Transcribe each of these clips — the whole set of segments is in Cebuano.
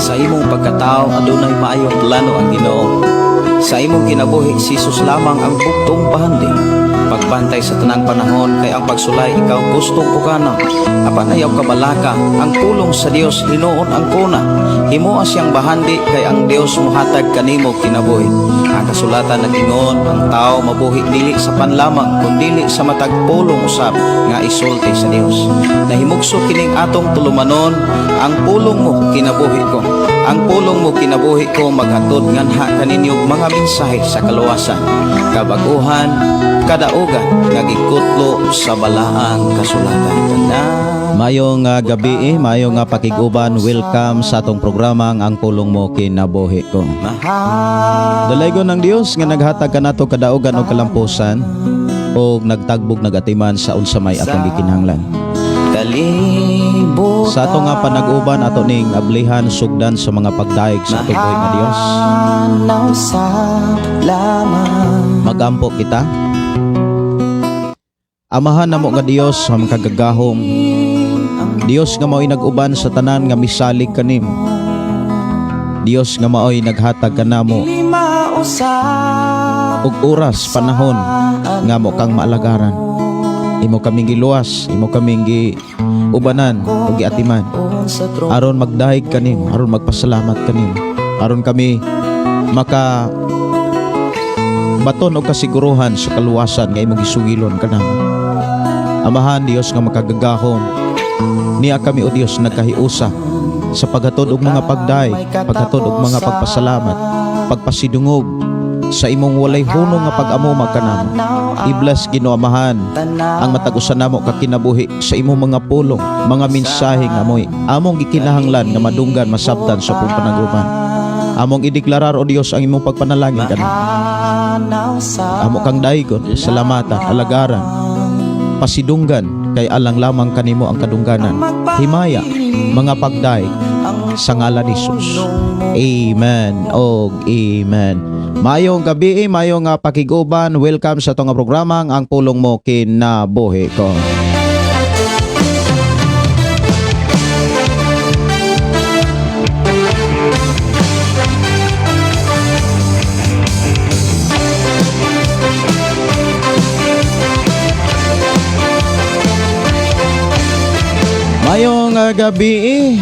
Sa imong pagkatao, adunay maayong plano ang Ginoo. Sa imong kinabuhi, si Jesus lamang ang bugtong bahandi. Pagbantay sa tanang panahon kay ang pagsulay ikaw gustong pukana. Apan ayaw kabalaka, ang pulong sa Dios hinuon ang kuna. Himoa siyang bahandi kay ang Dios muhatag kanimo kinabuhi. Ang kasulatan nag-ingon, ang tao mabuhi dili sa pan lamang kundili sa matag pulong usab nga isulti sa Dios. Nahimugso kining atong tulumanon, ang pulong mo kinabuhi ko. Ang pulong mo kinabuhi ko maghatod nganha kaninyo mga mensahe sa kaluwasan, kabaguhan, kadaugan nga gikutlo sa balaang kasulatan. Tanan. Mayong gabi, mayong pakig-uban, welcome sa atong programa Ang Pulong Mo Kinabuhi Ko. Dalaygon ng Dios nga naghatag kanato kadaugan o kalampusan o nagtagbog nagatiman sa unsa may atong gikinahanglan. Kalibutan. Sa ato nga panag-uban, ato ning ablihan sugdan sa mga pagdaig sa atong buhi nga Dios. Mahanaw sa lamang. Magampo kita. Amahan namo nga Dios sa makagagahom. Dios nga mao'y nag-uban sa tanan nga misalig kanimo. Dios nga mao'y naghatag kanamo Dili mausap og oras, panahon nga mo kang maalagaran. Imo kaming giluwas, imo kaming giubanan ug giatiman. Sa tro Aron magdahig kanim, aron magpasalamat kanim. Aron kami maka baton og kasiguruhan sa kaluwasan nga imong gisugilon kanamo. Amahan Dios nga makagagahom, niya kami o Dios nagkahiusa sa paghatod og mga pagdaig, paghatod og mga pagpasalamat, pagpasidungog sa imong walay hunong nga pag-amuma kanamo. I-bless, Ginoo Amahan, ang matag usa namo ka kinabuhi sa imong mga pulong, mga mensahe nga mo'y among gikinahanglan nga madunggan, masabtan sa pong panaguban. Among ideklarar o Dios ang imong pagpanalangin kanamo. Mahanaw sa Amo kang daigon, salamatan, alagaran, pasidunggan kay alang lamang kanimo ang kadungganan. Himaya, mga pagdaig sa ngalan ni Jesus. Amen og amen. Mayong gabi, mayong pakiguban. Welcome sa atong nga programa Ang Pulong Mo Kinabuhi Ko. Mayong gabi.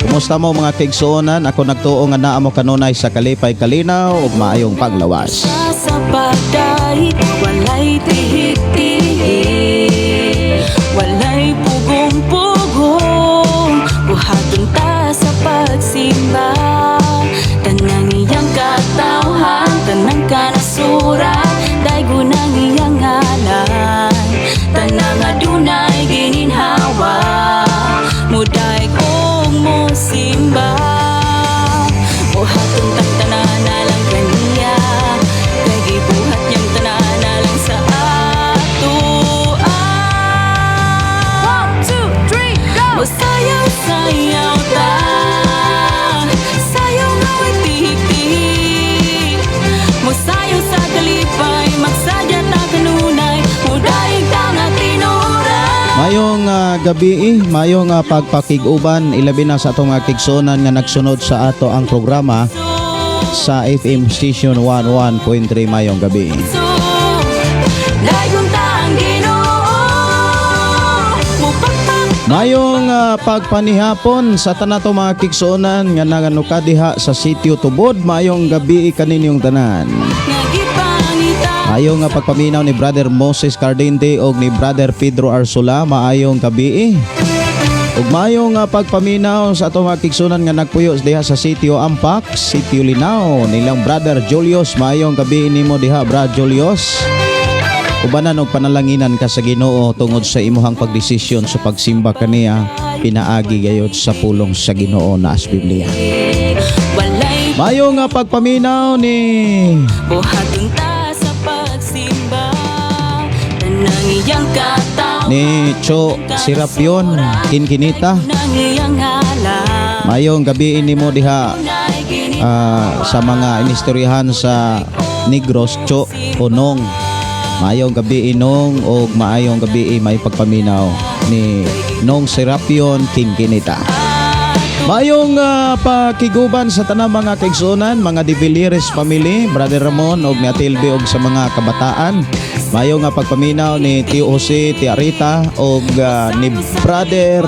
Kumusta mo mga kaigsuonan? Ako nagtuo nga naa mo kanunay sa kalipay, kalinaw ug maayong paglawas. Sa pagdaig, walay tihik-tihik, walay pugong-pugong. Buhaton ta sa pagsimba tanang iyang katawhan, tanang kanasuran, daygon ang iyang ngalan. Tanang adunay gininhawa, mudaig og mosimba. Buhaton tang tanan alang kaniya, kay gibuhat niyang tanan alang sa atoa. One, two, three, go! Mosayaw-sayaw ta, sayaw nga way tihik-tihik. Mosayaw sa kalipay, magsadya ta kanunay, mudaig ta nga tinuran. Mayong gabi, mayong pagpakig-uban, ilabi na sa atong kaigsuonan nga nagsunod sa ato ang programa sa FM station 11.3, mayong gabi. Dayon ta ang Ginoo, mupakpak. Mayong pagpanihapon sa tanan to mga kaigsuonan nga naganuka diha sa Sitio Tubod, mayong gabi kaninyong tanan. Nga gipangita. Maayong nga pagpaminaw ni Brother Moses Cardente og ni Brother Pedro Arsula, maayong gabi. Ug maayong nga pagpaminaw sa atong mga kaigsuonan nga nagpuyo diha sa Sitio Ampak, Sitio Linao, nilang Brother Julius, maayong gabi nimo diha, Brad Julius. Ubanan og panalanginan ka sa Ginoo tungod sa imuhang pagdesisyon sa pagsimba kaniya pinaagi gayod sa pulong sa Ginoo na as Biblia. Walay Maayong nga pagpaminaw ni buhaton ta sa pagsimba tanang iyang katawhan, ni Cho Serapion Kinkinita. nang iyang ngalan. Mayong gabi nimo diha sa mga inistoryahan sa Negros, Cho Onong. Maayong gabi, Inong, og maayong gabi, may pagpaminaw ni Nong Serapion Kinkinita. Maayong pakiguban sa tanang mga kaigsuonan, mga De Villeres family, Brother Ramon og ni Atilbe og sa mga kabataan. Maayong nga pagpaminaw ni Tio Jose, Tia Rita og ni Brother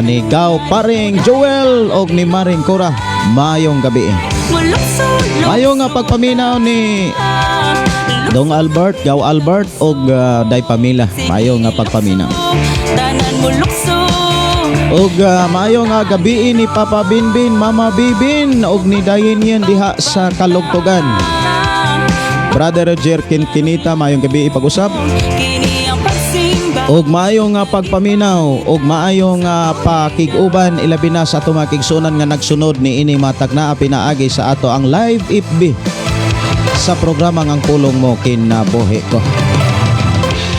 ni Gao Paring Joel og ni Maring Cora. Maayong gabi. Maayong nga pagpaminaw ni Dong Albert, Gao Albert og Day Pamela. Maayong nga pagpaminaw. Tanan mo lukso. Og maayo nga gabi ni Papa Binbin, Mama Bibin og ni Dayin yan diha sa Kalugtugan. Brother Roger Kinkinita, maayong gabi ipag-usap. Kini ang pagsimba. Og maayo nga pagpaminaw og maayo nga pakig-uban, ilabi na sa ato mga kaigsuonan nga nagsunod ni ini matag naa pinaagi sa ato ang live FB sa programa Ang Pulong Mo Kinabuhi Ko.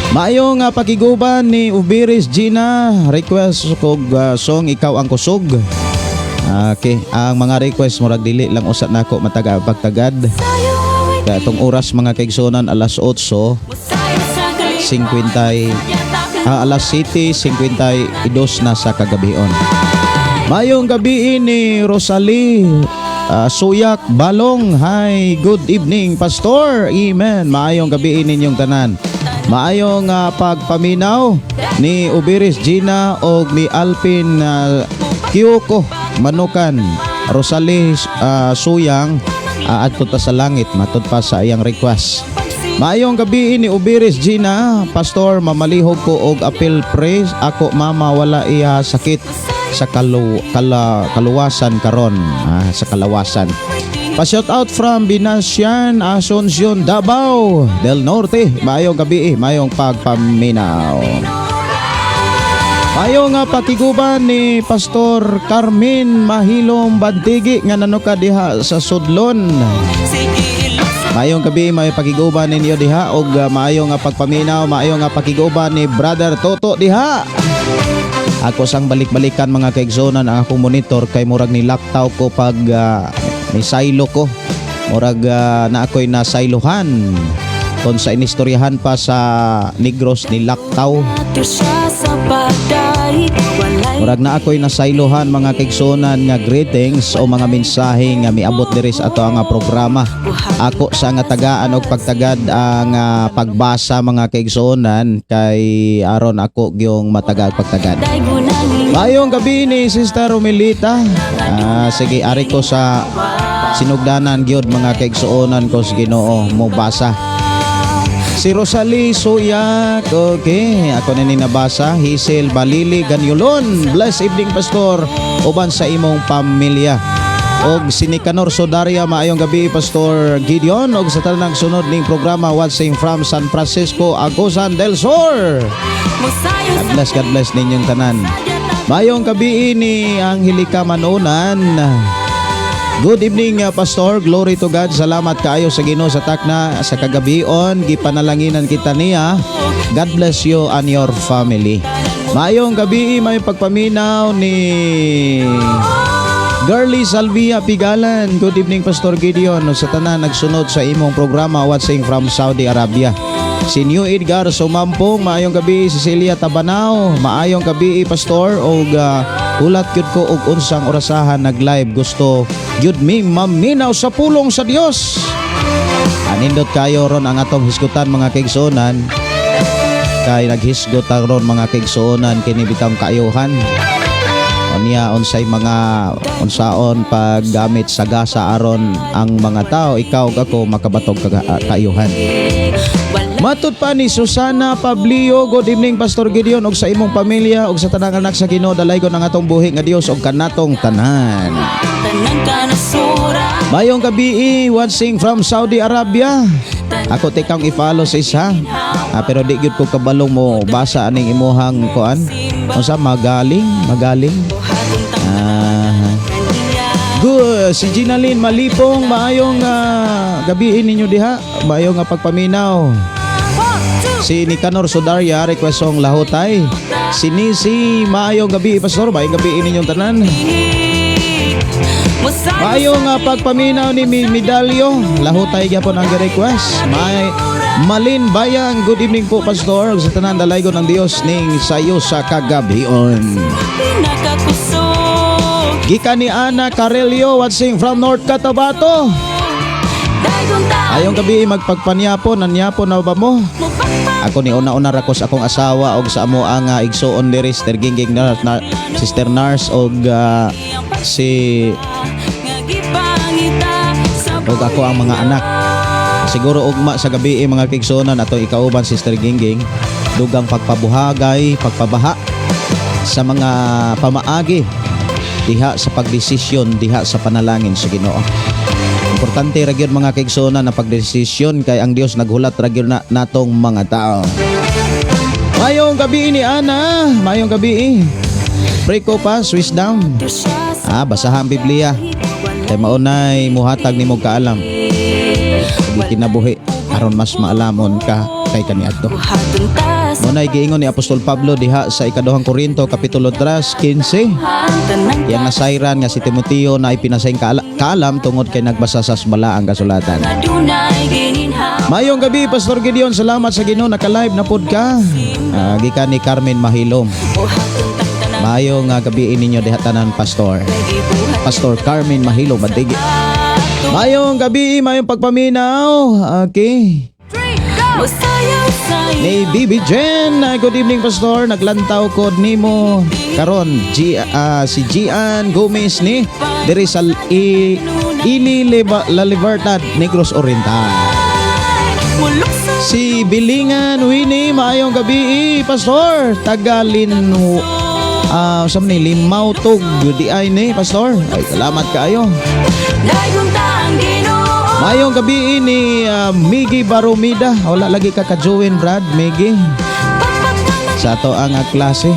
Maayo nga pakiguban ni Ubiris Gina, request kog song "Ikaw ang Kusog". Okay, ang mga request murag dili lang usa nako mataga pagtagad. Kaya itong oras, mga kaigsuonan, alas 8 50, alas 7:52 na sa kagabion. Mayong gabi ni Rosalie Suyak Balong. Hi, good evening, Pastor. Amen. Maayong gabi ninyong tanan. Maayong pagpaminaw ni Ubiris Gina og ni Alpin Kyoko Manukan. Rosalie Suyang, adto ta sa langit matud pa sa iyang request. Maayong gabi ni Ubiris Gina, Pastor, mamalihog ko og apil praise ako mama, wala iya sakit sa kaluwasan karon, sa kalawasan. Pa shout out from Binasian, Asuncion, Davao del Norte. Maayong gabi, maayong pagpaminaw. Mayo nga pakiguban ni Pastor Carmen Mahilom Bantigi nga nanuka diha sa Sudlon. Maayong gabi, may pakiguban ninyo diha og maayo nga pagpaminaw, maayo nga pakiguban ni Brother Toto diha. Ako sang balik-balikan, mga kaigsuonan, ang akong monitor kay murag ni laktaw ko pag ni saylo ko. Murag na ako'y nasaylohan. Kon sa inistoryahan pa sa Negros ni laktaw. Murag na ako'y nasaylohan, mga kaigsuonan, nga greetings o mga mensahe nga miabot diri sa ato ang programa. Ako sa nga tagaan og pagtagad ang pagbasa, mga kaigsuonan, kay aron ako gyung matagad pagtagad. Maayong gabi ni Sister Romilita. Sige, ari ko sa sinugdanan gyud, mga kaigsuonan ko sa Ginoo, mo basa. Si Rosalie Suyak, okay, ako na ni nabasa. Hazel Balili Ganyulon, bless evening, Pastor, uban sa imong pamilya. Og si Nicanor Sodaria, maayong gabi, Pastor Gideon, og sa tanang sunod ning programa, watching from San Francisco, Agusan del Sur. God bless, God bless ninyong tanan. Maayong gabi ni Angelica Manunan. Good evening, Pastor. Glory to God. Salamat kaayo sa Ginoo sa takna sa kagabion. Gipanalanginan kita niya. God bless you and your family. Maayong gabi, may pagpaminaw ni Girlie Salvia Pigalan. Good evening, Pastor Gideon. Sa tanan nagsunod sa imong programa, watching from Saudi Arabia. Si New Edgar Sumampong, maayong gabi. Cecilia Tabanao, maayong gabi, Pastor, og hulat gyud ko og unsang orasahan nag-live, gusto gyud mi maminaw sa pulong sa Dios. Anindot kayo ron ang atong hisgutan, mga kaigsuonan, kay naghisgot ron, mga kaigsuonan, kini bitang kaayuhan. Unya unsay mga unsaon paggamit sa gasa aron ang mga tao, ikaw ug ako, makabatog kaayuhan. Matud pa ni Susana Pablio, good evening, Pastor Gideon ug sa imong pamilya ug sa tanang anak sa Ginoo, dalaygon ang atong buhi nga Dios ug kanatong tanan. Mayong gabi, watching from Saudi Arabia. Ako tikang i-follow sa isa. Pero di gyud ko kabalong mo basa aning imuhang kuan. Unsa magaling, magaling. Good. Si Ginaline Malipong, maayong gabi ninyo diha. Maayong nga pagpaminaw. Si Nicanor Sudaria, request song "Lahutay". Si Nisi, maayong gabi, Pastor, maayong gabi ninyong tanan. Mosayo Maayo sa nga pagpaminaw ni Medalyo. Lahutay gyapon ang request. May Malin Bayang, good evening po, Pastor. Ug sa tanan dalaygon ng Dios ning sayo sa kagabhion. Pinakakusog. Gikan ni Ana Carelio, watching from North Cotabato. Daygon ta. Ayong gabi magpagpanyapon, nanyapon na ba mo? Mupakpak. Ako ni una-una ra ko sa akong asawa og sa amo ang igsuon diri, Sister Gingging na, na, Sister Nurse og si Nga gipangita sa og ako ang mga anak. Siguro ugma sa gabi eh, mga kaigsuonan, atong ikauban, Sister Gingging, dugang pagpabuhagay, pagpabaha sa mga pamaagi diha sa pagdesisyon diha sa panalangin sa Ginoo. Importante ra gyud, mga kaigsuonan, na pagdesisyon kay ang Dios naghulat ra gyud na natong mga tao. Mayong gabi ni Ana, mayong gabi. Pray ko pa, Swiss down. Ah, basahan ang Biblia. Kay maunay muhatag nimo kaalam. Ug kinabuhi aron mas maalamon ka kay kaniadto. Buhaton ta sa Maunay giingon ni Apostol Pablo diha sa ikaduhang Korinto kapitulo 3:15. Tanang Yang nasayran nga si Timoteo na ipinasayng kaalam tungod kay nagbasa sa balaang kasulatan. Adunay gininhaw. Mayong gabi, Pastor Gideon, salamat sa Ginoo naka-live na pod ka. Ah, gikan ni Carmen Mahilom. Buhaton tang tanan. Mayong gabi ninyo diha tanan, Pastor. Gibuhat Pastor Carmen Mahilom Badigi. ato. Mayong gabi, mayong pagpaminaw. Okay. Mosayaw sayaw. Ni Bibi Jen, good evening, Pastor. Naglantaw ko nimo karon G, si Gian Gomez ni diri sa Ili La Libertad, Negros Oriental. Muluksa. Si Bilingan Winnie, maayong gabi, Pastor. Tagalin sa ni Limautog di ay ni Pastor. Ay, salamat kaayo. Dayon ta ang Ginoo. Maayong gabi ni Miggy Barumida. Wala lagi ka ka-join, Brad Miggy, sa ato ang klase.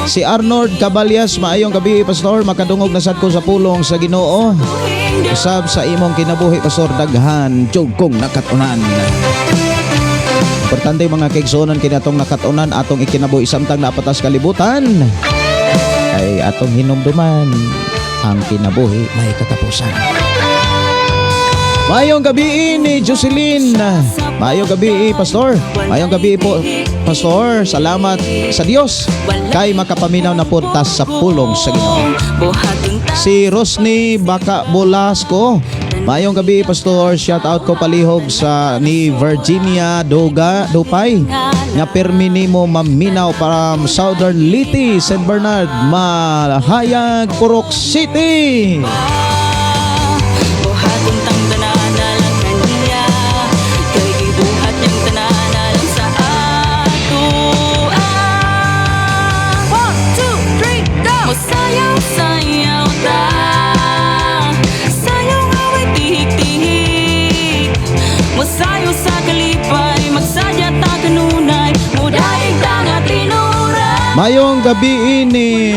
Si Arnold Caballas, maayong gabi, Pastor, makadungog na sad ko sa pulong sa Ginoo. Usab sa imong kinabuhi, Pastor, daghan jud kong nakatunan. Importante, mga kaigsuonan, kini atong nakatunan atong ikinabuhi samtang napatas kalibutan. Kay atong hinumduman ang kinabuhi may katapusan. Maayong gabi ni Jocelyn. Maayong gabi, Pastor. Maayong gabi po, Pastor. Salamat sa Dios kay makapaminaw na po ta sa pulong sa Ginoo. Buhaton ta. Si Rosny Baka Bolasco. Maayong gabi, Pastor. Shout out ko palihog sa ni Virginia Doga Dupay nga permi nimo maminaw para Southern Leyte, St. Bernard, Mahayag, Purok City. Buhaton tang tanan alang kaniya kay gibuhat niyang tanan alang sa ato. One, two, three, go! Mosayaw sayaw ta. Sayaw nga way tihik-tihik. Mosayaw sa kalipay. Magsadya ta kanunay. Mudaig ta nga tinuray. Mayong gabi ni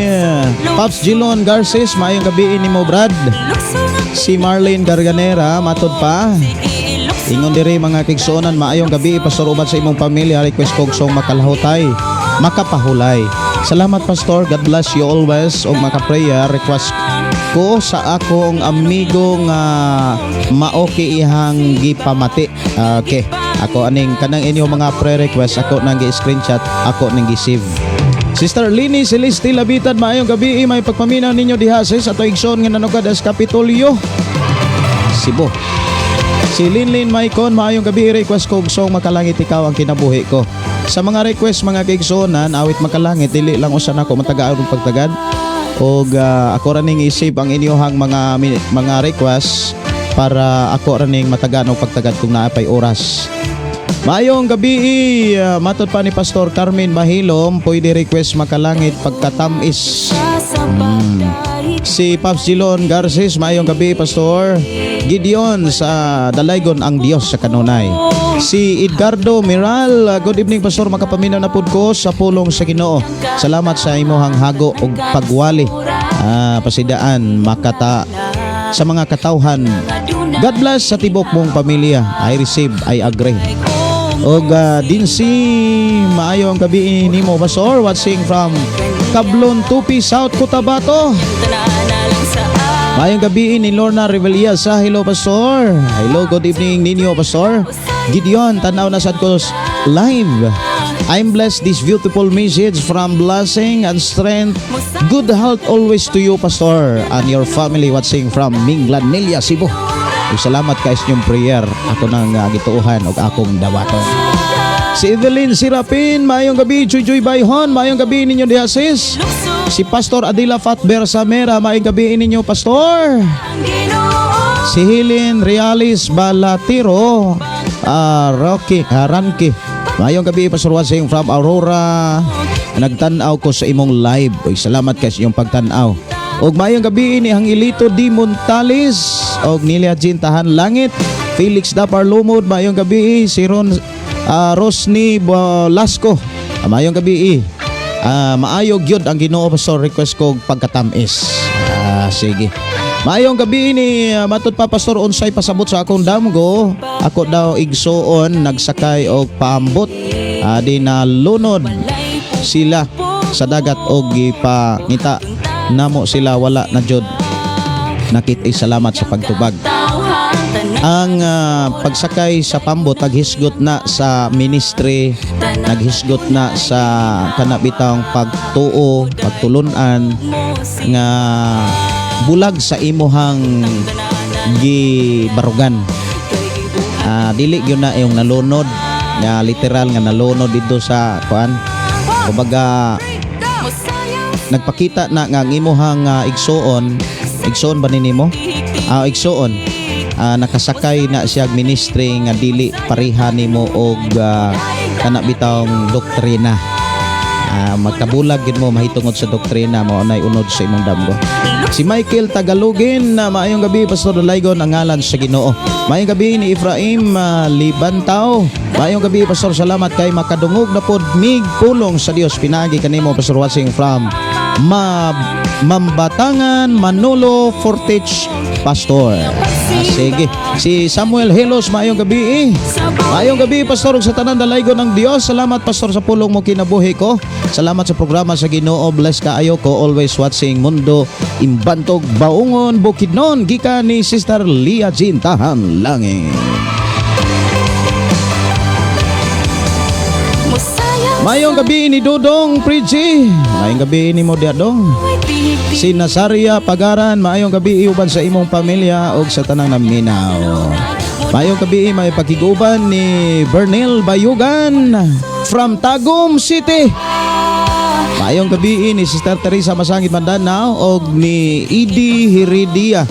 Pops Gilon Garces, maayong gabi ni mo, Brad. Lukso nga. Si Marlene Garganera, matod pa. Sige, lukso. Ingon diri, mga kaigsuonan, maayong gabi, Pastor, uban sa imong pamilya, request kog song Makalahutay, Makapahulay. Salamat, Pastor, God bless you always og maka-prayer request ko sa akong amigo nga maoki ihang gipamati. Okay. Ako aning kanang inyong mga pre-request ako nang gi-screenshot, ako nang gi-save. Sister Lini Celeste Labitan, maayong gabi, may pagpaminaw ninyo diha sis ato igsoon nga nanugad sa Kapitolyo, Cebu. Si Linlin Maicon, maayong gabi, request ko og song Makalangit Ikaw ang Kinabuhi Ko. Sa mga request, mga kaigsuonan, awit Makalangit, dili lang usa nako matagaan og pagtagad. Og ako ra ning i-save ang inyohang mga request para ako ra ning matagaan og pagtagad kung naa pay oras. Maayong gabi, matod pa ni Pastor Carmen Mahilom, pwede request Makalangit Pagkatamis. Sa pagdaig. Si Pops Gilon Garces, maayong gabi, Pastor Gideon sa Dalaygon ang Dios sa kanunay. Si Edgardo Miral, good evening, Pastor, makapaminaw na pud ko sa pulong sa Ginoo. Salamat sa imuhang hago og pagwali. Ah, pasidaan makata sa mga katawhan. God bless sa tibok mong pamilya. I receive, I agree. Og din si maayong gabi nimo, Pastor, watching from Kablon Tupi, South Cotabato. Tanan lang sa Maayong gabi ni Lorna Revilla sa. Hello, Pastor. Hello, good evening ninyo, Pastor. Gideon, tanaw na sad ko live. I'm blessed this beautiful message from blessing and strength. Good health always to you, Pastor, and your family watching from Minglanilla, Cebu. Ug salamat kay sa inyong prayer. Ako nang gituohan og akong dawaton. Si Evelyn Sirapin, maayong gabi. Chuy Chuy Bayhon, maayong gabi ninyo diha, sis. Si Pastor Adila Fatber Samera, maayong gabi ninyo, Pastor. Si Helen Realis Balatiro, Rocky, Ranki. Maayong gabi, Pastor Wasing from Aurora. Nagtan-aw ko sa imong live. Uy, salamat kay sa inyong pagtan-aw. Og maayong gabi ni Hangilito Di Montales og Nilia Jean Tahan Langit, Felix Dapar Lumod, maayong gabi si Ron Rosny Lasco. Maayong gabi. Maayo gyud ang Ginoo, Pastor, request ko og pagkatamis. Sige. Maayong gabi ni matud pa, Pastor, unsay pasabot sa akong damgo? Ako daw igsuon nagsakay og paambot. Di na lunod sila sa dagat og gipangita namo sila, wala na jud nakit. Salamat sa pagtubag. Ang pagsakay sa pambot, naghisgot na sa ministry, naghisgot na sa kanabitang pagtuo, pagtulunan nga bulag sa imuhang gibarugan. Dili gyud na yung nalunod nga literal nga nalunod dito sa kuan. Kumbaga nagpakita na nga ang imuhang igsuon, igsuon ba ni nimo? Igsuon. Nakasakay na siya og ministry nga dili pareha nimo og kana bitawng doktrina. Magkabulag gid mo mahitungod sa doktrina mo nay unod sa imong damgo. Si Michael Tagalogin na, maayong gabi, Pastor Dalaygon ang ngalan sa Ginoo. Maayong gabi ni Ephraim Libantaw. Maayong gabi, Pastor, salamat kay makadungog na pod mig pulong sa Dios pinagi kanimo, Pastor watching from Mambatangan, Manolo Fortich, Pastor. Sige. Si Samuel Helos, maayong gabi eh. Maayong gabi, Pastor, ug sa tanan dalaygon ng Dios. Salamat, Pastor, sa pulong mo kinabuhi ko. Salamat sa programa sa Ginoo. Bless kaayo ko, always watching Mundo Imbantog Baungon Bukidnon gikan ni Sister Lia Jean Tahan Langit. Maayong gabi ni Dudong Prigi. Maayong gabi ni mo dong. Si Nazaria Pagaran, maayong gabi uban sa imong pamilya ug sa tanang naminaw. Maayong gabi, may pakiguban ni Bernil Bayugan from Tagum City. Maayong gabi ni Sister Teresa Masangit Mandanao og ni Idi Hiridia.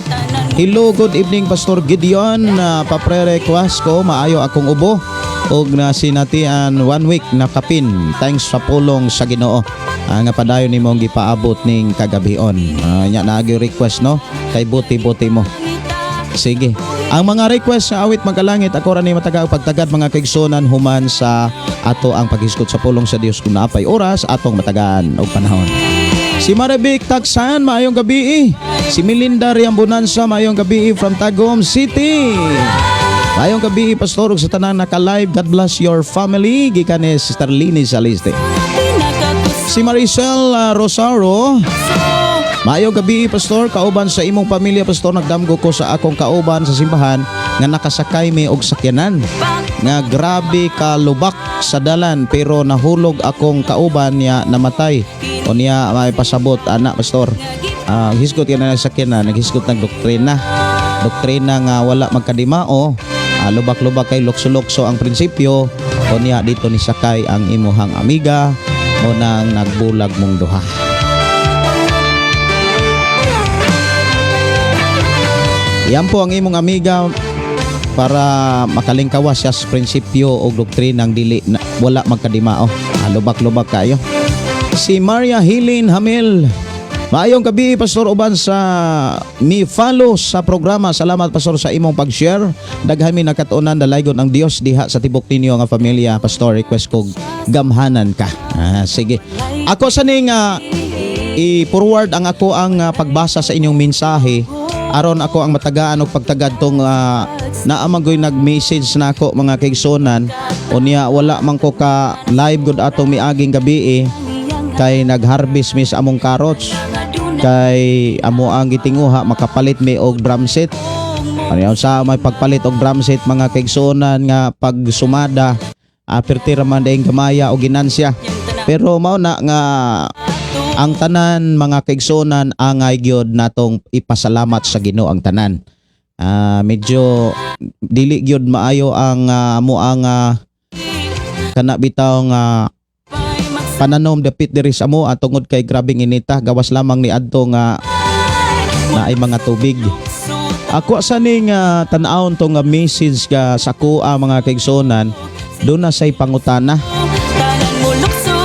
Hello, good evening, Pastor Gideon. Papre-request ko, maayo akong ubo og na sinatian one week na kapin. Thanks sa pulong sa Ginoo. Nga padayon nimong gipaabot ning kagabion. Nya naagi request no kay buti-buti mo. Sige. Ang mga request sa awit magkalangit, ako ra ni mataga og pagtagad, mga kaigsunan, human sa ato ang paghisgot sa pulong sa Dios kung naapay oras atong matagaan og panahon. Si Maribik Taksan, maayong gabi eh. Si Melinda Riambonanza, maayong gabi from Tagum City. Maayong gabi, Pastor, ug sa tanan naka-live. God bless your family. Gikan ni Sister Lini Saliste. Si Maricel Rosauro, maayong gabi, Pastor, kauban sa imong pamilya, Pastor. Nagdamgo ko sa akong kauban sa simbahan nga nakasakay mi og sakyanan. Nga grabe ka lubak sa dalan pero nahulog akong kauban niya, namatay. O niya may pasabot ana, Pastor. Hisgot ka na sakyanan, naghisgot ng doktrina. Doktrina nga wala magkadimao, lubak-lubak kay lukso-lukso ang prinsipyo. O niya dito ni sakay ang imuhang amiga mo nang nagbulag mong duha. Yan po ang imong amiga para makalingkawas siya sa prinsipyo o doktrinang dili na, wala magkadimao. Lubak-lubak kayo. Si Maria Helene Hamil. Maayong gabi, Pastor, uban sa mi follow sa programa. Salamat, Pastor, sa imong pag-share. Daghan mi nakatuonan, dalaygon ang Dios diha sa tibok ninyo nga pamilya. Pastor, request ko gamhanan ka. Sige. Ako sa ning i-forward ang ako ang pagbasa sa inyong mensahe aron ako ang matagaan og pagtagad tong naa man goy nag-message na ako, mga kaigsunan, unya wala man ko ka live gud atong miaging gabi eh, kay nag-harvest mi sa among carrots. Kay amo ang gitinguha makapalit mi og drum set. Ano sa may pagpalit og drum set, mga kaigsuonan, nga pagsumada, perti ra man dayong gamaya o ginansya. Pero mao na nga ang tanan, mga kaigsuonan, angay gyud natong ipasalamat sa Ginoo ang tanan. Medyo dili gyud maayo ang amo ang kana bitaw nga pananom dapit diri sa amo tungod kay grabeng inita, gawas lamang ni adto nga naay mga tubig. Ako sa ning tan-awon tong nga message ka sa kuha, mga kaigsuonan, doon na say pangutana. Tanan mo lukso.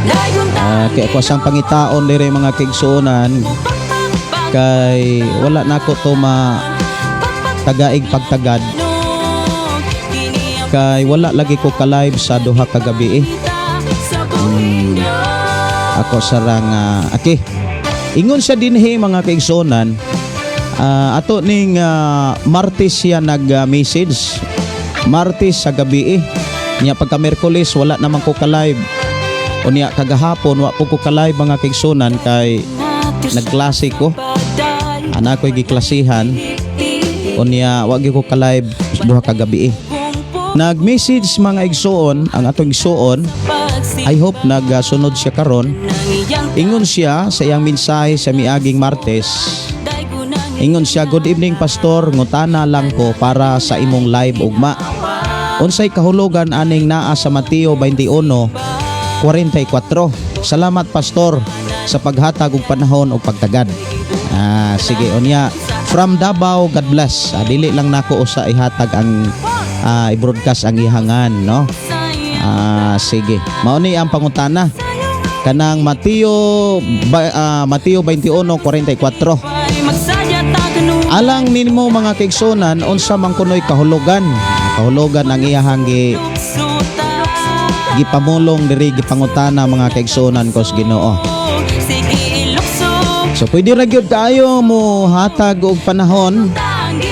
Dayon Kay ako sang pangitaon diri, mga kaigsuonan, kay wala nako to ma tagaig pagtagad kay wala lagi ko ka-live sa duha ka gabi eh. Ako sarang okay. Ingon siya dinhi, mga kaigsuonan, ato ning Martes siya nag-message. Martes sa gabi eh. Nya pagka Miyerkules wala naman ko ka-live. Unya kagahapon wa po ko ka-live, mga kaigsuonan, kay nagklase ko. Ana ko'y giklasihan. Unya wa gyud ko ka-live duha ka gabi eh. Nag-message, mga igsuon, ang atong igsuon. I hope nagsunod siya karon. Ingon siya sa iyang mensahe sa miaging Martes. Ingon siya, "Good evening, Pastor, ngutana lang ko para sa imong live ugma. Unsay kahulugan aning naa sa Mateo 21:44? Salamat, Pastor, sa paghatag og panahon og pagtagad." Sige, unya from Davao, God bless. Dili lang nako usa ihatag ang i-broadcast ang ihangan, no? Sige. Mao ni ang pangutana. Kanang Mateo 21:44. Alang nimo, mga kaigsunan, unsa man kunoy kahulugan? Kahulugan ang iyahang gipamulong diri, gipangutana, mga kaigsunan ko sa Ginoo. So pwede ra gyud kaayo mo hatag og panahon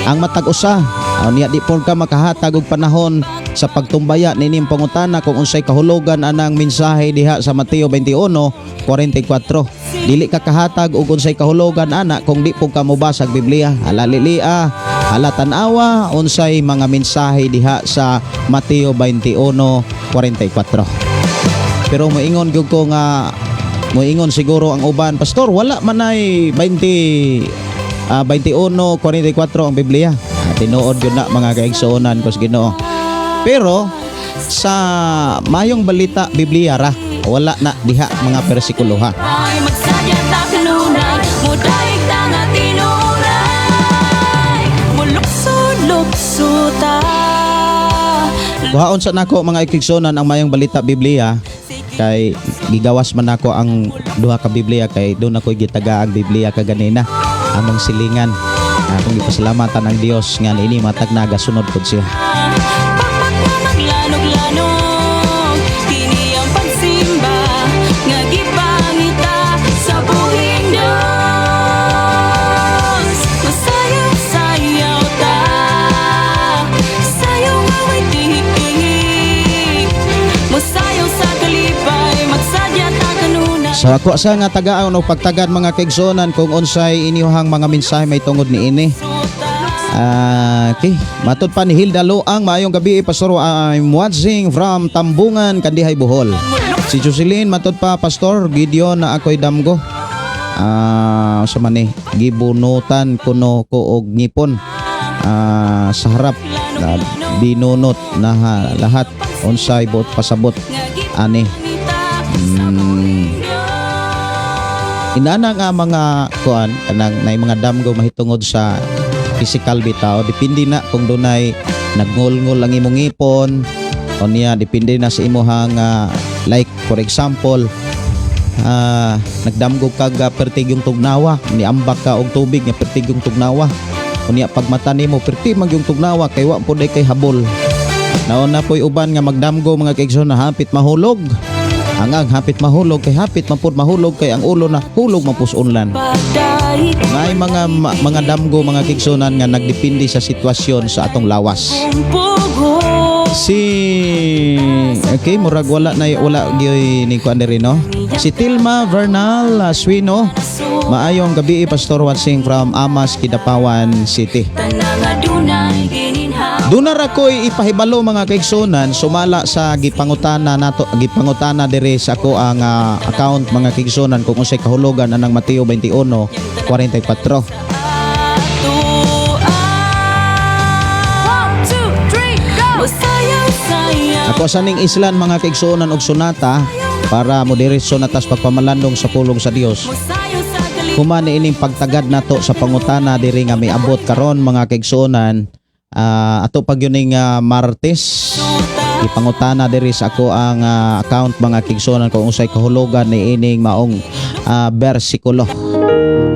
ang matag usa. Niya di por ka makahatag og panahon sa pagtumbaya nining pangutana kung unsay kahulugan anang mensahe diha sa Mateo 21:44. Dili ka kahatag og unsay kahulugan ana kung di po ka mobasa og Biblia. Hala lilia, hala tan-awa unsay mga mensahe diha sa Mateo 21:44. Pero moingon gyud ko nga moingon siguro ang uban, "Pastor, wala man ay 20 21:44 ang Biblia." Tinuod yun na, mga kaigsuonan ko sa Ginoo. Pero sa mayong balita Biblia ra wala na diha mga bersikulo ha. Ay magsadya ta kanunay, mudaig ta nga tinuray, mulukso-lukso ta. Kuhaon sa nako, mga kaigsuonan, ang mayong balita Biblia kay gigawas man nako ang duha ka Biblia kay doon ako gitaga ang Biblia kaganina among silingan. Akong gipasalamatan ang Dios nga niini matag nagasunod pud siya. Pakpak nga maglanog-lanog, kini ang pagsimba nga gipangita sa buhing Diyos. Masayaw-sayaw ta, sayaw nga way tihik-tihik, mosayaw sa kalipay, magsadya ta kanunay. So ako sa nga tagaon og pagtagad, mga kaigsuonan, kung unsay inyuhang mga mensahe may tungod niini. Okay. Matod pa ni Hilda Loang, "Maayong gabi, Pastor. I'm watching from Tambungan, Kandihay, Bohol." Si Jocelyn, matod pa, "Pastor Gideon, na ako'y damgo. Sa man ni gibunutan kuno ko og ngipon sa harap na binunot na lahat. Unsay buot pasabot ani?" Inana nga mga kuan, kanang nay mga damgo mahitungod sa physical bitaw, depende na kung dunay nagngulngol ang imong ngipon o niya, depende na sa imuhang like for example, nagdamgo kag pertig yung tugnawa, niambak ka og tubig nga pertig yung tugnawa, unya pagmata nimo perti mag yung tugnawa kay wa po day kay habol. Nauna po'y uban nga magdamgo, mga kaigsoon, na hapit mahulog ang hapit mahulog kay hapit man pud mahulog kay ang ulo na hulog man pus unlan. May mga damgo, mga kaigsunan, nga nagdepende sa sitwasyon sa atong lawas. Si Okay, murag wala na, wala gyoy ni kuan diri, no. Si Tilma Vernal Suino. Maayong gabi, Pastor, watching from Amas, Kidapawan City. Tanang adunay gininhawa. Duna ra ko'y ipahibalo, mga kaigsunan, sumala sa gipangutana nato, gipangutana diri sa ako ang account, mga kaigsunan, kung unsay kahulugan anang Mateo 21:44. Atoa. One, two, three, go! Mosayaw-sayaw. Ako sa ning islan, mga kaigsunan, og sunata para mo diretso na tas pagpamalandong sa pulong sa Dios. Mosayaw sa kalipay. Human ining pagtagad nato sa pangutana diri nga miabot karon, mga kaigsuonan, ato pag yun ning Martes, ipangutana diri sa ako ang account, mga kaigsuonan, kung unsay kahulugan ni ining maong bersikulo.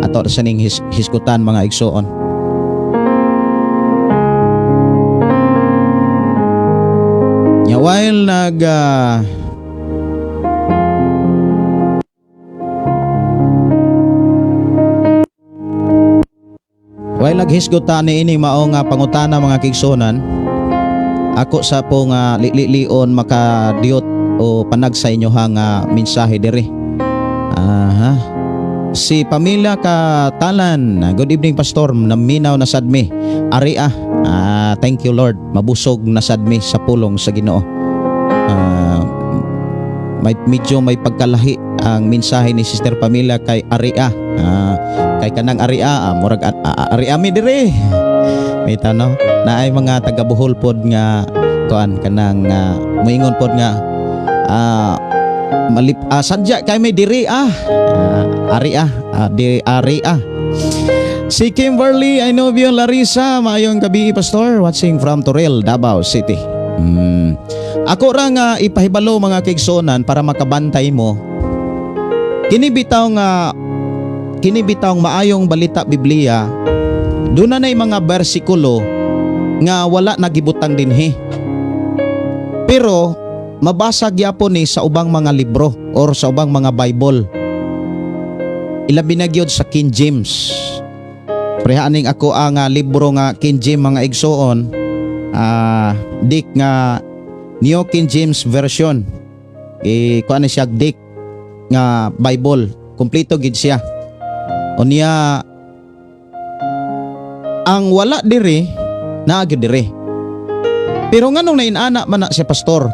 Ato sa ning hisgutan, mga igsoon. Nya while nag while naghisgutan ni ini mao nga pangutana, mga kaigsuonan, ako sa po nga lilion makadiyot o panag sa inyo nga mensahe diri. Aha. Si Pamela Katalan, "Good evening, Pastor, naminaw na sad mi. Ari ah. Ah, thank you, Lord. Mabusog na sad mi sa pulong sa Ginoo." May medyo may pagkalahi ang mensahe ni Sister Pamela kay Aria. Kay kanang Aria, murag Aria mi dire. May tano na ay mga taga Bohol pod nga kuan kanang moingon pod nga malip sadya kay may diri ah. Ari ah, di ari ah. Si Kimberly, I know you, Larissa, maayong gabi, Pastor, watching from Toril, Davao City. Ako ra nga ipahibalo, mga kaigsuonan, para makabantay mo. Kini bitaw Maayong Balita Biblia, doon na mga bersikulo nga wala nagibutang dinhi. Pero mabasa gyapon ni sa ubang mga libro or sa ubang mga Bible. Ilabi na gyud sa King James. Prehaaning ako ang libro nga King James, mga igsoon, dik nga New King James Version. E kuan na siya, dik nga Bible, kumpleto gid siya. Unya ang wala diri naa gyud diri. Pero nganong nainana man na siya, Pastor?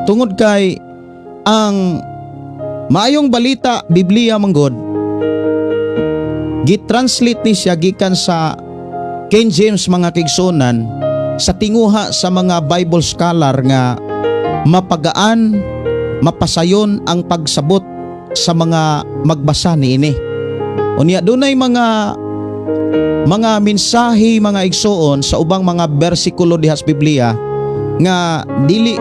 Tungod kay ang Maayong Balita Biblia manggod gitranslate ni siya gikan sa King James, mga kaigsuonan, sa tinguha sa mga Bible scholar nga mapagaan, mapasayon ang pagsabot sa mga magbasa niini. Unya dunay mga mensahe, mga igsoon, sa ubang mga bersikulo diha sa Biblia nga dili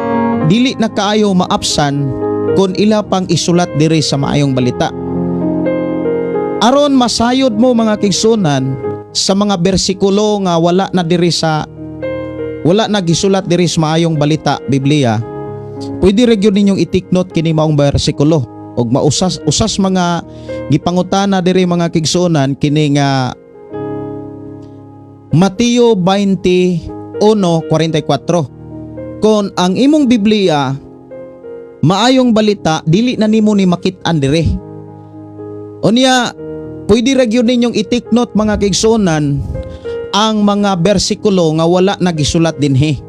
dili na kaayo maapsan kung ila pang isulat diri sa Maayong Balita. Aron masayod mo, mga kaigsuonan, sa mga bersikulo nga wala na gisulat diri sa Maayong Balita Biblia, pwede ra gyud ninyong i-take note kini maong bersikulo og mausas usas mga gipangutana diri, mga kaigsuonan, kini nga Mateo 21:44. Kung ang imong Biblia Maayong Balita, dili na nimo ni makit-an dire. Unya pwede ra gyud ninyong i-take note, mga kaigsuonan, ang mga bersikulo nga wala nagisulat dinhi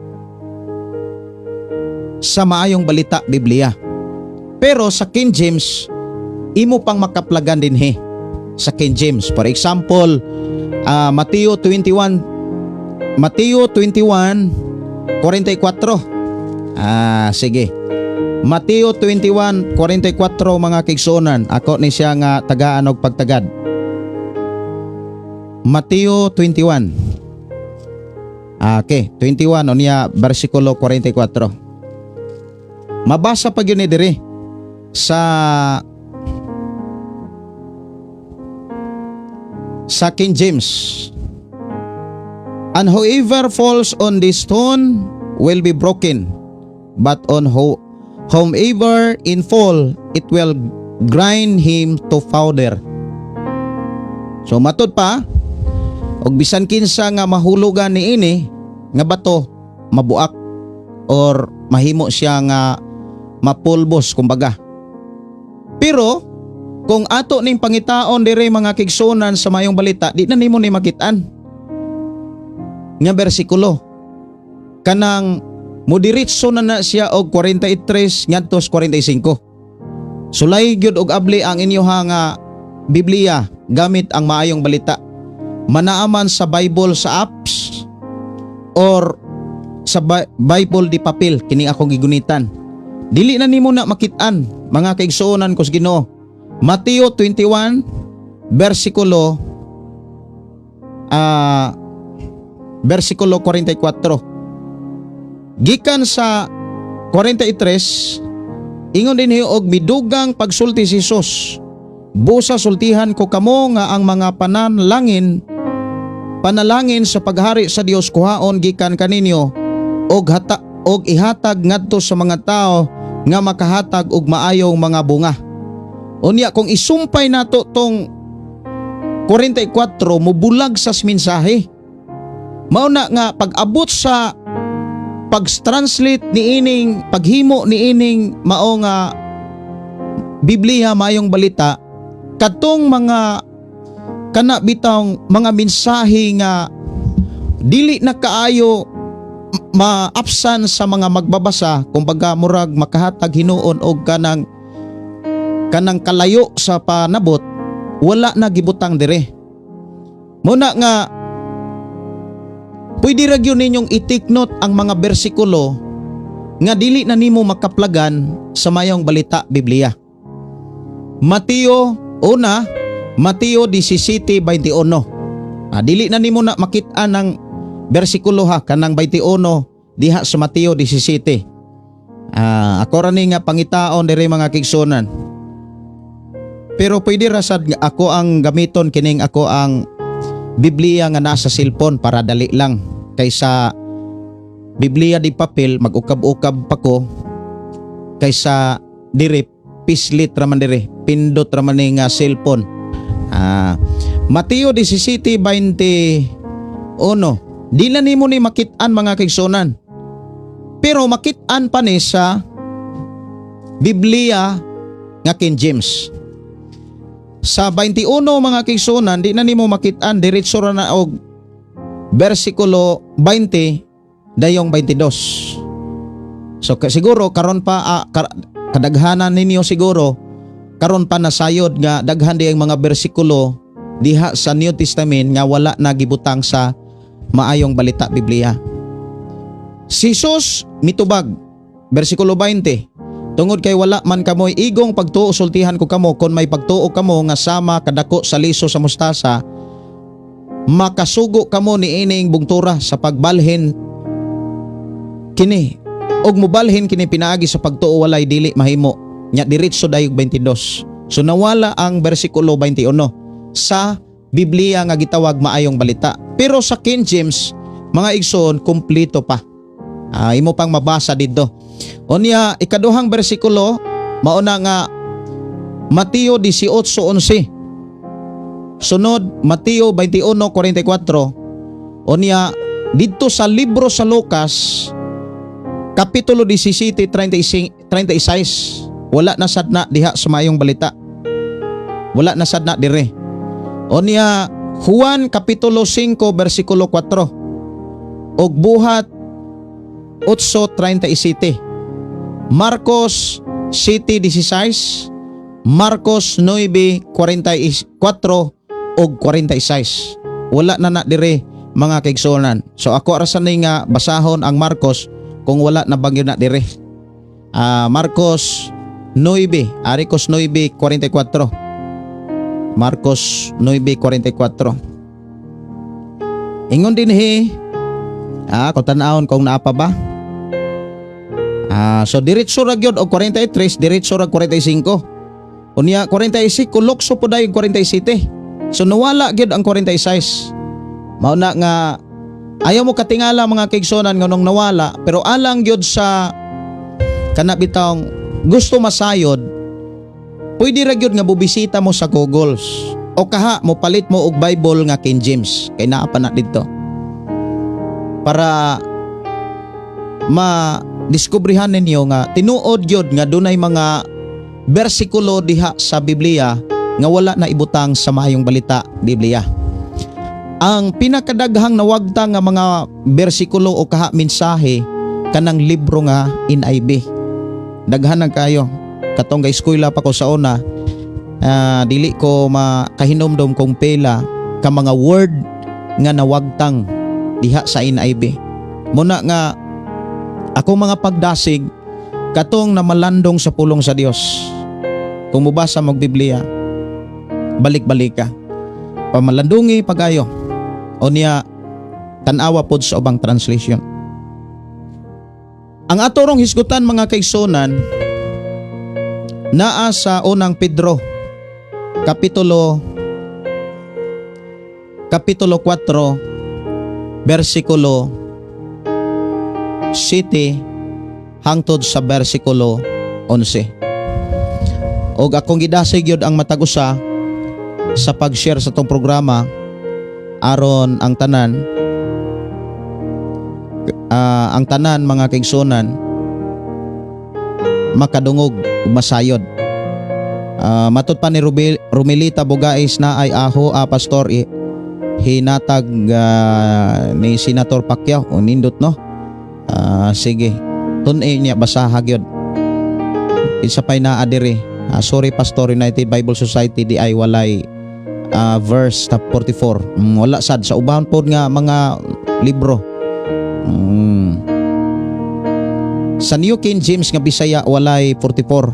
sa Maayong Balita Biblia. Pero sa King James, imo pang makaplagan dinhi sa King James. For example, Mateo 21, Mateo 21:44. Sige. Mateo 21:44, mga kaigsuonan. Ako ni siya nga tagaan og pagtagad. Mateo 21. Okay, 21 unya bersikulo 44. Mabasa pa gyud ni diri sa King James. "And whoever falls on this stone will be broken, but on whomever it fall, it will grind him to powder." So matud pa, og bisan kinsa nga mahulugan ni ini nga bato, mabuak or mahimo siya nga Mapulbos kumbaga. Pero kung ato ning pangitaon dire, mga kaigsuonan, sa Maayong Balita, di na nimo ni makitaan nga bersikulo. Kanang mudiretso na na siya og 43 ngadto sa 45. Sulay gyud og abli ang inyoha nga Biblia gamit ang Maayong Balita. Manaaman sa Bible sa apps or sa Bible di papel kini akong gigunitan. Dili na nimo na makit-an, mga kaigsuonan ko sa Ginoo. Mateo 21 bersikulo 44. Gikan sa 43, ingon dinhi, "Og midugang pagsulti si Jesus: Busa sultihan ko kamo nga ang mga panalangin sa paghari sa Dios kuhaon gikan kaninyo og ihatag ngadto sa mga tao nga makahatag og maayong mga bunga." Unya kung isumpay nato tong 44, mubulag sa mensahe. Mao na nga pag-abot sa pag-translate ni ining, paghimo ni ining mao nga Biblia, Maayong Balita, katong mga kana bitawng mga mensahe nga dili na kaayo maapsan sa mga magbabasa, kumbaga murag makahatag hinuon og kanang kalayo sa panabot, wala na gibutang dire. Muna nga pwede ra gyud ninyong i-take note ang mga bersikulo nga dili na nimo makaplagan sa Maayong Balita Biblia. Mateo, una, Mateo 17:21. Dili na nimo na makit-an ang bersikulo ha, kanang 21 diha sa Mateo 17. Ako ra ni nga pangitaon diri, mga kaigsuonan. Pero pwede ra sad nga ako ang gamiton kining ako ang Biblia nga nasa cellphone para dali lang kaysa Biblia di papel, mag-ukab-ukab pa ko, kaysa dire pislit ra man dire, pindot ra man ni nga cellphone. Mateo 17:21. Di na nimo ni makit-an, mga kaigsuonan. Pero makit-an pa ni sa Biblia nga King James. Sa 21, mga kaigsuonan, di na nimo makit-an, diretso ra na og versikulo 20 dayong 22. So siguro karon pa kadaghanan ninyo siguro karon pa nasayod nga daghan di ang mga bersikulo diha sa New Testament nga wala na gibutang sa Maayong Balita Biblia. Si Jesus mitubag, versikulo 20, "Tungod kay wala man kamoy igong pagtuo, sultihan ko kamo, kon may pagtuo kamo nga sama kadako sa liso sa mustasa, makasugo kamo ni ining bungtura sa pagbalhin kini og mobalhin kini pinaagi sa pagtuo, walay dili mahimo." Nya diretso dayog 22. So nawala ang bersikulo 21 sa Biblia nga gitawag Maayong Balita. Pero sa King James, mga igsoon, kumpleto pa. Imo pang mabasa didto. Unya ikaduhang bersikulo mauna nga Mateo 18:11. Sunod, Mateo 21:44. Unya didto sa libro sa Lucas kapitulo 17:36, 36, wala na sad na diha sa Maayong Balita. Wala na sad na dire. Unya Juan kapitulo 5 bersikulo 4 ug Buhat 8:37. Marcos 7:16, Marcos 9:44 ug 46. Wala na na dire, mga kaigsuonan. So ako ra sa ni nga basahon ang Marcos kung wala na bangyo na dire. Marcos 9, Aricos 9:44. Marcos 9:44. Ingon dinhi, kung tan-awon kung naa pa ba. So diretso ra gyud og 43, diretso ra 45. Unya 45 lukso po dayon 47. So nawala gyud ang 46. Mao na nga ayaw mo katingala, mga kaigsuonan, nganong nawala, pero alang gyud sa kana bitawng gusto masayod, pwede ra gyud nga bubisita mo sa Google o kaha mo palit mo og Bible nga King James kay naa pa na didto para ma diskubrihan ninyo nga tinuod gyud nga dunay mga bersikulo diha sa Biblia nga wala na ibutang sa Maayong Balita Biblia. Ang pinakadaghang nawagtang nga mga bersikulo o kaha mensahe kanang libro nga NIV. Daghan na kayo. Katong ga eskwela pa ko sa una, dili ko makahinumdom kung pila ka mga word nga nawagtang diha sa NIV. Muna nga akong mga pagdasig katong namalandong sa pulong sa Dios. Kung mubasa mo Biblia, balik-balik ka. Pamalandungi pagayo. O niya tan-awa pod sa ubang translation. Ang atorong hisgutan, mga kaigsunan, naa sa Unang Pedro kapitulo 4 bersikulo 7 hangtod sa bersikulo 11. Og akong gidasig yun ang matag usa sa pag-share sa tong programa aron ang tanan, mga kaigsunan, makadungog ug masayod. Matud pa ni Rumilita Bugais na ay aho a pastor hinatag ni Senator Pacquiao o nindot, no. Sige. Tun-i niya, basaha gyud. Isa pa'y naa diri. Sorry Pastor, United Bible Society di ay walay verse top 44. Wala sad sa uban pod nga mga libro. Sa New King James nga Bisaya walay 44.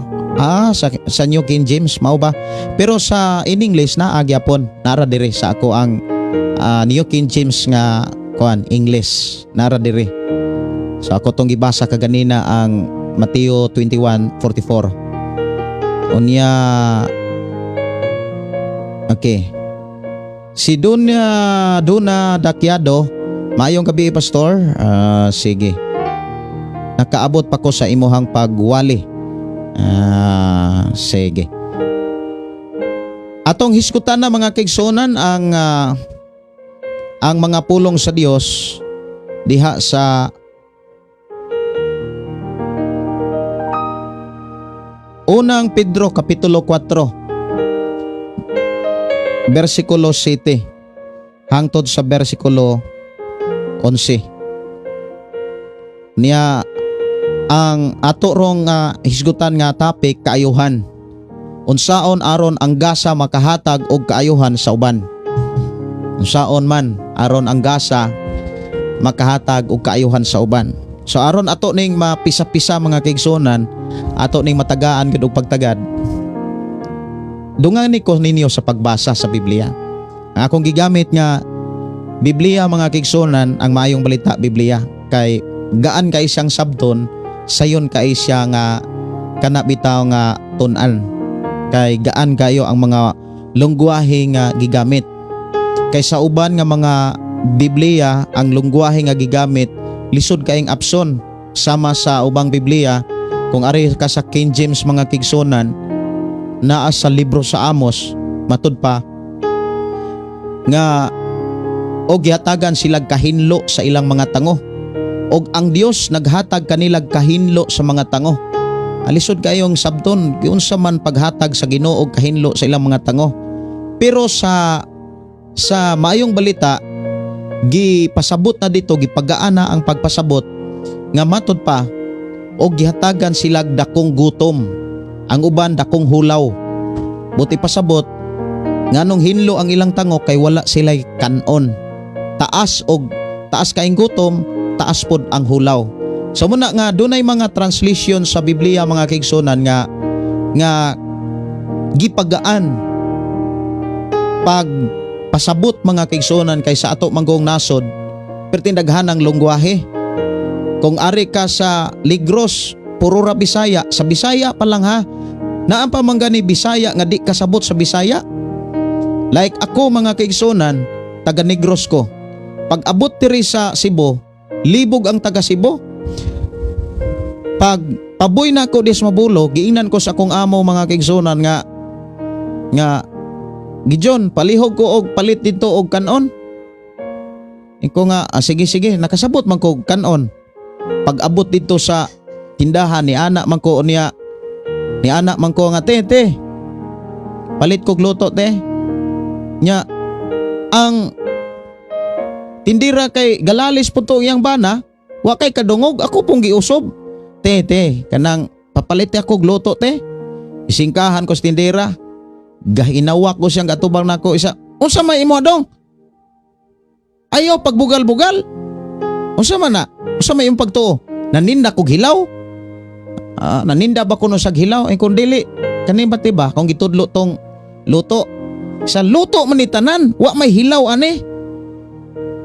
Sa New King James mao ba? Pero sa in English naa gyapon. Nara diri sa ako ang New King James nga kuan English. Nara diri. So ako tong gibasa kaganina ang Mateo 21:44. Unya, okay. Si Duna Duna Dakyado, maayong gabi, pastor. Sige. Nakaabot pa ko sa imuhang pagwali. Sige. Atong hisgutan na, mga kaigsunan, ang mga pulong sa Dios diha sa Unang Pedro kapitulo 4 bersikulo 7 hangtod sa bersikulo 11. Niya ang ato rong hisgutan nga topic, kaayuhan. Unsaon aron ang gasa makahatag og kaayuhan sa uban? Unsaon man aron ang gasa makahatag og kaayuhan sa uban? So aron ato ning mapisa-pisa, mga kaigsunan, ato ning matagaan gud og pagtagad. Dungan ni ko ninyo sa pagbasa sa Biblia. Ang akong gigamit nga Biblia, mga kaigsunan, ang Maayong Balita Biblia, kay gaan kay siyang sabton, sayon kay siya nga kana bitaw nga tun-an. Kay gaan kayo ang mga lengguwahe nga gigamit. Kay sa uban nga mga Biblia, ang lengguwahe nga gigamit lisod kaayong abson, sama sa ubang Biblia. Kung ari ka sa King James, mga kaigsunan, naa sa libro sa Amos, matud pa nga og gihatagan sila kahinlo sa ilang mga tango og ang Dios naghatag kanilag kahinlo sa mga tango. Alisod kayong sabton giunsa man paghatag sa Ginoo og kahinlo sa ilang mga tango. Pero sa Maayong Balita, gipasabot na dito, gipagaan na ang pagpasabot nga matud pa og gihatagan sila dakong gutom, ang uban dakong hulaw. Buot pasabot, nganong hinlo ang ilang tango kay wala sila'y kanon. Taas og taas kaing gutom, taas pod ang hulaw. So muna nga dunay mga translation sa Biblia, mga kaigsunan, nga nga gipagaan pag pasabot, mga kaigsunan, kay sa ato manggong nasod pertindaghan ang lengguwahe. Kung ari ka sa Ligros, puro ra Bisaya. Sa Bisaya pa lang ha, naa pa man gani Bisaya nga di kasabot sa Bisaya. Like ako, mga kaigsunan, taga Negros ko. Pag abot diri sa Cebu, libog ang taga Cebu. Pag paboy na ako dis Mabulo, giingnan ko sa akong amo, mga kaigsunan, nga nga Gijon, palihog ko og palit dito og kanon. Iko nga, ah, sige sige, nakasabot man ko og kanon. Pag abot dito sa tindahan ni ana man ko niya, ni ana man ko nga, "Te, te, palit kog luto, te." Nya ang tindira kay galalis po to iyang bana, wa kay kadungog, ako pong giusob, "Te, te, kanang papalit ako og luto, te." Isingkahan ko sa tindira, gahinawak ko siyang gatubang nako isa, "Unsa may imo dong? Ayaw pagbugal-bugal. Unsa man na? Unsa may imong pagtuo? Naninda kog hilaw? Ah, naninda ba kuno sa hilaw? Eh kung dili, kani ba ti ba kung gitudlo tong luto? Sa luto man ni tanan, wa may hilaw ani.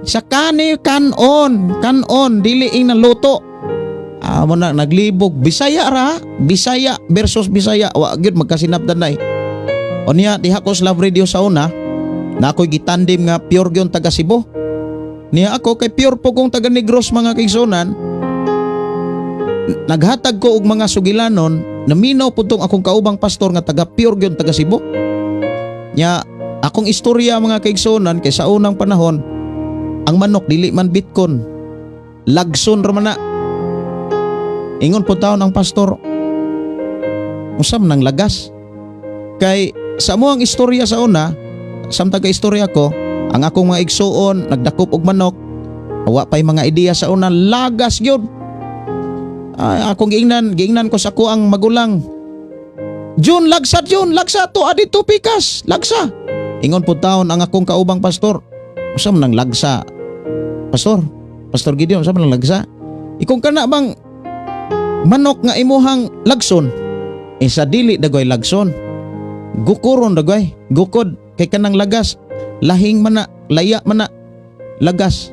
Sa kani kanon, kanon dili ing naluto." Ah, mo na naglibog Bisaya ra, Bisaya versus Bisaya, wa gyud magkasinabtan na eh. Unya diha ko sa Love Radio sa una, na ako'y gitandim nga pure gyud taga Cebu. Niya ako kay pure po kong taga Negros, mga kaigsunan. Naghatag ko og mga sugilanon, naminaw po tong akong kaubang pastor nga taga pure gyud taga Cebu. Nya akong istorya, mga kaigsunan, kay sa unang panahon ang manok dili man bitkon. Lagson ra man na. Ingon po taon ang pastor, "Unsa man ang lagas?" Kay sa mo ang istorya sa una, samtang ka istorya ko, ang akong mga igsuon nagdakop og manok, wa pay mga ideya sa una, lagas gyud. Ay, akong giingnan, giingnan ko sa ako ang magulang. "Jun, lagsa Jun, lagsa to adito pikas, lagsa." Ingon po taon ang akong kaubang pastor, "Unsa man ang lagsa? Pastor, Pastor Gideon, unsa man ang lagsa?" Ikong kana bang manok nga imuhang lagson?" Eh sa dili dagoy lagson. Gukuron dagoy, gukod kay kanang lagas, lahing man na, laya man na, lagas."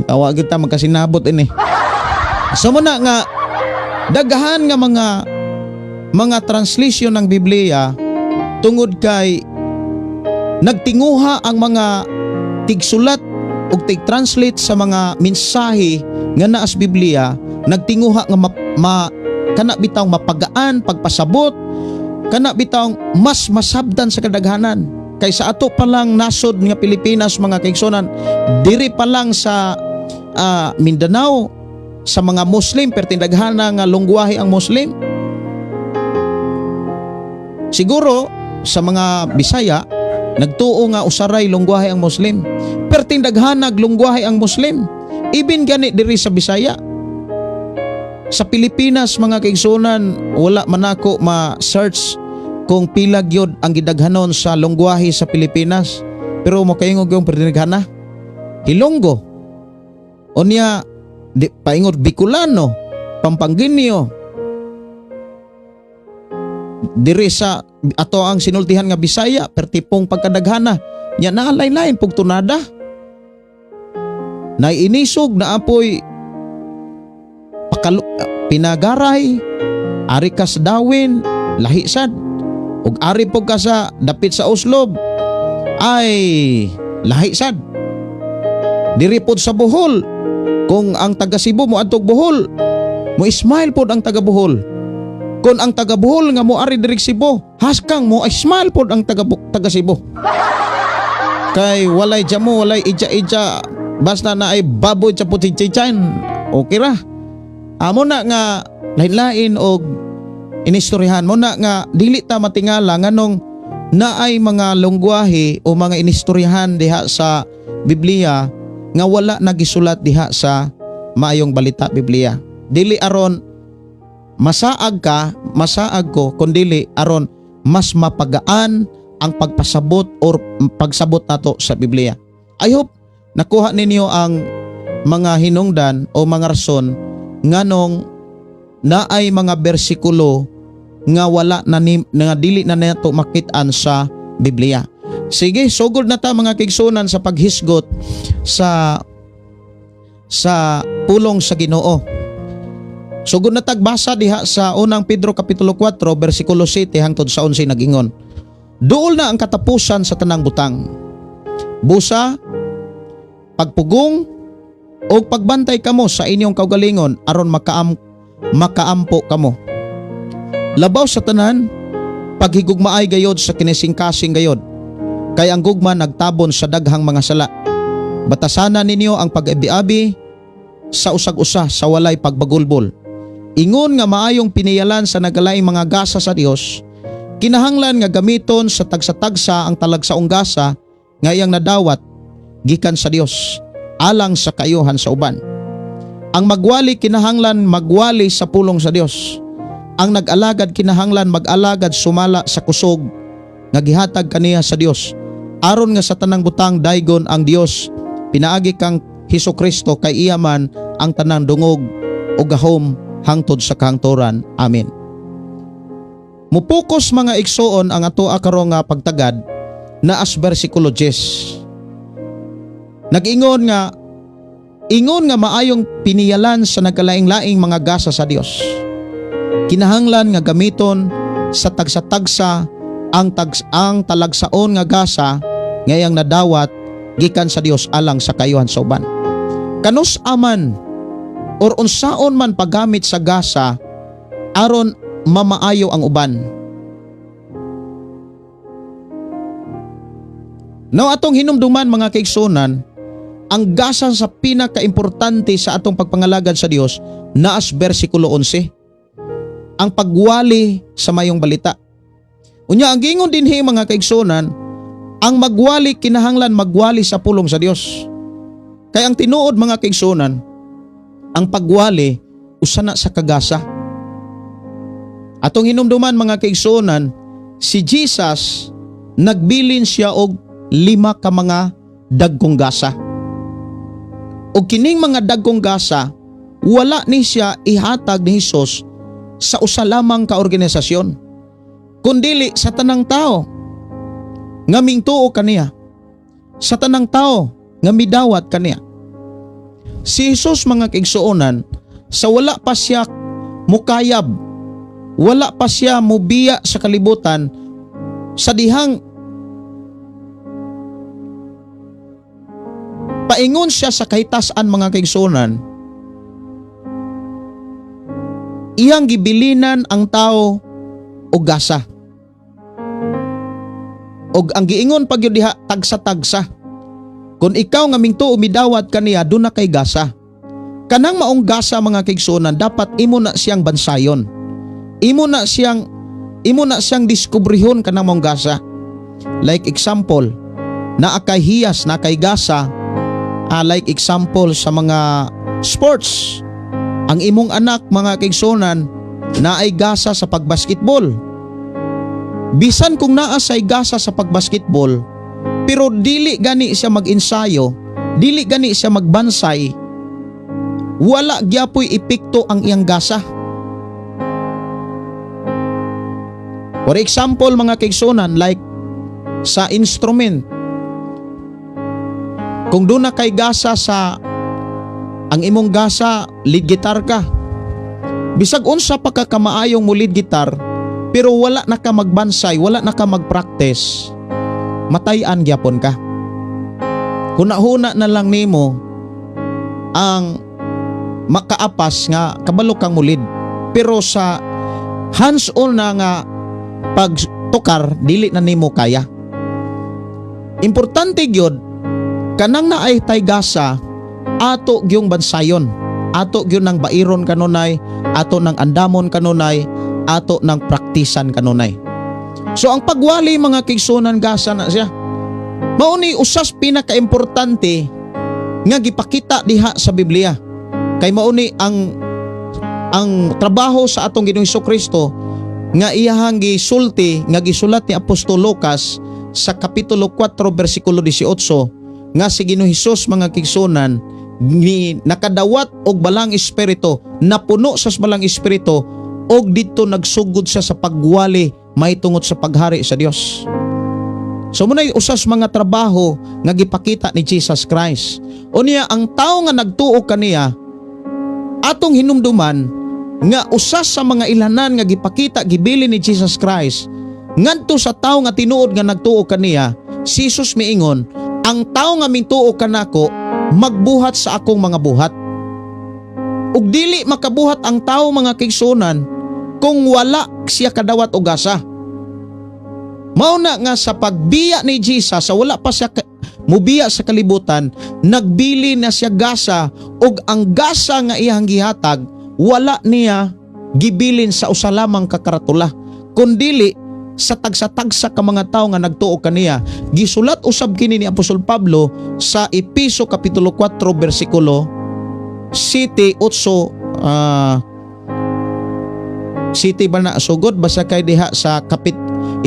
Tawa kita magkasinabot ini. So mo na nga daghan nga mga translation ng Biblia tungod kay nagtinguha ang mga tigsulat ug tig-translate sa mga mensahe nga naa sa Biblia, nagtinguha nga kana bitawng mapagaan pagpasabot, kana bitawng mas masabdan sa kadaghanan. Kay sa ato pa lang nasod nga Pilipinas, mga kaigsunan, diri pa lang sa Mindanao, sa mga Muslim, pertindaghana nga lungwahe ang Muslim. Siguro sa mga Bisaya nagtuo nga usaray lungwahe ang Muslim, pertindaghanag lungwahe ang Muslim ibin gani diri sa Bisaya. Sa Pilipinas, mga kaigsunan, wala man ako ma-search kung pila gyud ang gidaghanon sa lungwahe sa Pilipinas, pero mo kaingog yung pertindaghana Ilonggo, unya di, paingot Bicolano, Pampangueño, diri sa ato ang sinultihan nga Bisaya pertipong pagkadaghana nya, naa lain-lain pug tunada, naiinisog na apoy pakalo, pinagaray, ari ka sa Dawin, lahi sad, ug ari pug ka sa dapit sa Oslob, ay lahi sad. Diri pod sa Bohol, kung ang taga Cebu mo adtog Bohol, mo smile pod ang taga Bohol. Kung ang taga Bohol nga mo ari diri Cebu, haskang mo ay smile pod ang taga taga Cebu. Kay walay jamo, walay ija-ija, basta na ay baboy sa puti-chichan, okay ra. Amo na nga lain-lain og inistoryahan mo na nga dili ta matingala nganong naay mga lungwahe o mga inistoryahan diha sa Biblia nga wala nagisulat diha sa Maayong Balita Biblia. Dili aron masaag ka, masaag ko, kundili aron mas mapagaan ang pagpasabot or pagsabot nato sa Biblia. I hope nakuha ninyo ang mga hinungdan o mga rason nganong naay mga bersikulo nga wala na ni, nga dili na nato makit-an sa Biblia. Sige, sugod na ta, mga kaigsunan, sa paghisgot sa pulong sa Ginoo. Sugod na tagbasa diha sa Unang Pedro kapitulo 4 bersikulo 7 hangtod sa 11, nagingon. "Duol na ang katapusan sa tanang butang. Busa, pagpugong o pagbantay kamo sa inyong kaugalingon aron makaampo kamo. Labaw sa tanan, paghigugmaay gayod sa kinisingkasing gayod. Kay ang gugma nagtabon sa daghang mga sala. Batasana ninyo ang pag-abi-abi sa usag-usa sa walay pagbagulbol. Ingon nga maayong piniyalan sa nagkalaing mga gasa sa Dios, kinahanglan nga gamiton sa tagsa-tagsa ang talagsaong gasa nga iyang nadawat gikan sa Dios alang sa kayuhan sa uban. Ang magwali kinahanglan magwali sa pulong sa Dios. Ang nag-alagad kinahanglan mag-alagad sumala sa kusog nga gihatag kaniya sa Dios. Aron nga sa tanang butang daygon ang Dios pinaagi kang Hesus Kristo, kay iya man ang tanang dungog o gahom hangtod sa kahangturan. Amen. Mupokus, mga igsuon, ang ato karon nga pagtagad na as versikulo 10. Nag-ingon nga ingon nga maayong piniyalan sa nagkalaing-laing mga gasa sa Dios, kinahanglan nga gamiton sa tagsa-tagsa ang talagsaon nga gasa nga iyang nadawat gikan sa Dios alang sa kayuhan sa uban. Kanus aman or unsaon man paggamit sa gasa aron mamaayo ang uban. Now, atong hinumduman, mga kaigsunan, ang gasa sa pinakaimportante sa atong pagpangalagad sa Dios naas versikulo 11. Ang pagwali sa mayong balita. Unya, ang gingon dinhi, mga kaigsunan, ang magwali kinahanglan magwali sa pulong sa Dios. Kay ang tinuod, mga kaigsunan, ang pagwali usa na sa kagasa. Atong hinumduman, mga kaigsunan, si Jesus nagbilin siya og 5 ka mga dagkong gasa. Og kining mga dagkong gasa, wala ni siya ihatag ni Hesus sa usa lamang ka organisasyon, kundili sa tanang tao nga mingtuo kaniya. Sa tanang tao nga midawat kaniya. Si Jesus, mga kaigsuonan, sa wala pa siya mukayab, wala pa siya mubiya sa kalibutan, sa dihang paingon siya sa kahitasan, mga kaigsuonan, iyang gibilinan ang tao og gasa. Og ang giingon pag diha, tagsa-tagsa. Kung ikaw nga mingtuo, midawat kaniya, duna kay gasa. Kanang maong gasa, mga kaigsuonan, dapat imo na siyang bansayon. Imo na siyang diskubrihon kanang maong gasa. Like example, naa kay hiyas, naa kay gasa, like example sa mga sports. Ang imong anak, mga kaigsuonan, naay gasa sa pagbasketball. Bisan kung naa say gasa sa pagbasketball, pero dili gani siya mag-ensayo, dili gani siya magbansay, wala gyapoy epekto ang iyang gasa. For example, mga kaigsuonan, like sa instrument, kung duna kay gasa sa ang imong gasa, lead guitar ka. Bisag unsa pa ka kamaayong mo lead guitar, pero wala na ka magbansay, wala na ka magpractice, matayan gyapon ka. Huna-huna na lang nimo ang makaapas nga kabalo kang mulid. Pero sa hands-on na nga pagtukar, dili na nimo kaya. Importante gyud kanang naay tay gasa, ato gyung bansayon. Ato gyud nang bairon kanunay, ato nang andamon kanunay, ato nang praktisan kanunay. So ang pagwali, mga kaigsunan, gasa na siya. Mao ni usas pinakaimportante nga gipakita diha sa Biblia. Kay mao ni ang trabaho sa atong Ginoong Kristo nga iyahang gisulti nga gisulat ni Apostol Lucas sa kapitulo 4 bersikulo 18 nga si Ginoong Hesus, mga kaigsunan, ni nakadawat og Balang Espiritu, napuno sa Balang Espiritu og didto nagsugod siya sa pagwali mahitungod sa paghari sa Dios. So mao nay usas mga trabaho nga gipakita ni Jesus Christ. Unya, ang tao nga nagtuo kaniya, atong hinumduman nga usas sa mga ilanan nga gipakita, gibili ni Jesus Christ ngadto sa tao nga tinuod nga nagtuo kaniya. Si Jesus miingon, "Ang tao nga mituo kanako magbuhat sa akong mga buhat." Ug dili makabuhat ang tao, mga kaigsunan, kung wala siya kadawat og gasa. Mao na nga sa pagbiya ni Jesus, sa wala pa siya mubiya sa kalibutan, nagbili na siya gasa ug ang gasa nga iyang gihatag wala niya gibilin sa usa lamang ka karatula, kundili sa tagsa-tagsa ka mga tawo nga nagtuo kaniya. Gisulat usab kini ni Apostol Pablo sa Epeso kapitulo 4 bersikulo 7, 8, 7 ba na sugod, basta kay diha sa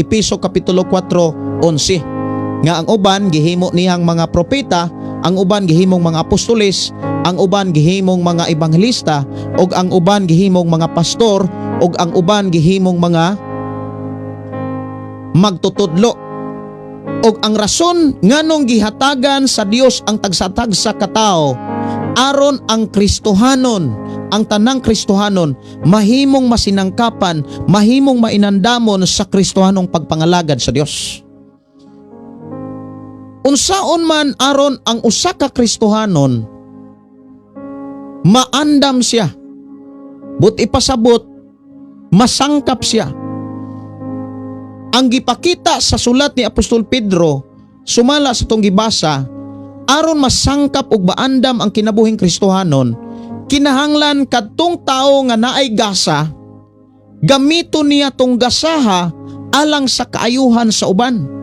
Epeso kapitulo 4 11 nga ang uban gihimo niyang mga propeta, ang uban gihimong mga apostoles, ang uban gihimong mga ebanghelista, ug ang uban gihimong mga pastor, ug ang uban gihimong mga magtutudlo. Ug ang rason nganong gihatagan sa Dios ang tagsa-tagsa ka tawo, aron ang Kristohanon, ang tanang Kristohanon mahimong masinangkapan, mahimong mainandamon sa Kristohanong pagpangalagad sa Dios. Unsaon man aron ang usa ka Kristohanon maandam siya, but ipasabot masangkap siya? Ang gipakita sa sulat ni Apostol Pedro sumala sa atong gibasa, aron masangkap ug maandam ang kinabuhing Kristohanon, kinahanglan kadtong tawo nga naay gasa, gamito niya tong gasaha alang sa kaayuhan sa uban.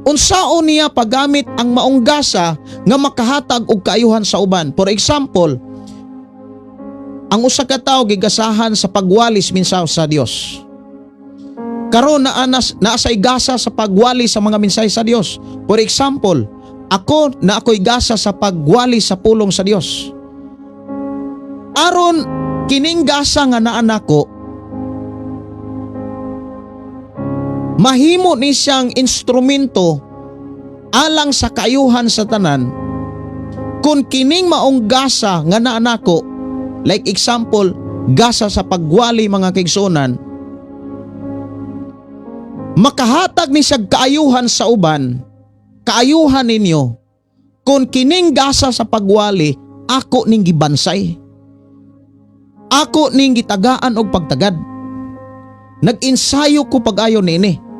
Unsaon niya paggamit ang maong gasa nga makahatag og kaayuhan sa uban? For example, ang usa ka tawo gigasahan sa pagwalis mensahe sa Dios. Karon naa naa say gasa sa pagwali sa mga mensahe sa Dios. For example, ako, na ako'y gasa sa pagwali sa pulong sa Dios. Aron kining gasa nga naa nako mahimo ni siyang instrumento alang sa kaayuhan sa tanan, kung kining maong gasa nga naa nako, like example, gasa sa pagwali, mga kaigsuonan, makahatag ni siya kaayuhan sa uban, kaayuhan ninyo, kung kining gasa sa pagwali ako ning gibansay, ako ning gitagaan og pagtagad, nag-ensayo ko pag-ayo niini.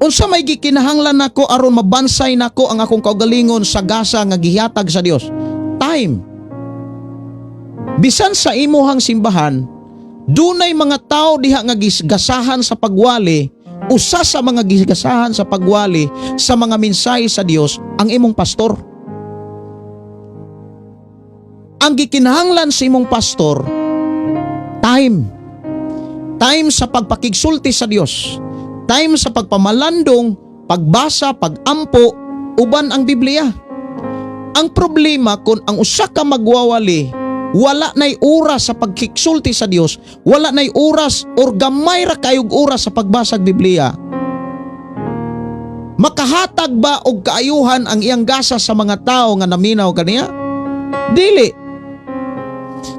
Unsa may gikinahanglan nako aron mabansay nako ang akong kaugalingon sa gasa nga gihatag sa Dios? Time. Bisan sa imuhang simbahan, dunay mga tao diha nga gigasahan sa pagwali. Usa sa mga gigasahan sa pagwali sa mga mensahe sa Dios ang imong pastor. Ang gikinahanglan sa imong pastor, time. Time sa pagpakigsulti sa Dios. Time sa pagpamalandong, pagbasa, pagampo, uban ang Biblia. Ang problema, kung ang usa ka magwawali wala na'y oras sa pagkiksulti sa Dios, wala na'y oras or gamay ra kayog oras sa pagbasag Biblia, makahatag ba og kaayuhan ang iyang gasa sa mga tao nga naminaw kaniya? Dili.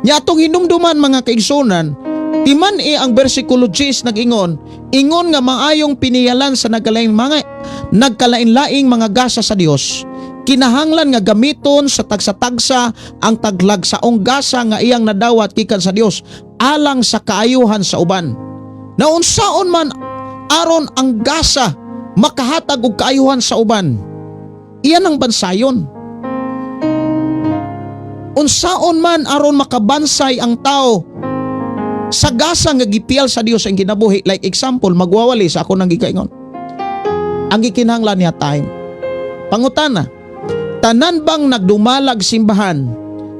Nya atong hinumduman, mga kaigsunan, timan e ang bersikulo 10 nag-ingon, ingon nga maayong piniyalan sa nagkalain-laing mga gasa sa Dios, kinahanglan nga gamiton sa tagsa-tagsa ang taglagsaong gasa nga iyang nadawat gikan sa Dios alang sa kaayuhan sa uban. Naunsaon man aron ang gasa makahatag og kaayuhan sa uban? Iyan ang bansayon. Unsaon man aron makabansay ang tao sa gasa nga gipiyal sa Dios ang kinabuhi? Like example, magwawali sa ako nang gikaingon. Ang gikinahanglan niya, time. Pangutana, tanan bang nagdumalag simbahan,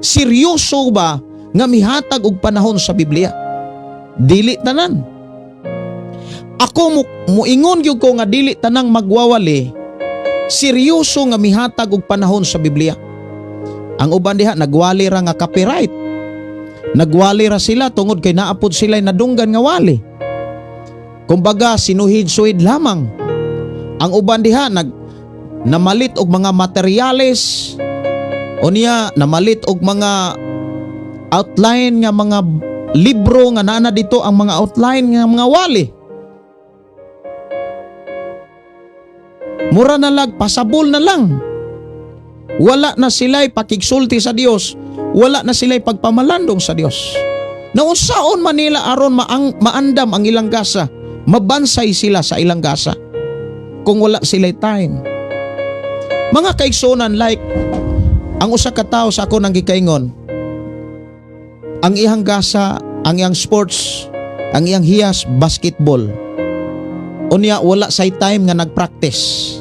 seryoso ba nga mihatag og panahon sa Biblia? Dili tanan. Ako muingon gyud ko nga dili tanang magwawali seryoso nga mihatag og panahon sa Biblia. Ang uban diha nagwali ra nga copyright. Nagwali ra sila tungod kay naapod sila nadunggan nga wali. Kumbaga, sinuhid-suhid lamang. Ang uban diha namalit og mga materyales, unya namalit og mga outline nga mga libro nga naa na dito ang mga outline nga mga wali. Mura na lag pasabol na lang. Wala na sila'y pakigsulti sa Dios, wala na sila'y pagpamalandong sa Dios. Naunsaon man nila aron maandam ang ilang gasa, mabansay sila sa ilang gasa kung wala sila'y time? Mga kaigsunan, like ang usa ka tawo sa ako nang gikaingon, ang iyang gasa Ang iyang sports, ang iyang hiyas, basketball. Unya wala say time nga nagpractice.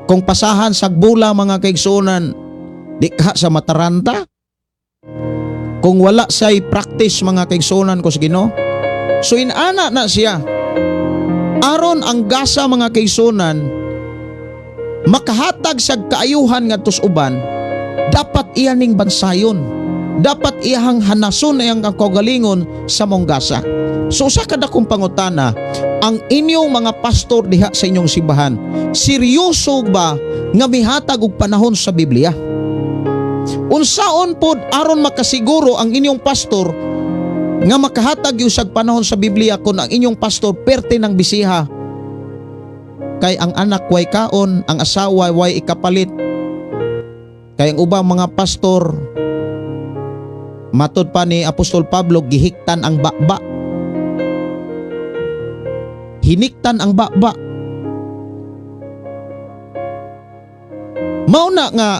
Kung pasahan sa bola, mga kaigsuonan, di ka sa mataranta. Kung wala say practice, mga kaigsuonan ko sa Ginoo. So inana na siya. Aron ang gasa, mga kaigsuonan, makahatag sa kaayuhan ngadto sa uban, dapat iya ning bansayon. Dapat iyahang hanason iyang kaugalingon sa maong gasa. So usa ka dakong pangutana, ang inyong mga pastor diha sa inyong simbahan, seryoso ba nga mihatag og panahon sa Biblia? Unsaon pod aron makasiguro ang inyong pastor nga makahatag gyud siyag panahon sa Biblia kung ang inyong pastor perte ng bisiha? Kay ang anak way kaon, ang asawa way ikapalit. Kay ang ubang mga pastor, matod pa ni Apostol Pablo, gihiktan ang baba. Hiniktan ang baba. Mao na nga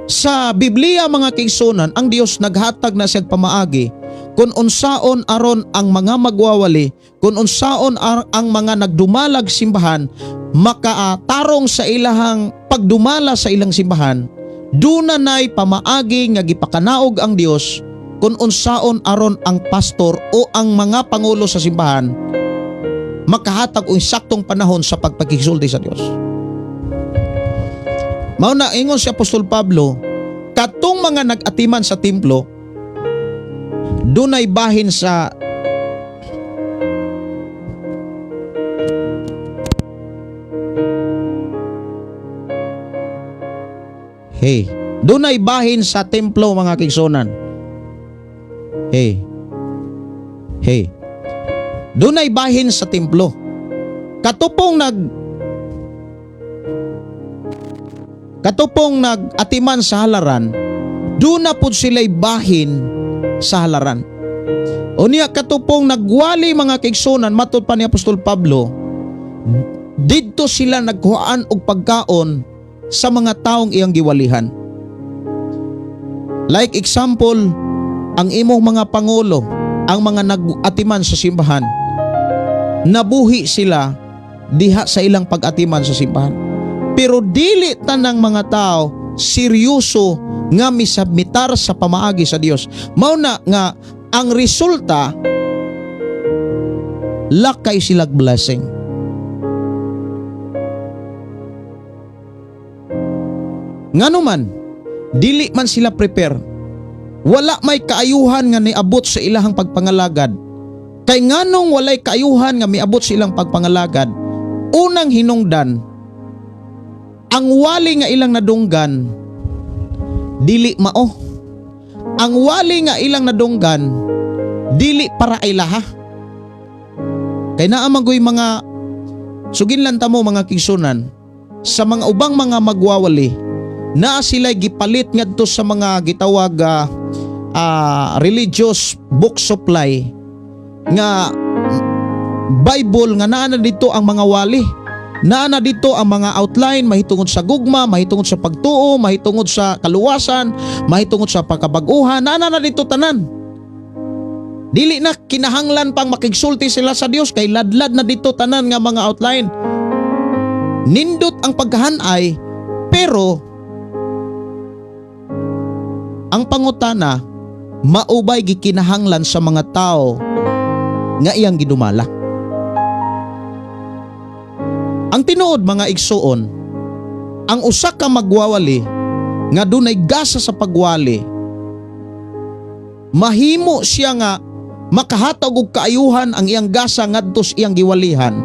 sa Biblia, mga kaigsuonan, ang Dios naghatag na siyang pamaagi kung unsaon aron ang mga magwawali, kung unsaon ang mga nagdumalag simbahan makatarong sa ilahang pagdumala sa ilang simbahan. Duna nay pamaagi nga gipakanaog ang Dios kung unsaon aron ang pastor o ang mga pangulo sa simbahan makahatag og saktong panahon sa pagpakigsulti sa Dios. Mao na ingon si Apostol Pablo, katong mga nag-atiman sa templo, dunay bahin sa Hey, dunay bahin sa templo, mga kaigsuonan. Hey. Hey. Dunay bahin sa templo. Katong nag-atiman sa halaran, duna pud sila'y bahin sa halaran. Unya katong nagwali, mga kaigsuonan, matod pa ni Apostol Pablo, didto sila nagkuhaan og pagkaon sa mga taong iyang giwalihan. Like example, ang imong mga pangulo, ang mga nag-atiman sa simbahan, nabuhi sila diha sa ilang pag-atiman sa simbahan. Pero dili tanang mga tao seryoso nga misubmitar sa pamaagi sa Dios. Mao na nga ang resulta, lakay silag blessing. Ngano man, dili man sila prepare. Wala may kaayuhan nga niabot sa ilahang pagpangalagad. Kay nganong walay kaayuhan nga miabot sa ilang pagpangalagad? Unang hinungdan, ang wali nga ilang nadunggan dili mao. Ang wali nga ilang nadunggan dili para ilaha. Kay naa man goy mga suginlan ta mo, mga kaigsuonan, sa mga ubang mga magwawali, naa sila gipalit ngadto sa mga gitawag religious book supply nga Bible nga naa na dito ang mga wali. Naa na dito ang mga outline mahitungod sa gugma, mahitungod sa pagtuo, mahitungod sa kaluwasan, mahitungod sa pagkabaguhan, naa na dito tanan. Dili na kinahanglan pang makigsulti sila sa Dios kay ladlad na dito tanan nga mga outline. Nindot ang pagkahanay, pero ang pangutana, maubay gikinahanglan sa mga tao nga iyang gidumala? Ang tinuod, mga igsuon, ang usa ka magwawali nga dunay gasa sa pagwali, mahimo siya nga makahatag og kaayuhan ang iyang gasa ngadto sa iyang giwalihan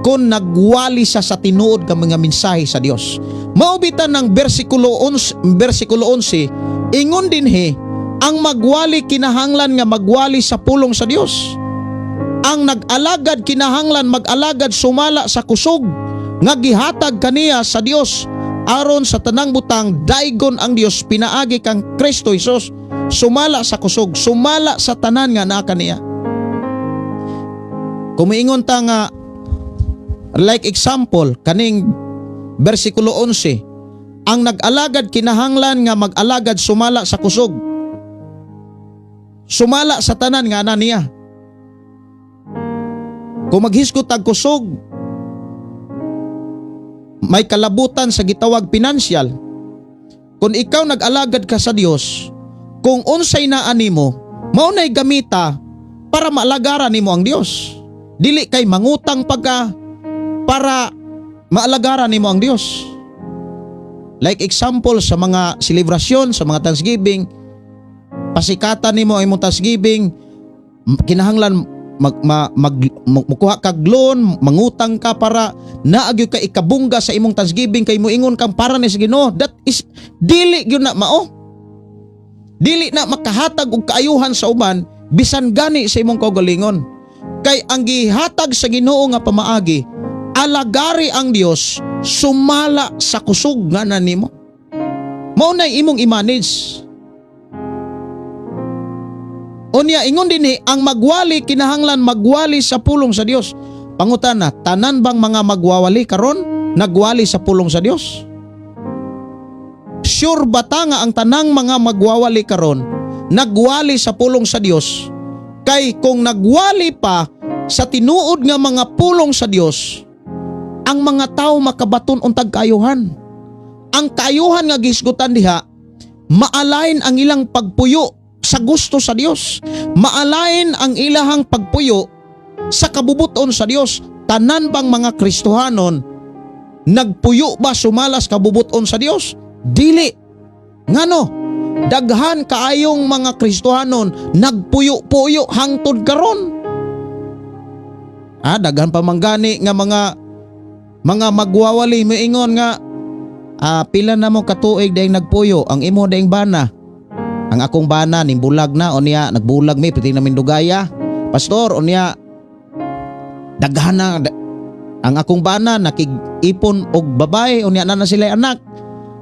kung nagwali siya sa tinuod nga mga mensahe sa Dios. Mao bitan ng bersikulo 11, bersikulo 11, ingon dinhi, ang magwali kinahanglan nga magwali sa pulong sa Dios. Ang nag-alagad kinahanglan mag-alagad sumala sa kusog nga gihatag kaniya sa Dios aron sa tanang butang daigon ang Dios pinaagi kang Kristo Jesus. Sumala sa kusog, sumala sa tanan nga naa kaniya. Kung ta nga like example kaning bersikulo 11, Ang nag-alagad kinahanglan nga mag-alagad sumala sa kusog. Sumala sa tanan nga ana niya. Kung maghisgot tag kusog, may kalabutan sa gitawag pinansyal. Kung ikaw nag-alagad ka sa Dios, kung unsay naa nimo, mao nay gamita para maalagaran nimo ang Dios. Dili kay mangutang pagka para maalagaran nimo ang Dios. Like example sa mga selebrasyon, sa mga Thanksgiving, pasikatan nimo ang imong Thanksgiving, kinahanglan mag, ma, mag, mukuha kag loan, mangutang ka para naa gyud ka ikabungga sa imong Thanksgiving kay moingon kang para ni sa Ginoo. That is dili gyud na mao. Dili na makahatag og kaayuhan sa uban bisan gani sa imong kaugalingon. Kay ang gihatag sa Ginoo nga pamaagi, alagari ang Dios sumala sa kusog nga na nimo. Mao na imong i-manage. Unya, ingon dinhi, ang magwali kinahanglan magwali sa pulong sa Dios. Pangutana, tanan bang mga magwawali karon nagwali sa pulong sa Dios? Sure ba ta nga ang tanang mga magwawali karon nagwali sa pulong sa Dios? Kay kung nagwali pa sa tinuod nga mga pulong sa Dios, ang mga tao makabaton untag kaayuhan. Ang kaayuhan nga gisgutan diha, maalain ang ilang pagpuyo sa gusto sa Dios. Maalain ang ilahang pagpuyo sa kabubuton sa Dios. Tanan bang mga Kristohanon nagpuyo ba sumalas kabubuton sa Dios? Dili. Ngano? Daghan kaayong mga Kristohanon nagpuyo-puyo hangtod karon. Daghan pa man gani nga mga magwawali moingon nga pila na mo katuig dayong nagpuyo ang imo dayong bana. Ang akong bana ning bulag na, unya nagbulag mi piti namin dugaya. Pastor, unya daghan na ang akong bana nakig-ipon og babae, unya na na sila anak.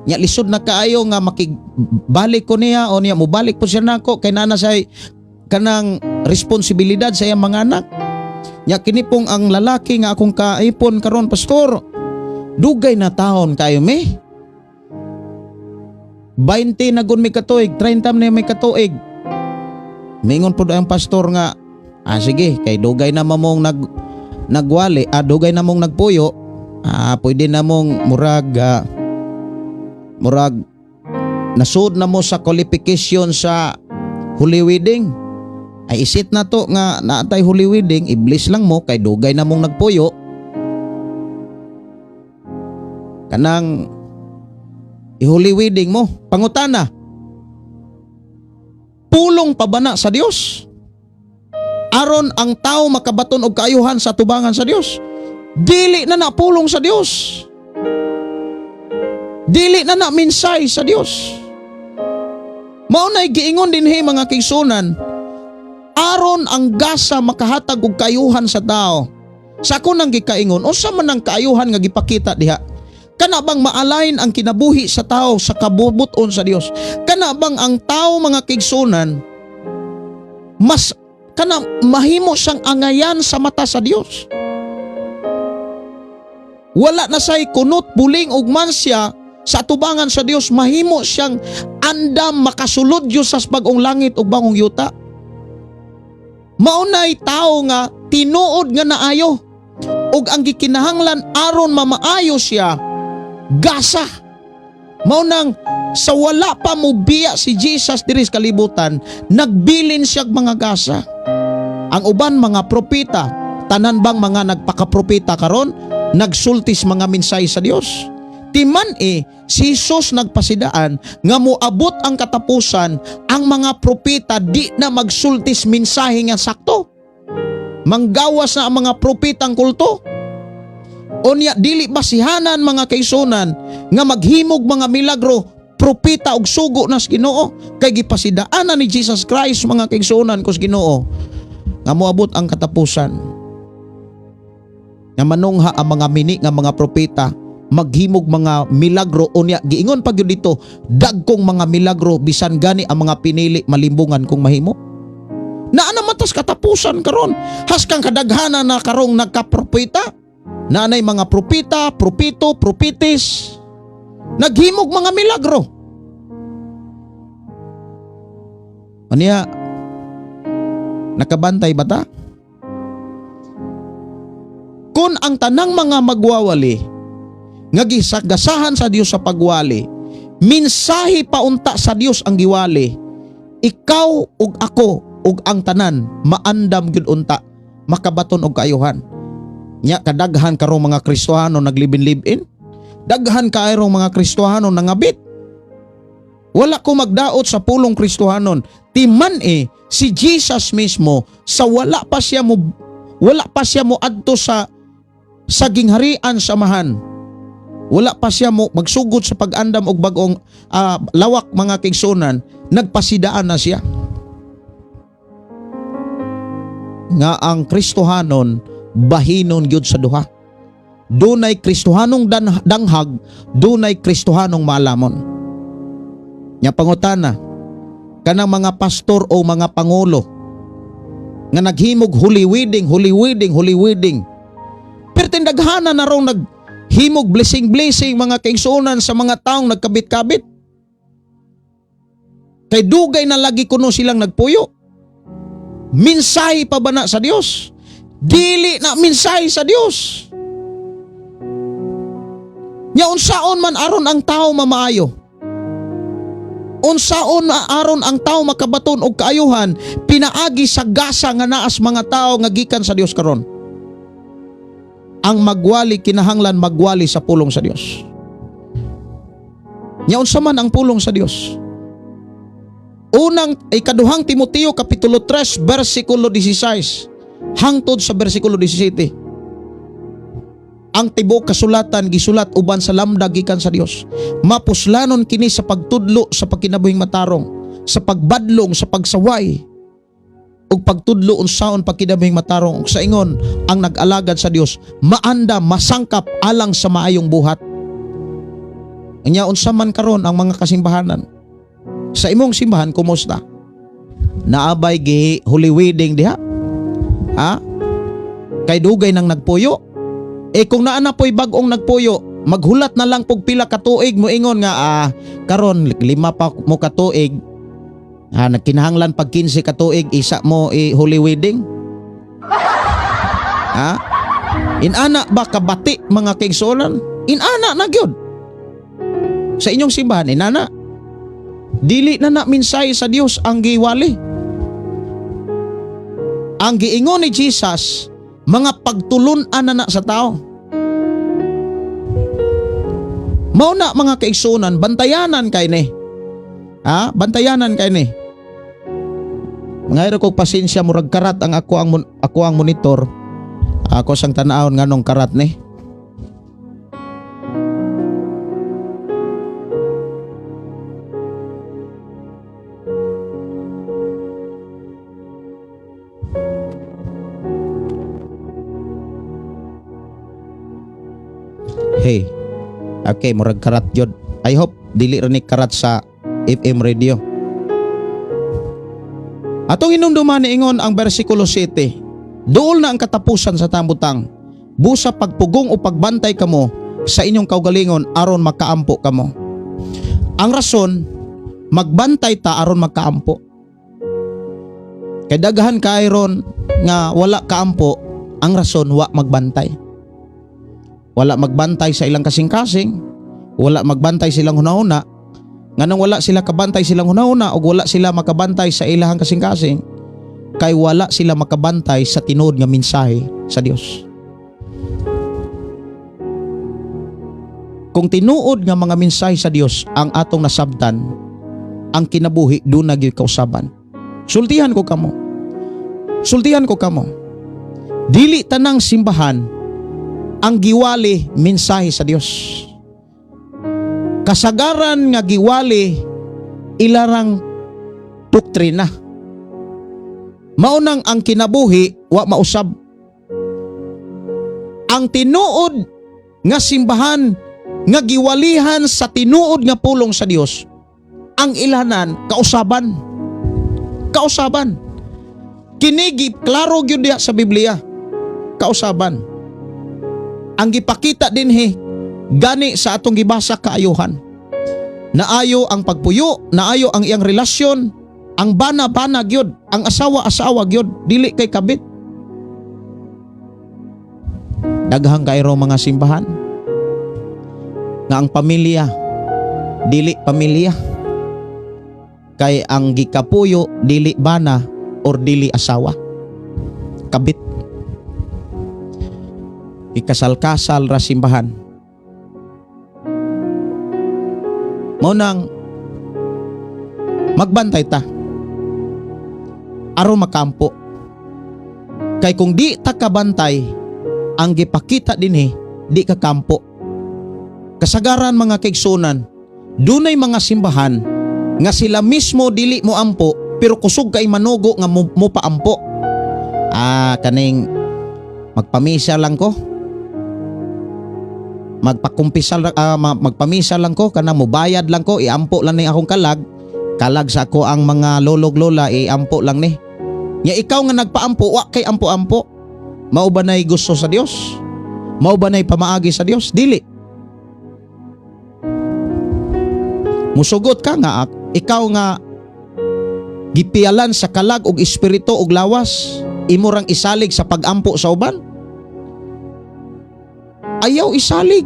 Nya lisod na kaayo nga makigbalik ko niya, unya mobalik po siya nako kay naa na say kanang responsibilidad sa iyang mga anak. Nya kini pong ang lalaki nga akong kaipon karon, pastor. Dugay na taon kayo mi. 20 na gun mi katuig, 30 na mi katuig. Mingon po ang pastor nga, sige, kay dugay na mamong nagwali, dugay na mong nagpuyo, pwede na mong murag nasud na mo sa qualification sa holy wedding. Ay isit na to nga naatay holy wedding, iblis lang mo kay dugay na mong nagpuyo. Kanang i-holy wedding mo. Pangutana, pulong pa ba na sa Dios? Aron ang tao makabaton og kaayuhan sa tubangan sa Dios. Dili na na pulong sa Dios. Dili na na minsay sa Dios. Mao na'y giingon dinhi, mga kaigsuonan, aron ang gasa makahatag og kaayuhan sa tao. Sa ako nang gikaingon, unsa man ang kaayuhan nga gipakita diha? Kana bang maalain ang kinabuhi sa tao sa kabubuton sa Dios? Kana bang ang tao, mga kaigsuonan, mas kana mahimo siyang angayan sa mata sa Dios? Wala na say kunot, buling ug mansya sa atubangan sa Dios, mahimo siyang andam makasulod Dios sa bag-ong langit ug bagong yuta. Maunay tao nga tinuod nga naayo ug ang gikinahanglan aron mamaayo siya, gasa. Mao nang sa wala pa mobiya si Jesus diri sa kalibutan, nagbilin siya mga gasa. Ang uban mga propeta, tanan bang mga nagpakapropeta karon nagsultis mga minsay sa Dios? Timan e, si Jesus nagpasidaan nga moabot ang katapusan, ang mga propeta di na magsultis mensahe nga sakto. Manggawas na ang mga propetang kulto. Unya dili basihanan, mga kaigsuonan, nga maghimog mga milagro propeta og sugo nas Ginoo, kay gipasidaan na ni Jesus Christ, mga kaigsuonan ko sa Ginoo, nga moabot ang katapusan nga manungha ang mga mini nga mga propeta maghimog mga milagro. Unya giingon pa gyud dito, dagkong mga milagro, bisan gani ang mga pinili malimbungan kung mahimo. Naa naman tas katapusan karon, haskang kadaghanan na karong nagkapropeta. Naanay mga propeta, propito, propitis. Naghimog mga milagro. Aniya, nakabantay ba ta? Kung ang tanang mga magwawali nga gisagasahan sa Dios sa pagwali, mensahe paunta sa Dios ang giwali, ikaw ug ako ug ang tanan maandam gyud unta makabaton og kaayuhan. Nya kadaghan karong mga Kristohano naglibin-libin, daghan kaayong mga Kristohano nangabit. Wala ko magdaot sa pulong Kristohanon. Timan eh si Jesus mismo sa wala pa siya mo adto sa gingharian sa Amahan. Wala pa siya mo magsugod sa pag-andam og bag-ong lawak, mga kaigsuonan, nagpasidaan na siya nga ang Kristohanon bahinon gyud sa duha. Dunay Kristohanong danghag, dunay Kristohanong maalamon. Nya pangutana, kanang mga pastor o mga pangulo nga naghimog holy wedding, holy wedding, holy wedding. Pero tindaghana na raw naghimog blessing blessing, mga kaigsuonan, sa mga taong nagkabit-kabit. Kay dugay na lagi kuno silang nagpuyo. Mensahe pa ba na sa Dios? Dili na mensahe sa Dios. Nya unsaon man aron ang tao mamaayo? Unsaon na aron ang tao makabaton og kaayuhan pinaagi sa gasa nga naas mga tao nga gikan sa Dios karon? Ang magwali kinahanglan magwali sa pulong sa Dios. Nya unsa man ang pulong sa Dios? Unang ikaduhang Timoteo kapitulo 3 bersikulo 16 hangtod sa bersikulo 17. Ang tibuok kasulatan gisulat uban sa lamda gikan sa Dios. Mapuslanon kini sa pagtudlo sa pagkinabuhing matarong, sa pagbadlong, sa pagsaway ug pagtudlo unsaon pagkinabuhing matarong, ug sa ingon ang nag-alagad sa Dios maanda, masangkap alang sa maayong buhat. Nya unsa man karon ang mga kasimbahanan? Sa imong simbahan, kumusta? Naabay gi holy wedding diha? Ha? Kay dugay nang nagpuyo. Eh kung naa na po'y bag-ong nagpuyo, maghulat na lang pog pila ka tuig, moingon nga karon 5 pa mo ka tuig. Ah, nagkinahanglan pag 15 ka tuig isa mo i holy wedding. Ha? Inana ba kabati, mga kaigsuonan? Inana na gyud. Sa inyong simbahan, inana. Dili na na mensahe sa Dios ang giwali. Ang giingon ni Jesus, mga pagtulun-an na na sa tao. Mao na, mga kaigsuonan, bantayanan kay ni. Ha? Bantayanan kay ni. Mga kog pasensya, murag karat ang ako ang monitor. Ako sang tan-awon nganong karat ni. Hey. Okay, murag karat jud. I hope dili ra ni karat sa FM radio. Atong hinumduman, ingon ang bersikulo 7. Duol na ang katapusan sa tambutang. Busa pagpugong o pagbantay kamo sa inyong kaugalingon aron makaampo kamo. Ang rason, magbantay ta aron makaampo. Kay daghan kayron nga wala kaampo, ang rason wa magbantay. Wala magbantay sa ilang kasing-kasing, wala magbantay silang hunahuna. Nganong wala sila kabantay silang hunahuna ug wala sila makabantay sa ilahang kasing-kasing, kay wala sila makabantay sa tinuod nga mensahe sa Dios. Kung tinuod nga mga mensahe sa Dios ang atong nasabtan, ang kinabuhi duna gyud kausaban. Sultihan ko kamo. Sultihan ko kamo. Dili tanang simbahan ang giwali mensahe sa Dios. Kasagaran nga giwali ilarang doktrina. Maunang ang kinabuhi wa mausab. Ang tinuod nga simbahan nga giwalihan sa tinuod nga pulong sa Dios, ang ilanan kausaban. Kausaban. Kini klaro gyud diha sa Biblia. Kausaban. Ang gipakita dinhi gani sa atong gibasa, kaayuhan. Naayo ang pagpuyo, naayo ang iyang relasyon, ang bana-bana gyud, ang asawa-asawa gyud, dili kay kabit. Daghang kayro mga simbahan nga ang pamilya dili pamilya kay ang gikapuyo dili bana or dili asawa, kabit. Ikasal-kasal ra simbahan. Mao nang magbantay ta aron makampo, kay kung di ta kabantay, ang gipakita dinhi di ka kampo. Kasagaran, mga kaigsunan, dunay mga simbahan nga sila mismo dili mo ampo pero kusog kay manugo nga mo paampo. Ah, kaning magpamisa lang ko. Magpakumpisal, magpamisa lang ko, kanang mubayad lang ko, iampo lang ni akong kalag. Kalag sa ako ang mga lolog lola, iampo lang ni. Nya ikaw nga nagpaampo, wa kay ampo-ampo. Mao ba nay gusto sa Dios? Mao ba nay pamaagi sa Dios? Dili. Musugot ka nga ikaw nga gipialan sa kalag og espiritu og lawas, imo rang isalig sa pagampo sa uban. Ayaw isalig.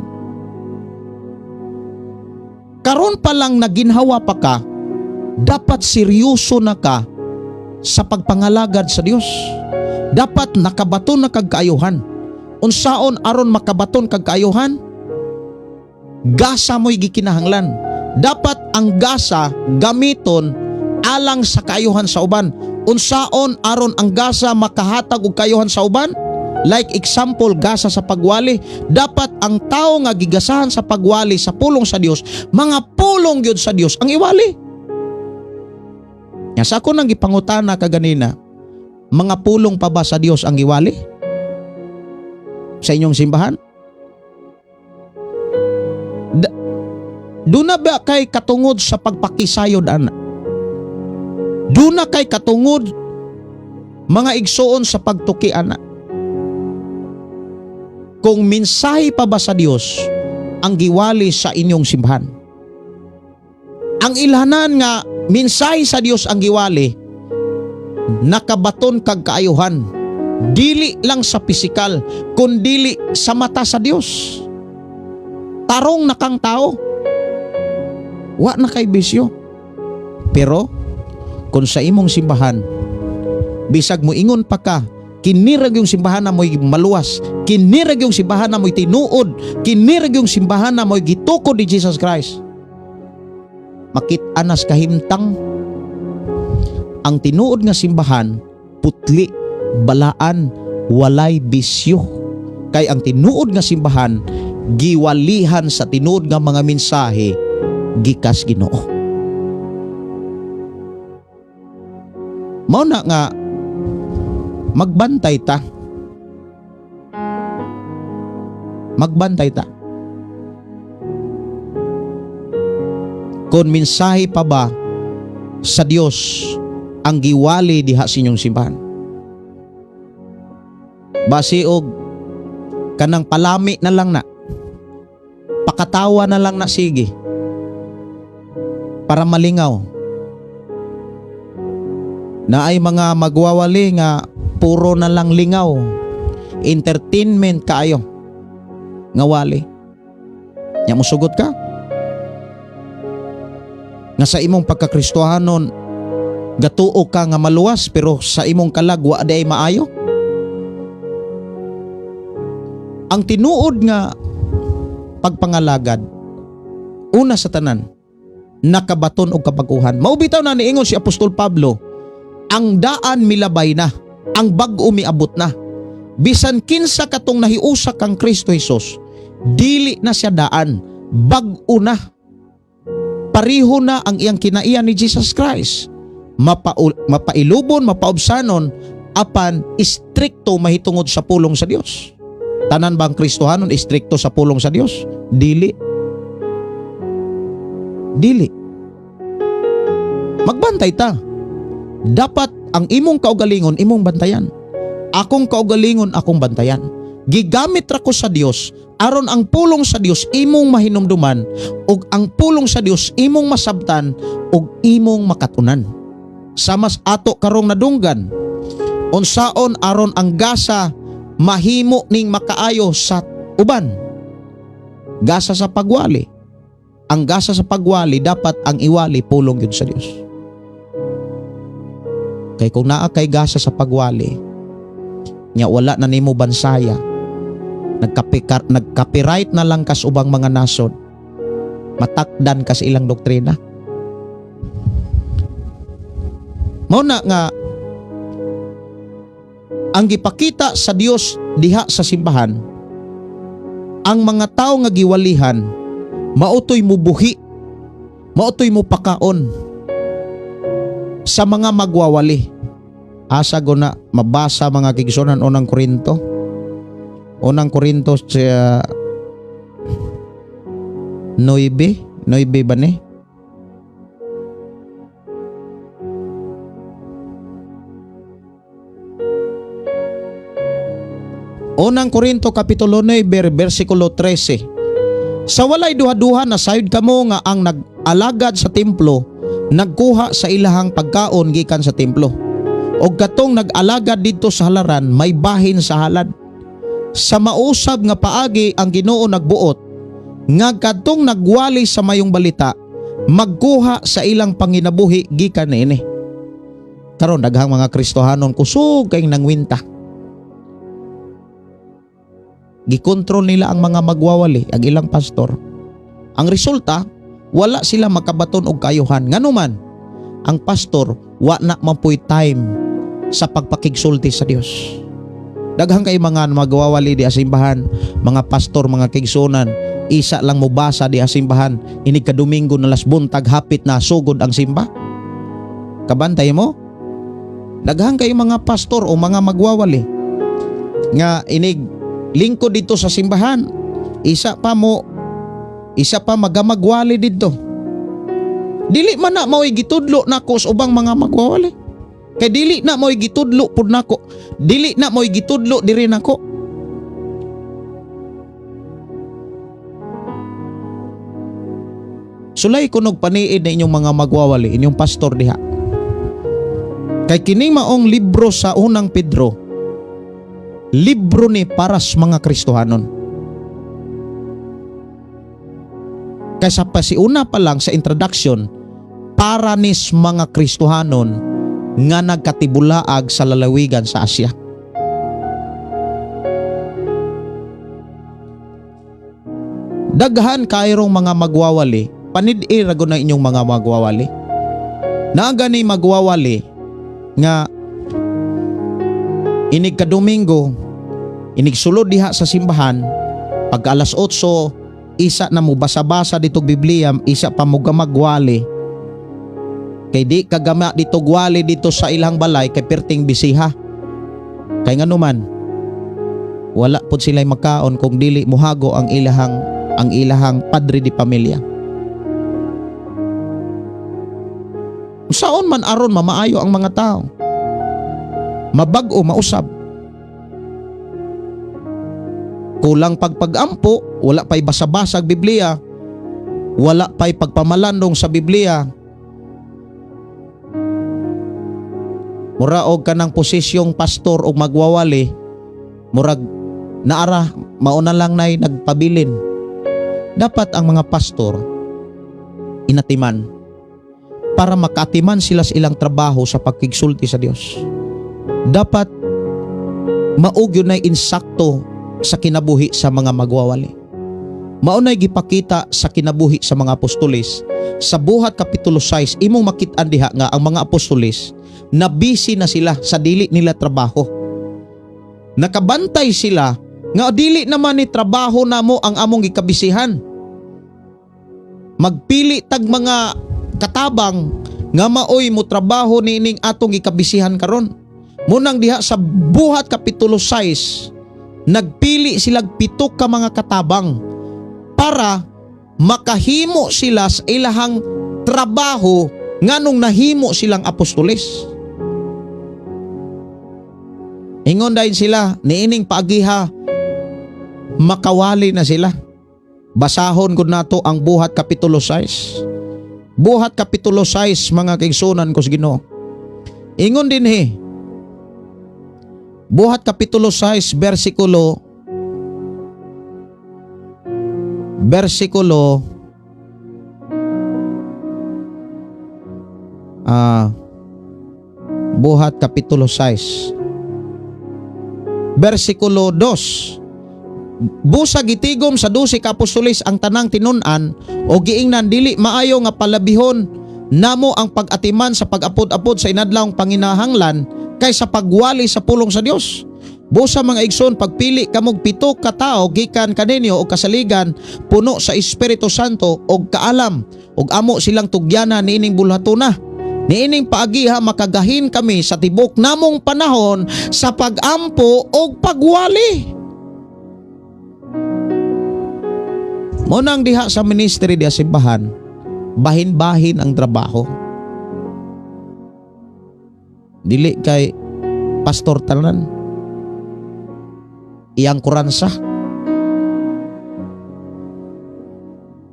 Karon pa lang naginhawa pa ka, dapat seryoso na ka sa pagpangalagad sa Dios. Dapat nakabaton na kag kaayuhan. Unsaon aron makabaton kag kaayuhan? Gasa mo'y gikinahanglan. Dapat ang gasa gamiton alang sa kaayuhan sa uban. Unsaon aron ang gasa makahatag og kaayuhan sa uban? Like example, gasa sa pagwali. Dapat ang tao nga gigasahan sa pagwali sa pulong sa Dios, mga pulong gyud sa Dios ang iwali. Nga sa ako nang gipangutana kaganina, mga pulong pa ba sa Dios ang giwali sa inyong simbahan? Duna ba kay katungod sa pagpakisayod ana? Duna kay katungod, mga igsoon, sa pagtuki ana? Kung mensahe pa ba sa Dios ang giwali sa inyong simbahan? Ang ilhanan nga mensahe sa Dios ang giwali, nakabaton kag kaayuhan, dili lang sa pisikal kundili sa mata sa Dios. Tarong na kang tao, wa na kay bisyo. Pero kung sa imong simbahan, bisag mo ingon pa ka, kinirag yung simbahan na mo'y maluwas, kinirag yung simbahan na mo'y tinuod, kinirag yung simbahan na mo'y gitukod ni Jesus Christ, makit-anas kahimtang. Ang tinuod nga simbahan, putli, balaan, walay bisyo, kay ang tinuod nga simbahan giwalihan sa tinuod nga mga mensahe gikas Ginoo. Mao na nga magbantay ta. Magbantay ta. Kung mensahe pa ba sa Dios ang giwali diha sa inyong simbahan. Basi og kanang palami na lang na, pakatawa na lang na, sige, para malingaw. Na ay mga magwawali nga puro na lang lingaw, entertainment kaayo nga wali. Nya musugot ka nga sa imong pagkakristohanon gatuo ka nga maluwas, pero sa imong kalag wa diay maayo. Ang tinuod nga pagpangalagad, una sa tanan, nakabaton og kabaguhan. Mao bitaw na niingon si Apostol Pablo, ang daan milabay na, ang bag-o miabot na. Bisan kinsa katong nahiusa kang Kristo Hesus, dili na siya daan, bag-o na. Pareho na ang iyang kinaiyan ni Jesus Christ. Mapailubon, mapaubsanon, apan istrikto mahitungod sa pulong sa Dios. Tanan ba ang Kristohanon istrikto sa pulong sa Dios? Dili. Dili. Magbantay ta. Dapat ang imong kaugalingon, imong bantayan. Akong kaugalingon, akong bantayan. Gigamit ra ko sa Dios aron ang pulong sa Dios imong mahinumduman ug ang pulong sa Dios imong masabtan ug imong makatunan. Samas ato karong nadunggan, unsaon aron ang gasa mahimo ning makaayo sa uban. Gasa sa pagwali. Ang gasa sa pagwali, dapat ang iwali pulong yun sa Dios. Kay kung naa kay gasa sa pagwali, nya wala na nimo bansaya, nagcopyright na lang kas ubang mga nasod, matakdan kas ilang doktrina. Mao na nga ang gipakita sa Dios diha sa simbahan, ang mga tao nga giwalihan mautoy mubuhi, mautoy mo pakaon sa mga magwawali. Asa go na mabasa, mga kigsunan? Unang Korinto. Unang Korinto sa 9, 9 ba ni? Unang Korinto Kapitulo 9 versikulo 13. Sa walay duha-duha, nasayod kamo nga ang nag-alagad sa templo nagkuha sa ilahang pagkaon gikan sa templo. Og katong nag-alagad didto sa halaran may bahin sa halad. Sa mausab nga paagi ang Ginoo nagbuot nga kadtong nagwali sa mayong balita magkuha sa ilang panginabuhi gikan niini. Karon daghang mga Kristohanon kusog kay nangwinta. Gikontrol nila ang mga magwawali, ang ilang pastor. Ang resulta, wala sila makabaton og kaayuhan. Nganuman, ang pastor wa na mampuy time sa pagpakigsulti sa Dios. Daghang kay mga magwawali di simbahan, mga pastor, mga kigsunan, isa lang mobasa di simbahan, inig ka Domingo na las buntag, hapit na sugod ang simba. Kabantay mo? Daghang kay mga pastor o mga magwawali nga inig lingkod dito sa simbahan, isa pa magamagwali didto. Dili man na mao'y gitudlo nako sa ubang mga magwawali. Kay dili na mo'y gitudlo pud nako. Dili na mo'y gitudlo diri nako. Sulay kunog paniid na inyong mga magwawali, inyong pastor diha. Kay kining maong libro sa Unang Pedro, libro ni para sa mga Kristohanon. Kay sa pasiuna pa lang sa introduction, para nis mga Kristohanon nga nagkatibulaag sa lalawigan sa Asya. Daghan kayrong mga magwawali, panid-i ra na inyong mga magwawali. Naa gani magwawali nga inig ka Domingo, inig sulod diha sa simbahan, pag alas 8, isa na mo basa-basa dito Biblia, isa pa mo gamagwali. Kay di kagama dito gwali dito sa ilang balay kay perting bisiha. Kay nganuman, wala pud sila makaon kung dili muhago ang ilahang padre di pamilya. Saon man aron mamaayo ang mga tao? Mabag-o, mausab. Kulang pagpagampo, wala pa'y basa-basag Biblia, wala pa'y pagpamalandong sa Biblia. Mura og kanang posisyong pastor og magwawali, murag naara mauna lang nay nagpabilin. Dapat ang mga pastor inatiman para makatiman sila sa ilang trabaho sa pagkigsulti sa Dios. Dapat maugyo na insakto sa kinabuhi sa mga magwawali. Maunay gipakita sa kinabuhi sa mga apostoles. Sa Buhat Kapitulo 6, imong makit-an diha nga ang mga apostoles na busy na sila sa dili nila trabaho. Nakabantay sila nga dili naman ni trabaho namo ang among gikabisihan. Magpili tag mga katabang nga maoy mo trabaho niining atong gikabisihan karon. Munang diha sa Buhat Kapitulo 6, nagpili silag 7 ka mga katabang para makahimo sila sa ilahang trabaho nganong nahimo silang apostoles. Ingon dahil sila niining paagiha. Makawali na sila. Basahon gud nato ang Buhat Kapitulo 6. Buhat Kapitulo 6, mga kaigsunan ko sa Ginoo. Ingon dinhi, Buhat Kapitulo 6, versikulo Buhat Kapitulo 6 versikulo 2. Busa gitigom sa 12 ka apostoles ang tanang tinun-an o giingnan, "Dili maayo nga palabihon namo ang pag-atiman sa pag-apod-apod sa inadlawng panginahanglan kaysa pagwali sa pulong sa Dios. Busa, mga igsoon, pagpili kamog 7 ka tawo gikan kaninyo og kasaligan, puno sa Espiritu Santo og kaalam, ug amo silang tugyana niining bulhatuna. Niining paagiha makagahin kami sa tibok namong panahon sa pagampo og pagwali." Mao nang diha sa ministry, diha simbahan, bahin-bahin ang trabaho. Dili kay pastor tanan. Iyang kuransa.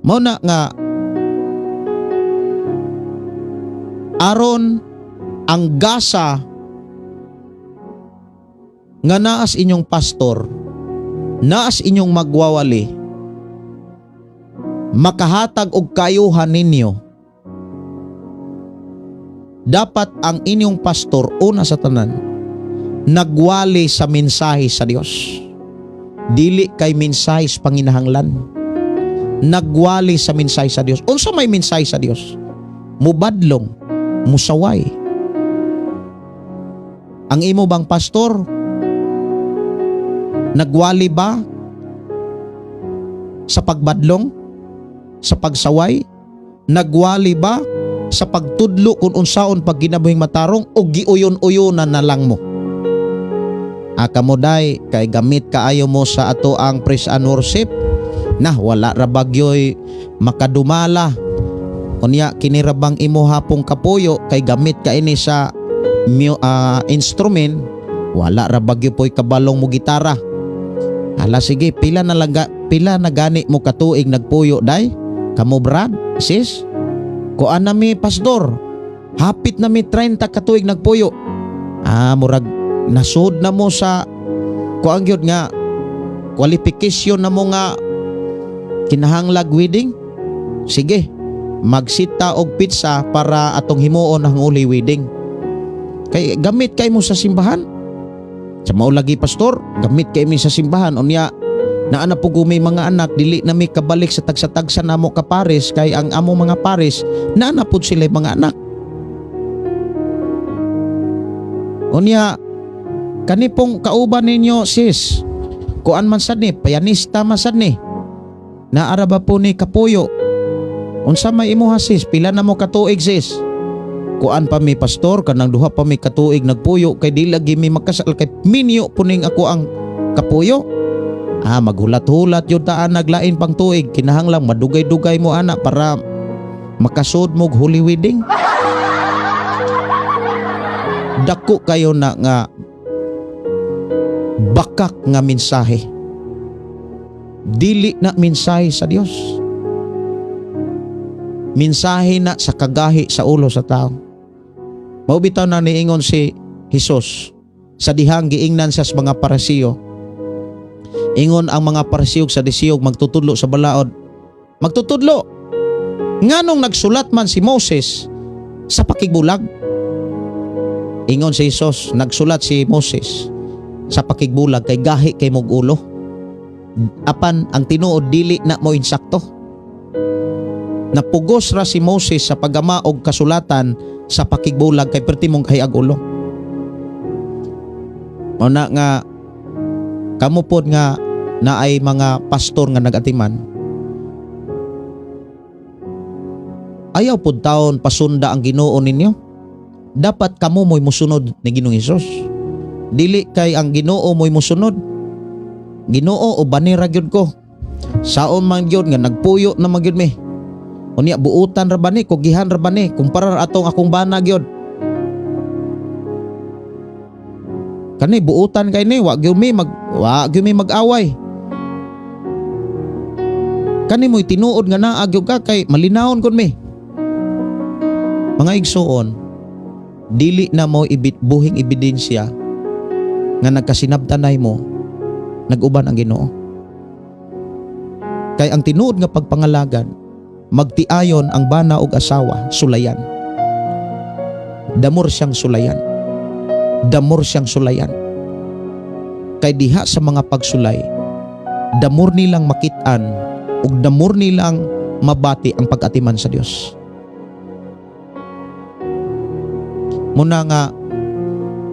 Mao na nga aron ang gasa nga naas inyong pastor, naas inyong magwawali, makahatag og kayuhan ninyo, dapat ang inyong pastor, una sa tanan, nagwali sa mensahe sa Dios. Dili kay mensahe sa panginahanglan. Nagwali sa mensahe sa Dios. Unsa may mensahe sa Dios? Mubadlong, musaway. Ang imo bang pastor nagwali ba sa pagbadlong, sa pagsaway? Nagwali ba sa pagtudlo kung unsaon pag ginabuhing matarong o giuyon-uyonan na lang mo? Kamo day, kay gamit kaayo mo sa ato ang praise and worship. Nah, wala ra bagyoy makadumala. Unya kini ra bang imo hapong kapuyo kay gamit ka ini sa instrument, wala ra bagyo poy kabalong mo gitara. Hala sige, pila na lang pila na gani mo katuig nagpuyo day? Kamo brad, sis? Kuan na mi, pastor. Hapit na mi 30 katuig nagpuyo. Murag nasud na mo sa kuan gyud nga qualification na mo nga kinahanglag wedding. Sige, magsita og pizza para atong himuon ang holy wedding. Kay gamit kay mo sa simbahan. Sa mao lagi, pastor, gamit kay mi sa simbahan. Unya naa na pud mi mga anak, dili na mi kabalik sa tagsa-tagsa namo ka pares kay ang among mga pares naa na pud sila mga anak. Unya kani pong kauban ninyo, sis, kuan man sad ni, pianista man sad ni. Naara ba po ni kapuyo? Unsa may imuha, sis? Pila na mo katuig, sis? Kuan pa mi, pastor, kanang 2 pa mi katuig nagpuyo kay di lagi mi makasal kay minyo puning ako ang kapuyo. Maghulat-hulat yun taan naglain pang tuig, kinahanglang madugay-dugay mo ana para makasud mo og holy wedding. Dako kayo na nga bakak nga mensahe. Dili na mensahe sa Dios. Mensahe na sa kagahi sa ulo sa tao. Mao bitaw na niingon si Hesus sa dihang giingnan siya sa mga Parisiyo. Ingon ang mga Parisiyo sa Sadiseo magtutudlo sa balaod. "Magtutudlo, nganong nagsulat man si Moses sa pakigbulag?" Ingon si Hesus, "Nagsulat si Moses sa pakigbulag kay gahi kay mog ulo. Apan ang tinuod dili na mo insakto. Napugos ra si Moses sa paggama og kasulatan sa pakigbulag kay perti mong kahiyag ulo." Mao na nga kamo pod nga naay mga pastor nga nagatiman, ayaw pod taon pasunda ang Ginoo ninyo. Dapat kamo mo'y musunod ni Ginoong Hesus. Dili kay ang Ginoo mo'y musunod. Ginoo, o banira gyud ko. Saon man gyud nga nagpuyo na man gyud mi. Unya buutan ra ba ni, kugihan ra ba ni, kumpara atong akong bana gyud. Kani buutan kay ni, wa gyud mi mag-away. Kani mo'y tinuod nga naa gyud ka kay malinawon kon mi. Mga igsuon, dili na mo ibit buhing ebidensya nga nagkasinabtanay mo, nag-uban ang Ginoo. Kay ang tinuod nga pagpangalagad, magtiayon ang bana og asawa, sulayan. Damor siyang sulayan. Damor siyang sulayan. Kay diha sa mga pagsulay, damor nilang makit-an ug damor nilang mabati ang pag-atiman sa Dios. Muna nga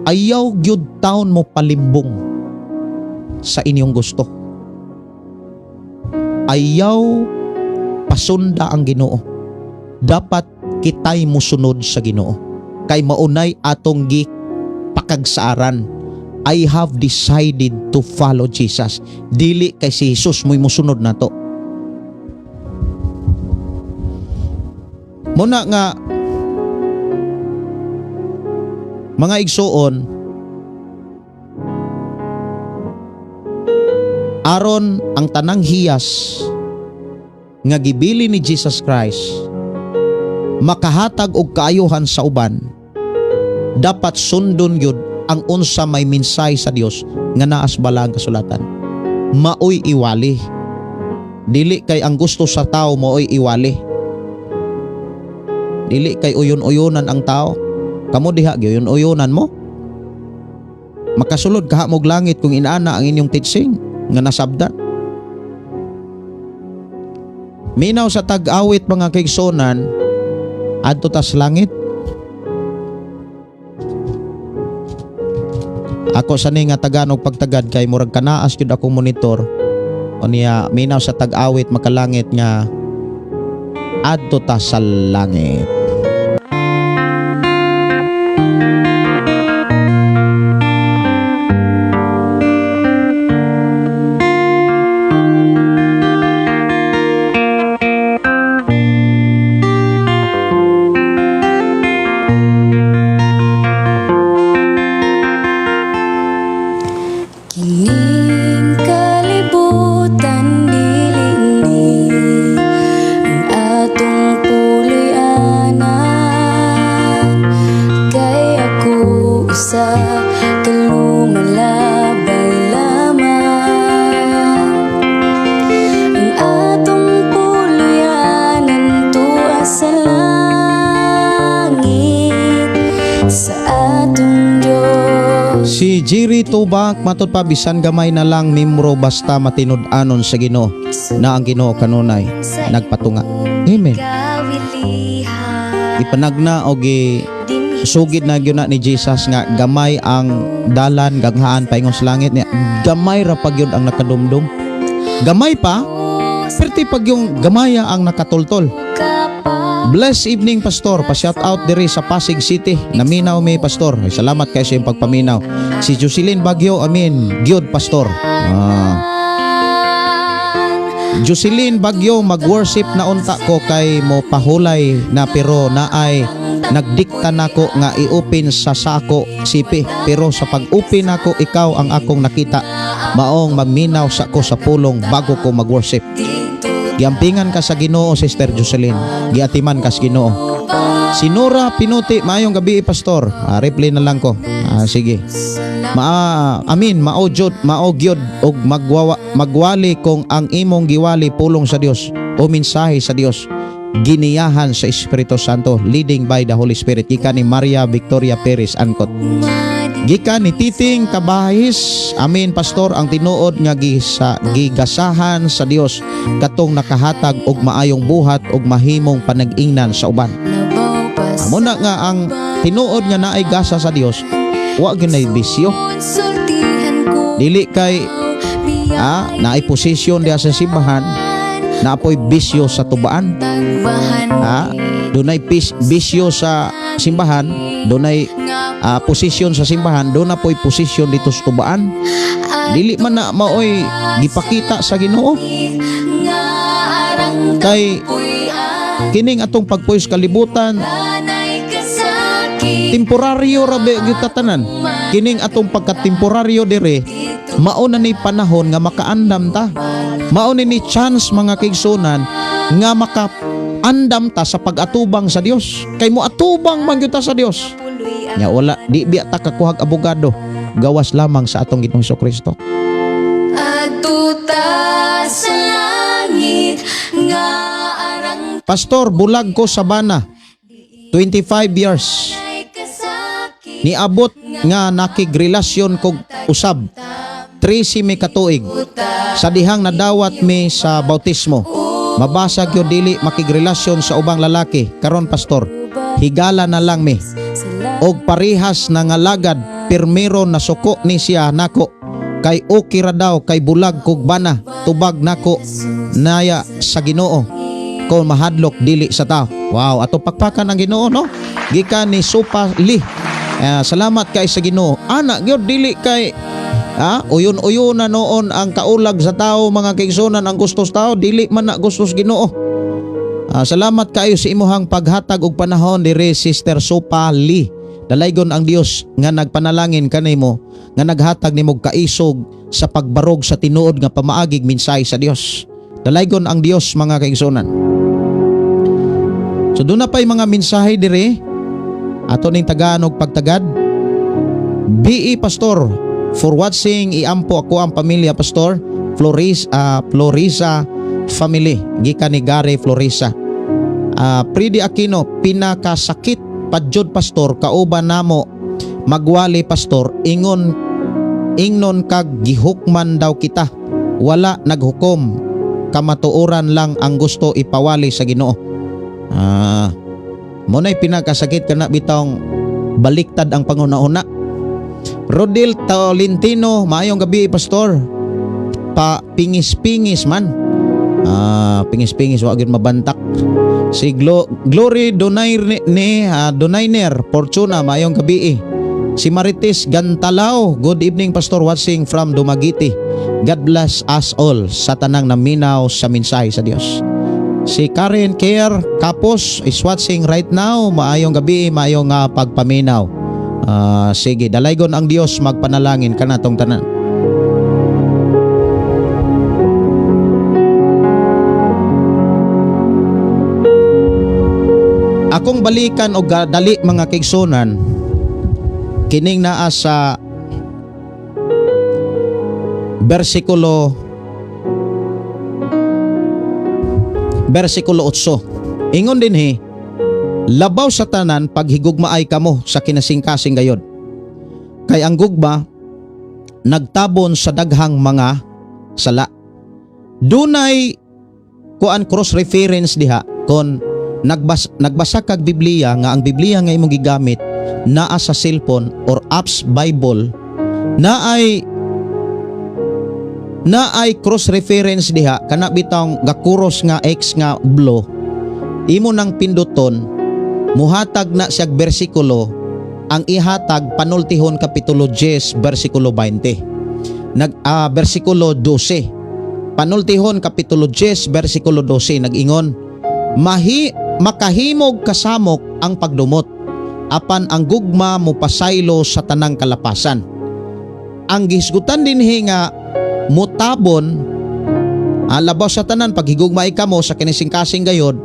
ayaw gyud taon mo palimbong sa inyong gusto. Ayaw pasunda ang Ginoo. Dapat kitay musunod sa Ginoo. Kay maunay atong gipakagsaaran. I have decided to follow Jesus. Dili kay si Jesus mo'y musunod nato. Muna nga mga igsuon, aron ang tanang hiyas nga gibili ni Jesus Christ makahatag og kaayuhan sa uban, dapat sundon gyud ang unsa may minsay sa Dios nga naas bala ang kasulatan. Maoy iwali. Dili kay ang gusto sa tao maoy iwali. Dili kay uyon-uyonan ang tao. Kamo diha gyuyon-uyonan mo. Makasulod kaha mog langit kung inaana ang inyong teaching nga nasabdan. Minaw sa tag-awit mga kaigsunan, adto tas langit. Ako sa ni nga tagan og pagtagad kay murag kanaas gyud akong monitor. O niya minaw sa tag-awit makalangit nga adto ta sa langit. Kining kalibutan dili ni ang atong puloy-anan, kay ako isa ka lumalabay lamang. Ang atong puloy-anan tuwa sa langit, sa atong Diyos. Si Jerry Tubak matud pa bisan gamay na lang mimro basta matinud-anon sa Ginoo na ang Ginoo kanunay nagpatunga. Amen. Ipanagna og sugid na gyud na ni Jesus nga gamay ang dalan ganghaan paingon sa langit niya. Gamay ra pa gyud ang nakadumdum. Gamay pa, perti pag yung gamaya ang nakatultol. Bless evening, Pastor. Pa-shout out diri sa Pasig City. Naminaw mi, Pastor. Ay, salamat kayo sa iyong pagpaminaw. Si Jocelyn Bagyo, amin. Gyud, Pastor. Jocelyn Bagyo, mag-worship na unta ko kay mo pahulay na pero naay nagdikta nako nga i-open sa sako sipi, pero sa pag-open nako ikaw ang akong nakita, maong maminaw sa ko sa pulong bago ko mag-worship. Giampingan ka sa Ginoo, Sister Jocelyn. Giatiman ka sa Ginoo. Si Nora Pinuti, maayong gabi, Pastor. Reply na lang ko. Sige. Amin, maogyod, maogyod og magwali kung ang imong giwali pulong sa Dios o mensahe sa Dios, giniyahan sa Espiritu Santo, leading by the Holy Spirit. Gikan ni Maria Victoria Perez Angkot. Gikan ni Titing Kabahis, amin Pastor, ang tinuod nga gigasahan sa Dios katong nakahatag og maayong buhat og mahimong panag-ingnan sa uban. Amo na nga ang tinuod nga naay gasa sa Dios, wa gyud nay bisyo. Dili kay naay posisyon diha sa simbahan, naapoy bisyo sa tubaan. Dunay bisyo sa simbahan, dunay posisyon sa simbahan, doon na po'y posisyon dito sa tubaan. Dili man na maoy gipakita sa Ginoo. Kay kining atong pagpuyo sa kalibutan, Temporaryo ra ba gyud tatanan. Kining atong pagkatemporaryo dire, mao na ni panahon nga makaandam ta. Mao ni chance, mga kaigsunan, nga maka andam ta sa pag-atubang sa Dios. Kay mo atubang man gyud ta sa Dios. Nya wala di biya ta kakuhag abogado gawas lamang sa atong Ginoong Kristo. Adto ta sa langit nga arang Pastor, bulag ko sa bana. 25 years. ay kasakit. Niabot nga nakigrelasyon kog usab. 13 mi katuig. Sa dihang nadawat mi sa bautismo. Mabasa gyud dili makigrelasyon sa ubang lalaki. Karon, pastor, higala na lang mi. Og parihas na nga lagad pirmiro nasuko ni siya nako. Kay okay ra daw kay bulag kog bana, tubag nako naya sa Ginoo kung mahadlok dili sa tao. Wow, ato pakpakan ang Ginoo, no. Gikan ni Supa Lee. Salamat kay sa Ginoo. Ana gyud dili kay uyon-uyon na noon ang kaulag sa tao, mga kaigsunan, ang gusto sa tao dili man na gusto sa Ginoo. Salamat kaayo sa imuhang paghatag og panahon dire, Sister Supa Lee. Dalaygon ang Dios nga nagpanalangin kanimo nga naghatag nimo og kaisog sa pagbarog sa tinuod nga pamaagig mensahe sa Dios. Dalaygon ang Dios, mga kaigsunan. So doon na pa'y mga mensahe dire ato ning tagaan og pagtagad. BE Pastor for watching, iampo ako ang pamilya, Pastor Floris, Florisa family, gikan ni Gary Florisa. Pridi Aquino, pinakasakit padyod, pastor, kauban namo magwali, pastor, ingon ingnon kag gihukman daw kita, wala naghukom, kamatuoran lang ang gusto ipawali sa Ginoo. Mo na'y pinakasakit kana bitawng baliktad ang panghuna-huna. Rodil Tolentino, maayong gabi, pastor. Pa pingis-pingis man. Pingis-pingis wa gyud mabantak. Si Glory Donaire ni Donainer Fortuna, maayong gabi. Si Marites Gantalao, good evening, pastor, watching from Dumaguete. God bless us all sa tanang naminaw sa mensahe sa Dios. Si Karen Care Kapos is watching right now. Maayong gabi, maayong pagpaminaw. Sige, dalaygon ang Dios magpanalangin kanatong tanan. Akong balikan og dali, mga kaigsunan, kining naa sa versikulo 8. Ingon dinhi, labaw sa tanan paghigugmaay kamo sa kinasingkasing gayod. Kay ang gugma nagtabon sa daghang mga sala. Dunay kuan, cross reference diha kon nagbasa kag Biblia nga ang Biblia nga imong gigamit naa sa cellphone or apps Bible na ay cross reference diha kana bitawng gakuros nga X nga blue, imo nang pinduton, muhatag na siyag bersikulo. Ang ihatag, Panultihon kapitulo 10 bersikulo 20, nag bersikulo 12. Panultihon kapitulo 10 bersikulo 12 nag-ingon, Mahi makahimog kasamok ang pagdumot, apan ang gugma mo pasaylo sa tanang kalapasan. Ang gihisgutan dinhi nga mutabon, labaw sa tanan paghigugmaay kamo sa kinisingkasing gayod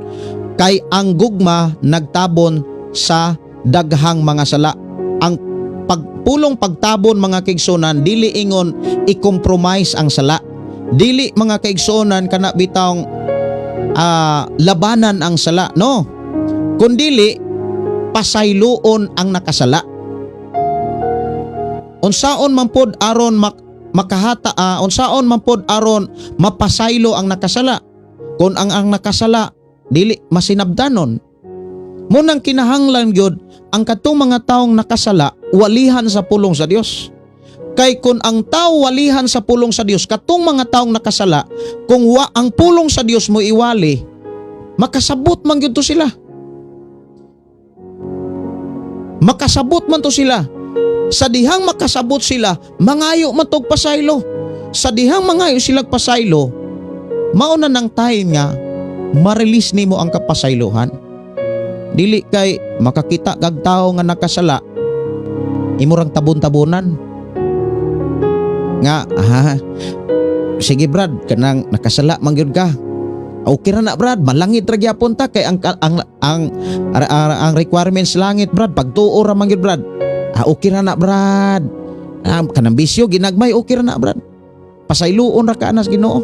kay ang gugma nagtabon sa daghang mga sala. Ang pagpulong pagtabon, mga kaigsunan, dili ingon i-compromise ang sala, dili, mga kaigsunan, kana bitawng labanan ang sala, no, kundili pasayloon ang nakasala. Unsaon man pod aron makahata, unsaon man pod aron mapasaylo ang nakasala kung ang nakasala dili masinabdanon? Munang kinahanglan gyud ang katong mga taong nakasala walihan sa pulong sa Dios. Kay kung ang tao walihan sa pulong sa Dios, katong mga taong nakasala, kung wa ang pulong sa Dios mo iwali, makasabot man gyud to sila, makasabot man to sila. Sa dihang makasabot sila, mangayo man tog pasaylo. Sa dihang mangayo sila pasaylo, mao na ng time nga ma-release nimo ang kapasaylohan. Dili kay makakita kag tao nga nakasala, imurang tabon-tabonan. Nga, ha, sige Brad, kanang nakasala man gyud ka. Okay ra na, Brad, malangit ra gyapon ta kay ang requirements langit, Brad, pagtuo ra man gyud, Brad. Ah, okay ra na, Brad. Ah, kanang bisyo ginagmay, okay ra na, Brad. Pasayloon ra ka anas Ginoo.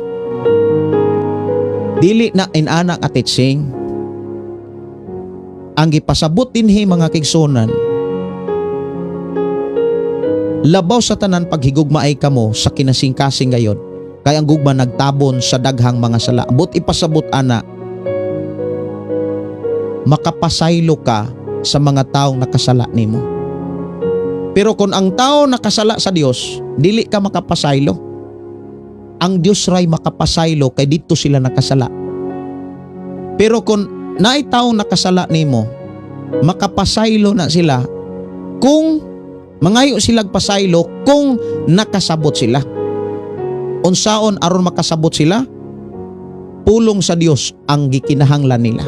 Dili na inana nga teaching. Ang gipasabot dinhi, mga kaigsuonan, labaw sa tanan paghigugmaay kamo sa kinasingkasing gayon kay ang gugma nagtabon sa daghang mga sala. But ipasabot ana, makapasaylo ka sa mga taong nakasala nimo. Pero kung ang tao nakasala sa Dios, dili ka makapasaylo. Ang Dios ray makapasaylo kay dito sila nakasala. Pero kung naay taong nakasala nimo, makapasaylo na sila kung mangayo silag pasaylo, kung nakasabot sila. Unsaon aron makasabot sila? Pulong sa Dios ang gikinahanglan nila.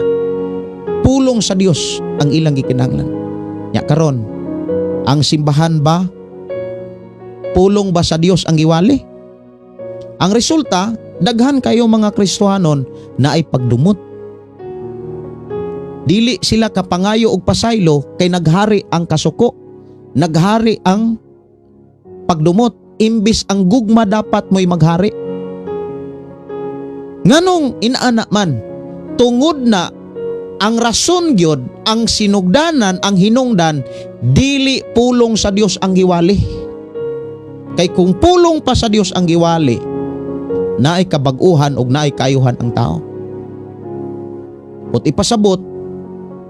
Pulong sa Dios ang ilang gikinahanglan. Nya karon, ang simbahan ba, pulong ba sa Dios ang giwali? Ang resulta, daghan kayo mga Kristohanon na ay pagdumot. Dili sila kapangayo og pasaylo kay naghari ang kasuko, naghari ang pagdumot, imbis ang gugma dapat mo'y maghari. Nganong inaana man? Tungod na ang rason gyud, ang sinugdanan, ang hinungdan, dili pulong sa Dios ang giwali. Kay kung pulong pa sa Dios ang giwali, naay kabag-uhan ug naay kaayuhan ang tao. Ut ipasabot,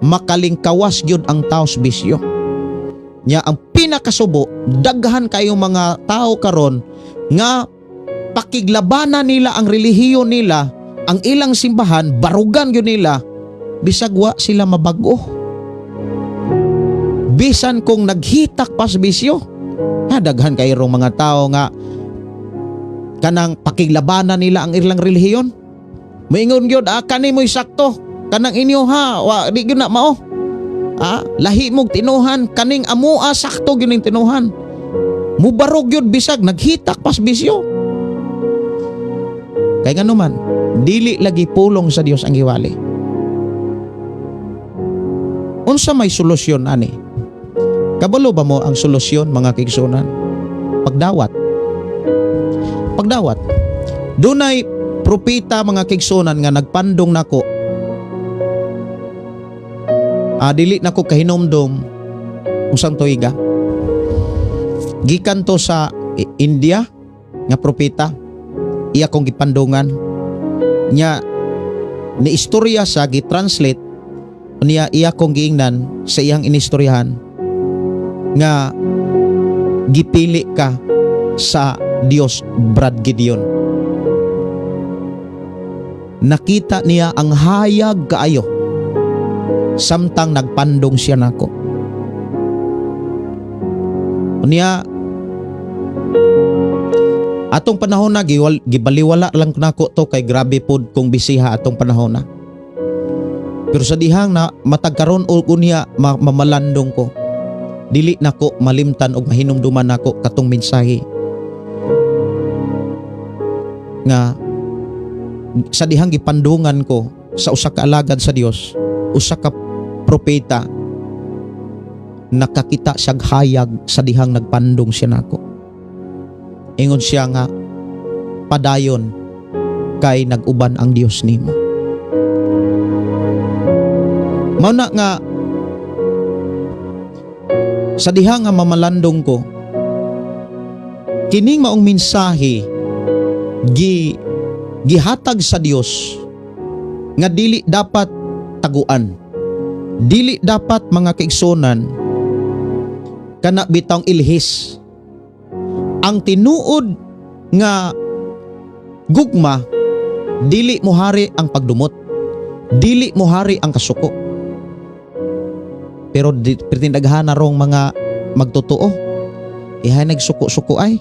makalingkawas gyud ang tao sa bisyo. Nya ang pinakasubo, daghan kayo mga tao karon nga pakiglabanan nila ang relihiyon nila, ang ilang simbahan, barugan gyud nila, bisag wa sila mabag-o. Bisan kung naghitak pa sa bisyo. Ha, daghan kayo rong mga tao nga kanang pakiglabanan nila ang ilang relihiyon. Moingon gyud, "Ah, kani mo'y sakto. Kanang inyo ha, wa di gyud na mao. Ah, lahi mog tinuhan, kaning amoa sakto gyud ning tinuhan." Mubarog gyud bisag naghitak pas bisyo. Kay ngano man, dili lagi pulong sa Dios ang giwali. Unsa may solusyon ani? Kabalo ba mo ang solusyon, mga kaigsuonan? Pagdawat. Pagdawat. Dunay propeta, mga kaigsuonan, nga nagpandong nako. Ah, dili nako kahinumdom unsang tuiga. Gikan to sa India nga propeta. Iya kong gipandungan. Nya ni istorya sa gi-translate niya, iya kong giingnan sa iyang inistoryahan nga gipili ka sa Dios, Brad Gideon. Nakita niya ang hayag kaayo samtang nagpandong siya nako. Niya atong panahon na gibaliwala lang nako to kay grabe pod kung bisiha atong panahon na. Pero sa dihang na matag karon og unya mamalandong ko, dili nako malimtan og mahinumduman nako katong mensahe nga sa dihang gipandungan ko sa usa ka alagad sa Dios, usa ka propeta, nakakita siyag hayag sa dihang nagpandong siya nako. Ingon siya nga, "Padayon kay nag-uban ang Dios nimo." Mao na nga sa diha nga mamalandong ko, kining maong mensahe gihatag sa Dios nga dili dapat taguan. Dili dapat, mga kaigsuonan, kana bitawng ilhis. Ang tinuod nga gugma, dili mohari ang pagdumot. Dili mohari ang kasuko. Pero pertindaghan na rong mga magtotoo. Ihay nagsuko-suko ay.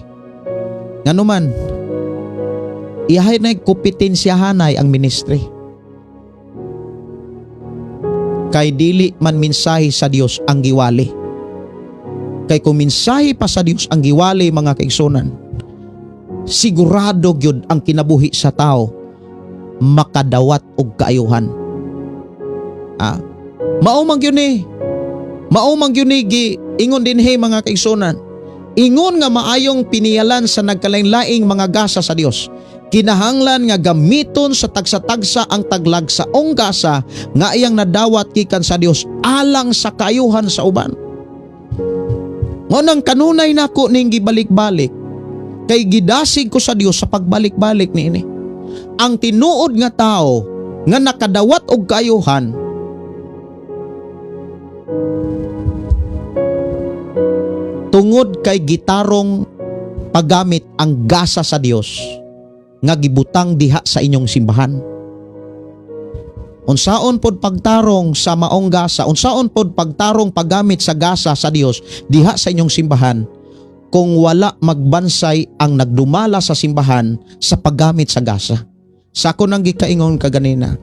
Ngano man, ihay nagkompetensyahanay ang ministry. Kay dili man mensahe sa Dios ang giwali. Kay kung mensahe pa sa Dios ang giwali, mga kaigsunan, sigurado gyud ang kinabuhi sa tao makadawat og kaayuhan. Ah, mao man gyud ni. Mao man gyud ni gi ingon dinhi, mga kaigsunan. Ingon nga maayong piniyalan sa nagkalain-laing mga gasa sa Dios. Kinahanglan nga gamiton sa tagsa-tagsa ang taglagsaong gasa nga iyang nadawat gikan sa Dios alang sa kaayuhan sa uban. Mao nang kanunay nako ning gibalik-balik kay gidasig ko sa Dios sa pagbalik-balik niini. Ang tinuod nga tao nga nakadawat og kaayuhan, tungod kay gitarong paggamit ang gasa sa Dios nga gibutang diha sa inyong simbahan. Unsaon pod pagtarong sa maong gasa, unsaon pod pagtarong paggamit sa gasa sa Dios diha sa inyong simbahan kung wala magbansay ang nagdumala sa simbahan sa paggamit sa gasa? Sa ako nang gikaingon kaganina,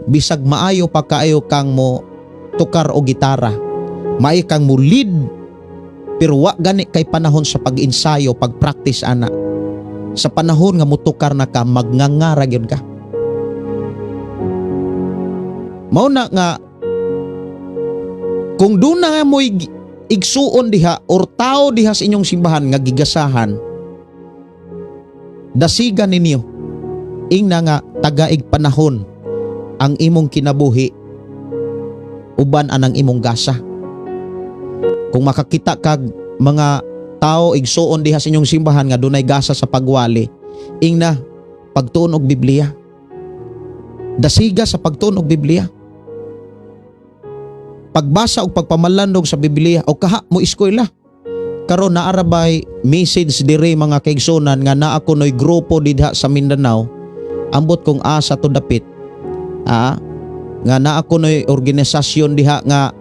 bisag maayo pa kaayo kang mo tukar o gitara, maayo kang mo lead, pero wa gani kay panahon sa pag-ensayo, pag-practice ana. Sa panahon nga mutukar na ka, magngangara gyud ka. Mao na nga kung doon na mo'y igsuon diha or tao diha sa inyong simbahan nga gigasahan, dasigan ninyo, ingna nga tagaig panahon ang imong kinabuhi uban anang imong gasa. Kung makakita kag mga tao igsuon diha sa inyong simbahan nga dunay gasa sa pagwali, ingna pagtuon og Biblia. Dasiga sa pagtuon og Biblia. Pagbasa og pagpamalandong sa Biblia o kaha mo eskwela. Karon naa ra bay message diri, mga kaigsunan, nga naa kunoy grupo didha sa Mindanao. Ambot kung asa to dapit. Ah, nga naa kunoy organisasyon diha nga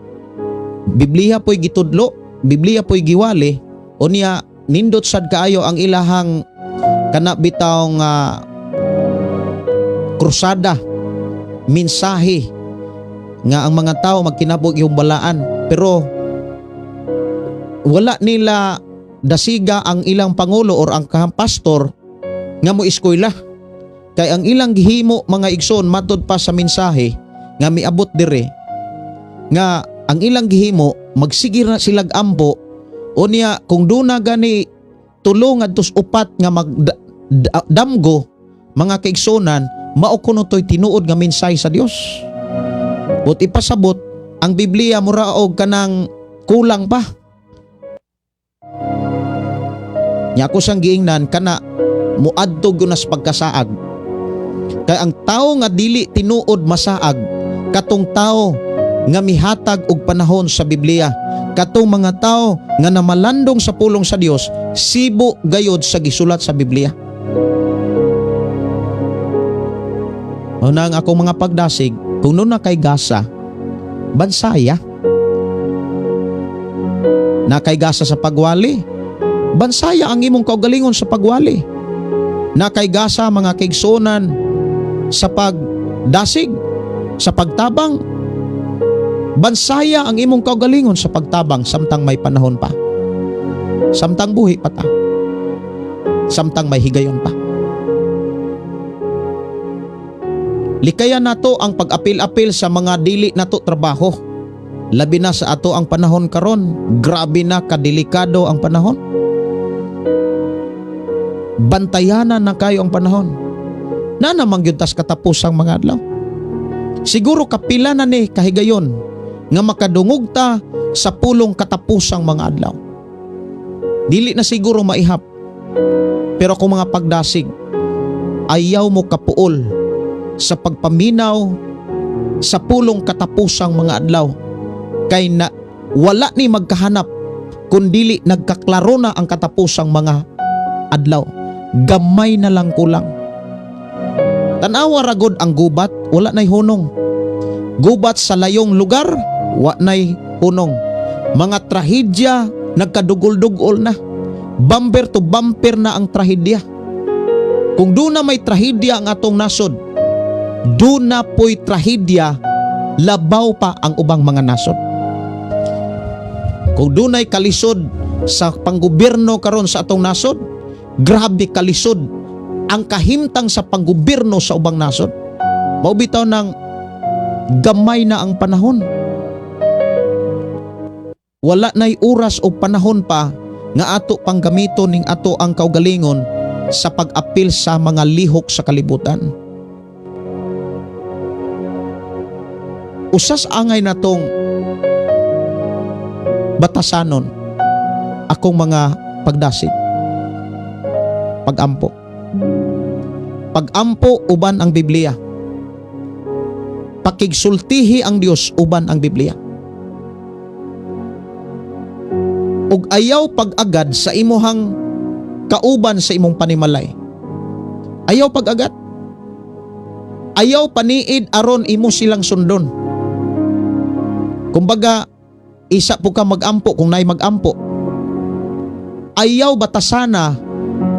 Biblia po'y gitudlo, Biblia po'y giwali, unya nindot sad kaayo ang ilahang kana bitaw nga krusada, mensahe nga ang mga tao magkinabog yung balaan, pero wala nila dasiga ang ilang pangulo or ang pastor nga mo eskwela. Kay ang ilang gihimo, mga igsoon, matud pa sa mensahe nga miabot dire, nga ang ilang gihimo, magsige na silag ampo, unya kung duna gani tulo ngadto sa upat nga mag damgo, mga kaigsunan, mao kuno to'y tinuod nga mensahe sa Dios. But ipasabot ang Biblia mura og kanang kulang pa. Nya ako sang giingnan kana muadto gyud na sa pagkasaag. Kay ang tawo nga dili tinuod masaag, katong tawo nga mihatag og panahon sa Biblia, katong mga tawo nga namalandong sa pulong sa Dios, sibo gayod sa gisulat sa Biblia. Mao na ang akong mga pagdasig, kung na kay gasa, bansaya. Na kay gasa sa pagwali, bansaya ang imong kaugalingon sa pagwali. Na kay gasa, mga kaigsunan, sa pagdasig, sa pagtabang, bansaya ang imong kaugalingon sa pagtabang samtang may panahon pa. Samtang buhi pa ta. Samtang may higayon pa. Likayan nato ang pag-apil-apil sa mga dili nato trabaho. Labi na sa ato ang panahon karon, grabe na kadelikado ang panahon. Bantayanan na kayo ang panahon. Na namang gyud tas katapusang mga adlaw. Siguro kapila na ni kahigayon nga makadungog ta sa pulong katapusang mga adlaw. Dili na siguro maihap. Pero kung mga pagdasig, ayaw mo kapuol sa pagpaminaw sa pulong katapusang mga adlaw, kay na wala ni magkahanap kun dili nagkaklaro na ang katapusang mga adlaw. Gamay na lang kulang. Tan-awa ragod ang gubat, wala nay hunong. Gubat sa layong lugar, wa nay hunong. Mga trahedya nagkadugol-dugol na. Bumper to bumper na ang trahedya. Kung doon na may trahedya ang atong nasod, doon na po'y trahedya Labaw pa ang ubang mga nasod. Kung dunay kalisod sa panggobyerno karon sa atong nasod, grabe kalisod ang kahimtang sa panggobyerno sa ubang nasod. Mao bitaw nang gamay na ang panahon. Wala na'y oras o panahon pa nga ato pang gamiton ning ato ang kaugalingon sa pag-apil sa mga lihok sa kalibutan. Usas angay natong batasanon akong mga pagdasig. Pagampo. Pagampo uban ang Biblia. Pakigsultihi ang Dios uban ang Biblia. Ug ayaw pag-agad sa imuhang kauban sa imong panimalay. Ayaw pag-agad. Ayaw paniid aron imo silang sundon. Kumbaga, isa po ka magampo kung naay magampo. Ayaw batasana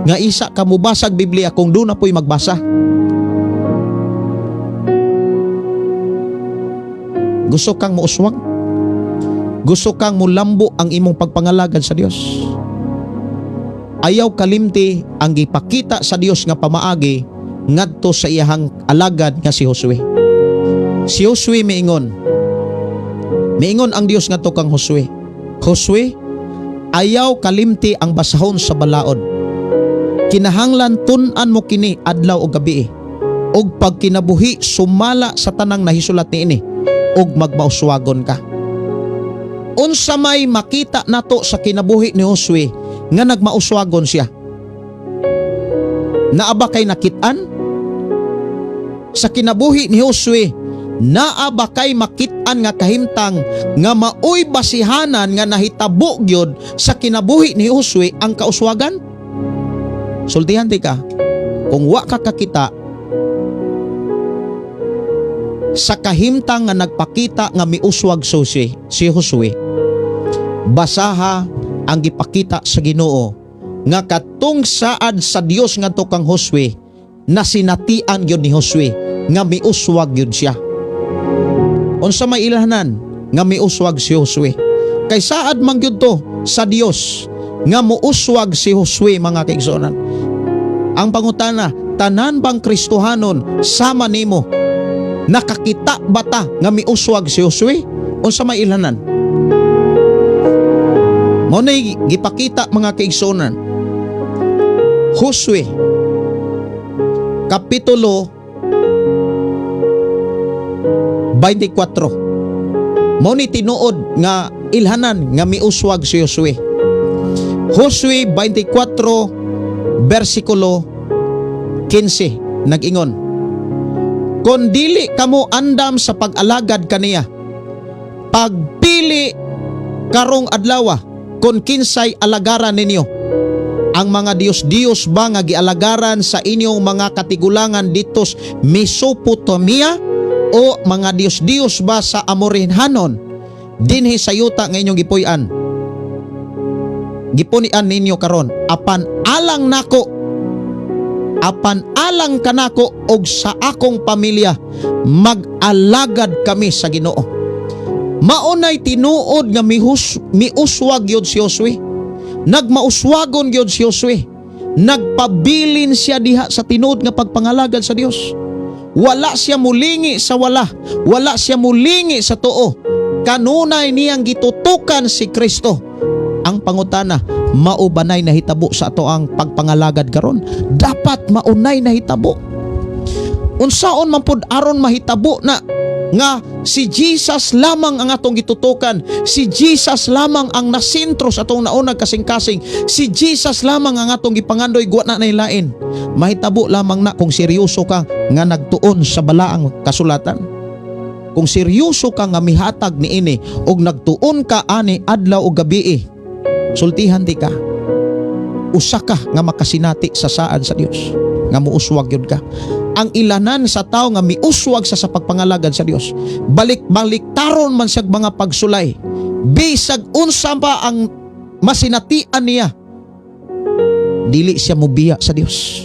nga isa ka mubasag Biblia kung doon na po'y magbasa. Gusto kang muuswag? Gusto kang mulambo ang imong pagpangalagad sa Dios? Ayaw kalimti ang gipakita sa Dios nga pamaagi ngadto sa iyahang alagad nga si Josue. Si Josue miingon. Miingon ang Dios ngadto kang Josue. Josue, ayaw kalimti ang basahon sa balaod. Kinahanglan tun-an mo kini adlaw o gabi. Og pagkinabuhi sumala sa tanang nahisulat niini og magmauswagon ka. Unsa may makita nato sa kinabuhi ni Josue nga nagmauswagon siya? Naa ba kay nakit-an? Sa kinabuhi ni Josue, naa ba kay makit-an nga kahimtang nga maoy basihanan nga nahitabo gyud sa kinabuhi ni Josue ang kauswagan? Sultihan ti ka, kung wa ka kakita sa kahimtang nga nagpakita nga miuswag si Josue, basaha ang gipakita sa Ginoo nga katong saad sa Dios ngadto kang Josue, nasinatian gyud ni Josue nga miuswag gyud siya. Unsa may ilhanan nga miuswag si Josue? Kay saad man gyud to sa Dios nga muuswag si Josue, mga kaigsuonan. Ang pangutana, tanan bang Kristohanon sama nimo nakakita bata nga miuswag si Josue? Unsa may ilhanan? Mao nay gipakita, mga kaigsuonan. Josue Kapitulo 24. Mao ni tinuod nga ilhanan nga miuswag si Josue. Josue 24 versikulo 15 nag-ingon, "Kon dili kamo andam sa pag-alagad kaniya, pagpili karong adlawa kon kinsay alagaran ninyo. Ang mga Diyos-Diyos ba nga gialagaran sa inyong mga katigulangan ditos Mesopotamia o mga Diyos-Diyos ba sa Amorinhanon dinhi sa yuta nga inyong gipuy-an? Gipunian ninyo karon, apan alang kanako og sa akong pamilya, mag-alagad kami sa Ginoo." Maunay tinuod nga miuswag gyud si Josue. Nagmauswagon gyud si Josue. Nagpabilin siya diha sa tinuod nga pagpangalagad sa Dios. Wala siya mulingi sa wala, wala siya mulingi sa tuo. Kanunay niyang gitutukan si Kristo. Ang pangutana, mao ba nay nahitabo sa ato ang pagpangalagad karon? Dapat maunay nahitabo. Unsaon man pud aron mahitabo na nga si Jesus lamang ang atong gitutukan, si Jesus lamang ang nasentro sa atong naunag kasing-kasing, si Jesus lamang ang atong gipangandoy, wa na lain? Mahitabo lamang na kung seryoso ka nga nagtuon sa balaang kasulatan. Kung seryoso ka nga mihatag niini og nagtuon ka ani adlaw o gabi, sultihan di ka, usa ka nga makasinati sa saad sa Dios nga muuswag gyud ka. Ang ilanan sa tao nga miuswag sa pagpangalagad sa Dios, balik-balik taron man siyag mga pagsulay, bisag unsa pa ang masinatian niya, dili siya mubiya sa Dios.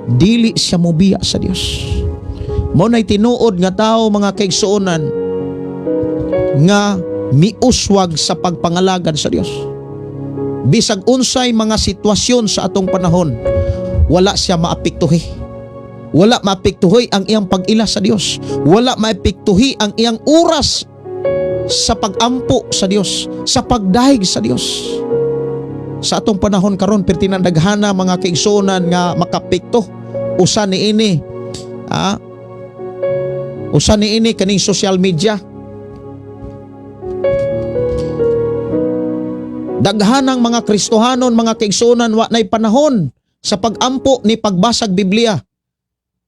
Dili siya mubiya sa Dios. Mao nay tinuod nga tao, mga kaigsuonan, nga miuswag sa pagpangalagad sa Dios. Bisag unsay mga sitwasyon sa atong panahon, wala siya maapektuhi. Wala maapektuhi ang iyang pag-ila sa Dios. Wala maapektuhi ang iyang oras sa pagampo sa Dios, sa pagdahig sa Dios. Sa atong panahon karon, perti nang daghana, mga kaigsuonan, nga makapekto. Usa ni ini, usa ni ini kaning social media. Daghanang mga Kristohanon, mga kaigsuonan, wa nay panahon sa pagampo ni pagbasag Biblia.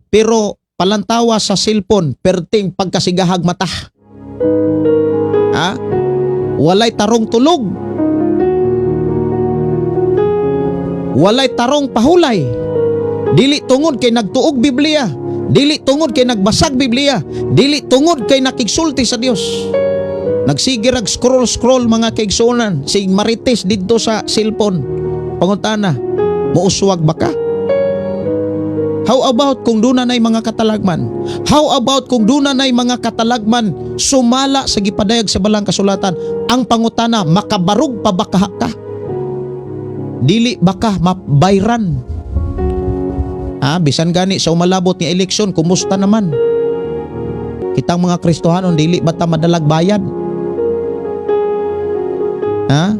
Pero palantawa sa cellphone, perting pagkasigahag mata. Ha? Walay tarong tulog. Walay tarong pahulay. Dili tungod kay nagtuog Biblia, dili tungod kay nagbasag Biblia, dili tungod kay nakigsulti sa Dios. Nagsige rag scroll scroll, mga kaigsuonan, sig marites didto sa cellphone. Pangutana, muuswag ba ka? How about kung duna nay mga katalagman? How about kung duna nay mga katalagman sumala sa gipadayag sa balang kasulatan? Ang pangutana, makabarog pa ba ka? Dili ba ka mabayran? Bisan gani sa umalabot nga eleksyon, kumusta naman? Kitang mga Kristohanon, dili ba ta madalag bayad? Ha?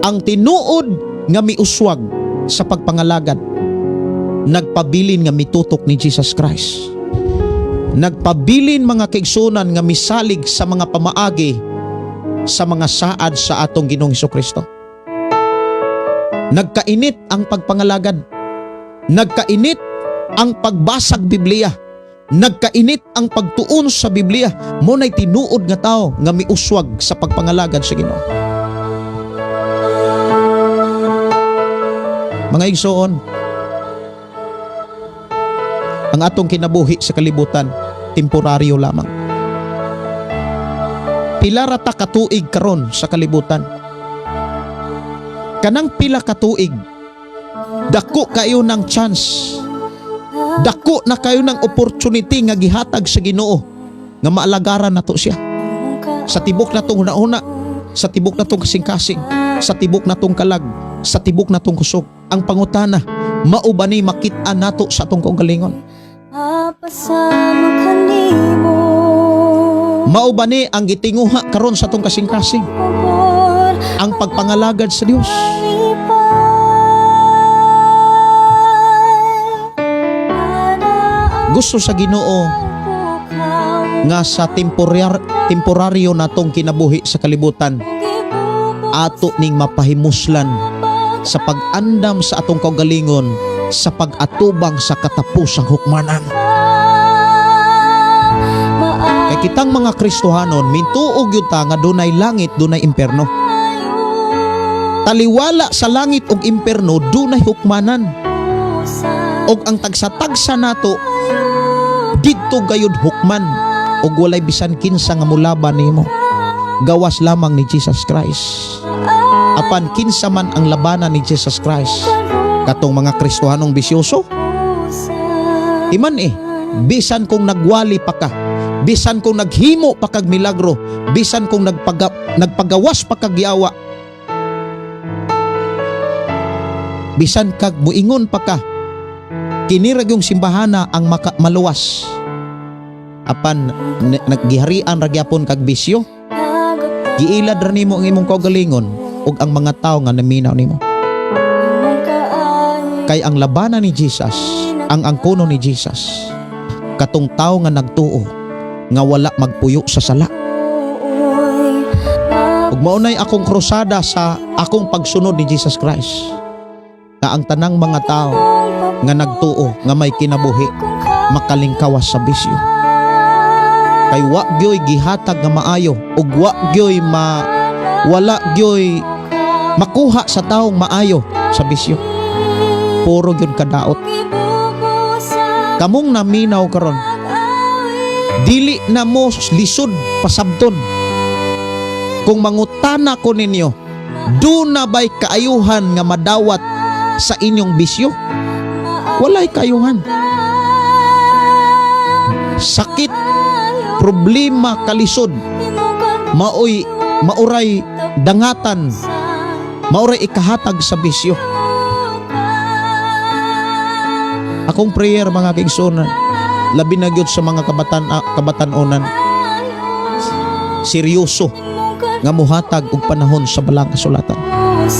Ang tinuod nga miuswag sa pagpangalagad, nagpabilin nga mitutok ni Jesus Christ. Nagpabilin, mga kaigsunan, nga misalig sa mga pamaagi sa mga saad sa atong Ginoong Kristo. Nagkainit ang pagpangalagad. Nagkainit ang pagbasag Biblia. Nagkainit ang pagtuon sa Biblia. Mao nay tinuod nga tao nga miuswag sa pagpangalagad sa Ginoo. Mga igsoon, ang atong kinabuhi sa kalibutan, temporaryo lamang. Pila ra ta katuig karon sa kalibutan? Kanang pila katuig, dako kayo ng chance. Dako na kayo ng opportunity nga gihatag sa Ginoo nga maalagaran nato siya. Sa tibok natong hunahuna, sa tibok natong kasing-kasing, sa tibok natong kalag, sa tibok natong kusog. Ang pangutana, mao ba ni makit-an nato sa atong kaugalingon? Mapasama ka nimo. Mao ba ni ang gitinguha karon sa atong kasing-kasing? Pabor. Ang pagpangalagad sa Dios. Lipay. Gusto sa Ginoo nga sa temporaryo natong kinabuhi sa kalibutan, ato ning mapahimuslan sa pag-andam sa atong kaugalingon sa pag-atubang sa katapusang hukmanan. Kay kitang mga Kristohanon, mintuo gyud ta nga dunay langit, dunay imperno. Taliwala sa langit ug imperno, dunay hukmanan. Og ang tagsa-tagsa nato didto gayud hukman, ug walay bisan kinsa nga mulaban nimo. Gawas lamang ni Jesus Christ. Apan kinsa man ang labanan ni Jesus Christ? Katong mga Kristohanong bisyoso? Iman eh, bisan kung nagwali pa ka, bisan kung naghimo pa kag milagro, bisan kung nagpagawas pa kag yawa, bisan kag muingon pa ka, kini ra gyung simbahana ang maluwas. Apan naggiharian ra gyapon kag bisyo, giilad ra nimo ang imong kaugalingon ug ang mga tawo nga naminaw nimo. Kay ang labanan ni Jesus, ang angkono ni Jesus, katong tawo nga nagtuo nga wala magpuyo sa sala. Ug maunay akong krusada sa akong pagsunod ni Jesus Christ, nga ang tanang mga tawo nga nagtuo nga may kinabuhi makalingkawas sa bisyo. Kay wa gyoy gihatag nga maayo ug wa gyoy wala gyoy makuha sa taong maayo sa bisyo. Puro gyud kadaot. Kamong naminaw karon, dili na mo lisod pasabton. Kung mangutana ko ninyo, duna ba'y kaayuhan nga madawat sa inyong bisyo? Walay kayuhan. Sakit, problema, kalisod, maoy mauray dangatan, mauray ikahatag sa bisyo. Akong prayer, mga kaigsuonan, labi na gyud sa mga kabatan-onan, seryoso nga muhatag og panahon sa Balaang Kasulatan. Maayo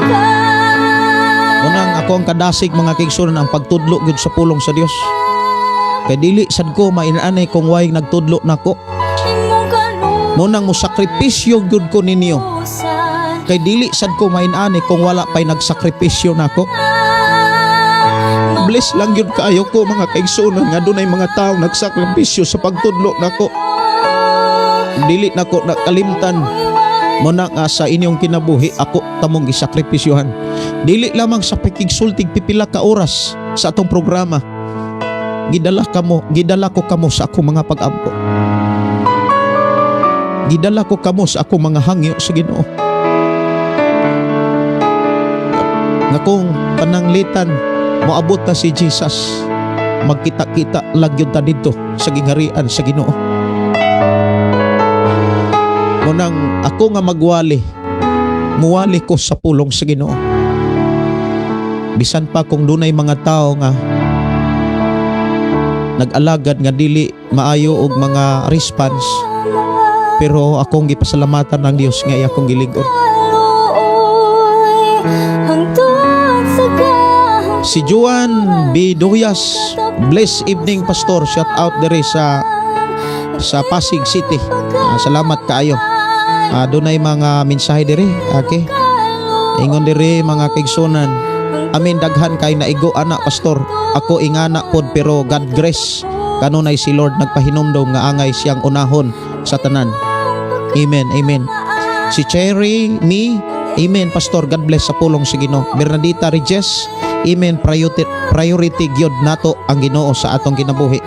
ka. Unang ako ang kadasig, mga kaigsuonan, ang pagtudlo gyud sa pulong sa Dios. Kay dili sad ko mainaanay kung way nagtudlo nako. Imong Munang mo sakripisyo gyud ko ninyo. kaluosan. Kay dili sad ko mainaani kung wala pa'y nagsakripisyo nako. Bless lang gyud kaayo ko, mga kaigsuonan, nga dunay mga tao nagsakripisyo sa pagtudlo nako. Dili nako nakalimtan mo na nga sa inyong kinabuhi ako tamong gisakripisyohan. Dili lamang sa pakigsultig pipila ka oras sa atong programa. Gidala ko kamo sa akong mga pag-ampo. Gidala ko kamo sa akong mga hangyo sa Ginoo. Nga kung pananglitan moabot na si Jesus, magkita-kita lang gyud ta didto sa gingharian sa Ginoo. Munang ako nga magwali, muwali ko sa pulong sa Ginoo. Bisan pa kung dunay mga tao nga nag-alagad nga dili maayo og mga response, pero akong gipasalamatan ng Dios nga iya akong gilig-on. Kaluoy hangtod sa kahangturan. Si Juan B. Duyas, bless evening, Pastor, shout out diri sa Pasig City. Salamat kaayo. Dunay mga mensahe diri, okay. Ingon diri, mga kaigsunan, "Amin, daghan kay naigo ana, Pastor. Ako ingana pod, pero God grace kanunay si Lord nagpahinumdom nga angay siyang unahon sa tanan." Amen, amen. Si Cherry Me, "Amen, Pastor, God bless sa pulong sa Ginoo." Bernadita Regis, "Amen, priority, priority gyud nato ang Ginoo sa atong kinabuhi."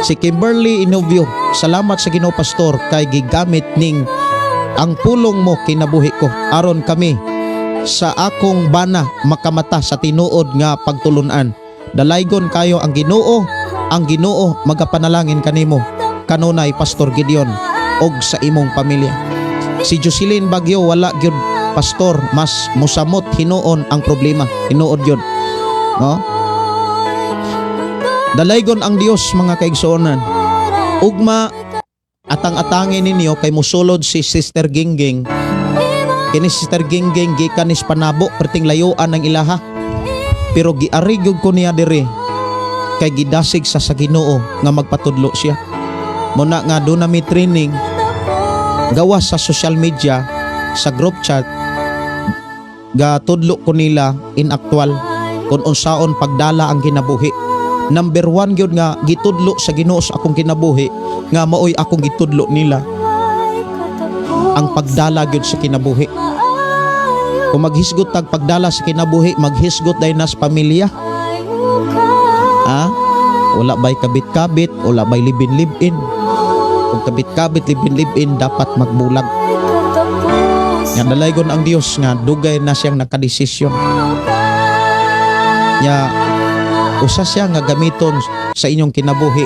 Si Kimberly Inovio, "Salamat sa Ginoo, Pastor, kay gigamit ning ang pulong mo kinabuhi ko aron kami sa akong bana makamata sa tinuod nga pagtulunan. Dalaygon kayo ang Ginoo, ang Ginoo magapanalangin kanimo kanunay, Pastor Gideon, og sa imong pamilya." Si Jocelyn Bagyo, "Wala gyud, Pastor, mas musamot hinuon ang problema." Hinuod gyud. No? Dalaygon ang Dios, mga kaigsuonan. Ugma atang-atangin ninyo kay musulod si Sister Gingging. Kini Sister Gingging gikan ni Panabo, perting layuan ng ilaha. Pero giari gyud ko niya diri kay gidasig sa Ginoo nga magpatudlo siya. Muna nga do na mi training gawas sa social media, sa group chat, gatudlo ko nila in actual kung unsaon pagdala ang kinabuhi. Number one gyud nga gitudlo sa Ginoo sa akong kinabuhi nga maoy akong gitudlo nila, ang pagdala gyud sa kinabuhi. Kung maghisgot tag pagdala sa kinabuhi, maghisgot dahil nas pamilya. Ha? Wala ba'y kabit-kabit, wala ba'y live-in-live-in. Kung kabit-kabit, live-in-live-in, dapat magbulag. Nga dalaygon ang Dios nga dugay na siyang nakadesisyon. Nya usa siya nga gamiton sa inyong kinabuhi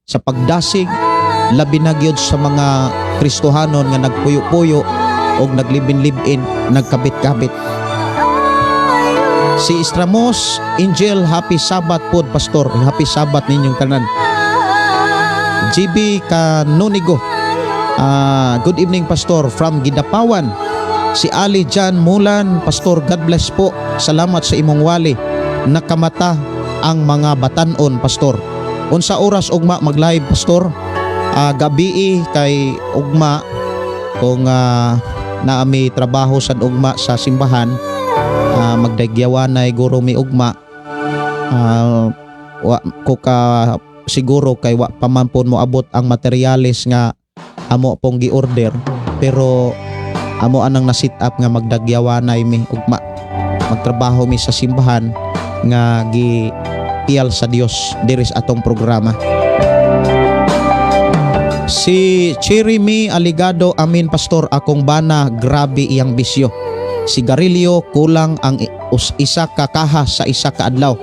sa pagdasig, labi na gyud sa mga Kristohanon nga nagpuyo-puyo og naglive-in live-in, nagkabit-kabit. Si Estramos Angel, "Happy Sabbath pod, Pastor." Happy Sabbath ninyong tanan. GB Canonigo, "Good evening, Pastor, from Gidapawan." Si Ali Jan Mulan, "Pastor, God bless po. Salamat sa imong wali. Nakamata ang mga batanon, Pastor. Unsa oras ugma mag-live, Pastor?" Gabii kay ugma kung naa mi trabaho sa ugma sa simbahan, magdagyawanay guro mi ugma. Wa ko ka siguro kay wa pa man po moabot ang materyales nga amo pong gi-order, pero amo anang na sit up nga magdagyawanay mi ugma, magtrabaho mi sa simbahan nga gi piyal sa Dios diri sa atong programa. Si Cheremy Aligado, "Amin, Pastor, akong bana grabe iyang bisyo." Sigarilyo kulang ang isa ka kaha sa isa ka adlaw.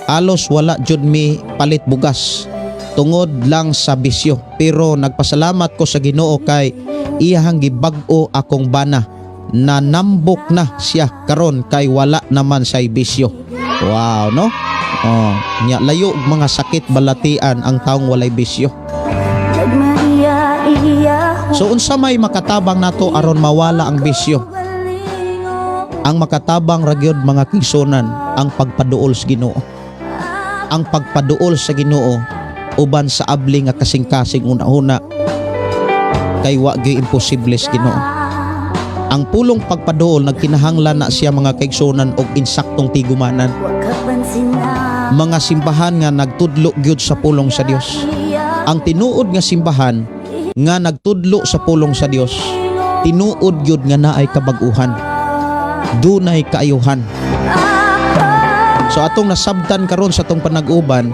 Alos wala jud mi palit bugas tungod lang sa bisyo. Pero nagpasalamat ko sa Ginoo kay iyahang gibag-o akong bana. Nanambok na siya karon kay wala naman siya'y bisyo. Wow, no? Oh, nya layo og mga sakit balatian ang taong walay bisyo. So unsa may makatabang nato aron mawala ang bisyo? Ang makatabang ra gyud, mga kaigsuonan, ang pagpaduol sa Ginoo. Ang pagpaduol sa Ginoo uban sa abli nga kasing-kasing una-una kay wa gyud imposible sa Ginoo. Ang pulong pagpaduol, nagkinahanglan na siya, mga kaigsuonan, og insaktong tigumanan. Mga simbahan nga nagtudlo gyud sa pulong sa Dios. Ang tinuod nga simbahan nga nagtudlo sa pulong sa Dios, tinuod gyud nga naay kabag-uhan. Dunay kaayuhan. So atong nasabtan karon sa atong panag-uban,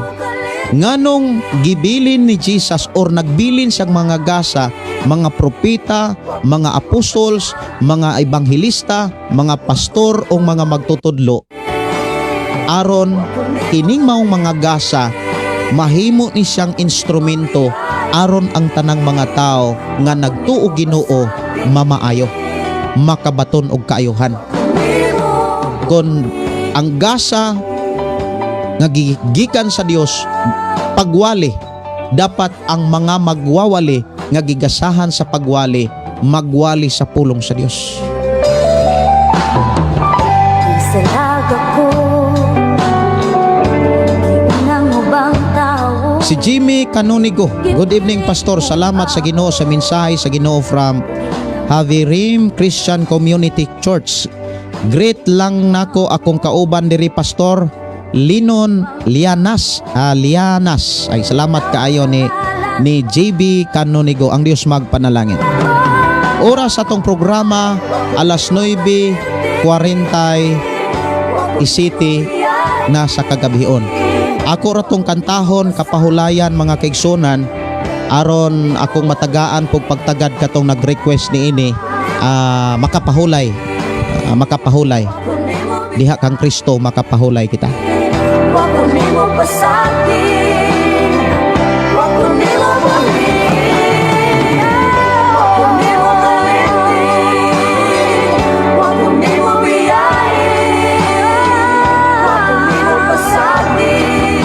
nganong gibilin ni Jesus or nagbilin siyang mga gasa, mga propeta, mga apostols, mga ebanghelista, mga pastor o mga magtutudlo aron kining maong mga gasa mahimo ni siyang instrumento aron ang tanang mga tao nga nagtuo Ginoo mamaayo, makabaton og kaayuhan. Kon ang gasa nga gikan sa Dios pagwali, dapat ang mga magwawali nga gigasahan sa pagwali, magwali sa pulong sa Dios. Salag ako. Giunang ubang tao. Si Jimmy Canonigo. "Good evening, Pastor. Salamat sa Ginoo sa mensahe sa Ginoo from Havirim Christian Community Church. Greet lang nako akong kauban diri, Pastor Linon Lianas." Ah, Lianas. Ay, salamat kaayo ni JB Canonigo. Ang Dios magpanalangin. Oras sa atong programa, alas 9:47 na sa kagabhion. Ako ra tong kantahon kapahulayan, mga kaigsunan, aron akong matagaan pug pagtagad katong nag-request niini, makapahulay. Makapahulay diha kang Kristo, makapahulay kita. Wa ko nimo pasakit. Wa ko nimo buhin. Wa ko nimo kalinti. Wa ko nimo biyahe. Wa ko nimo pasakit.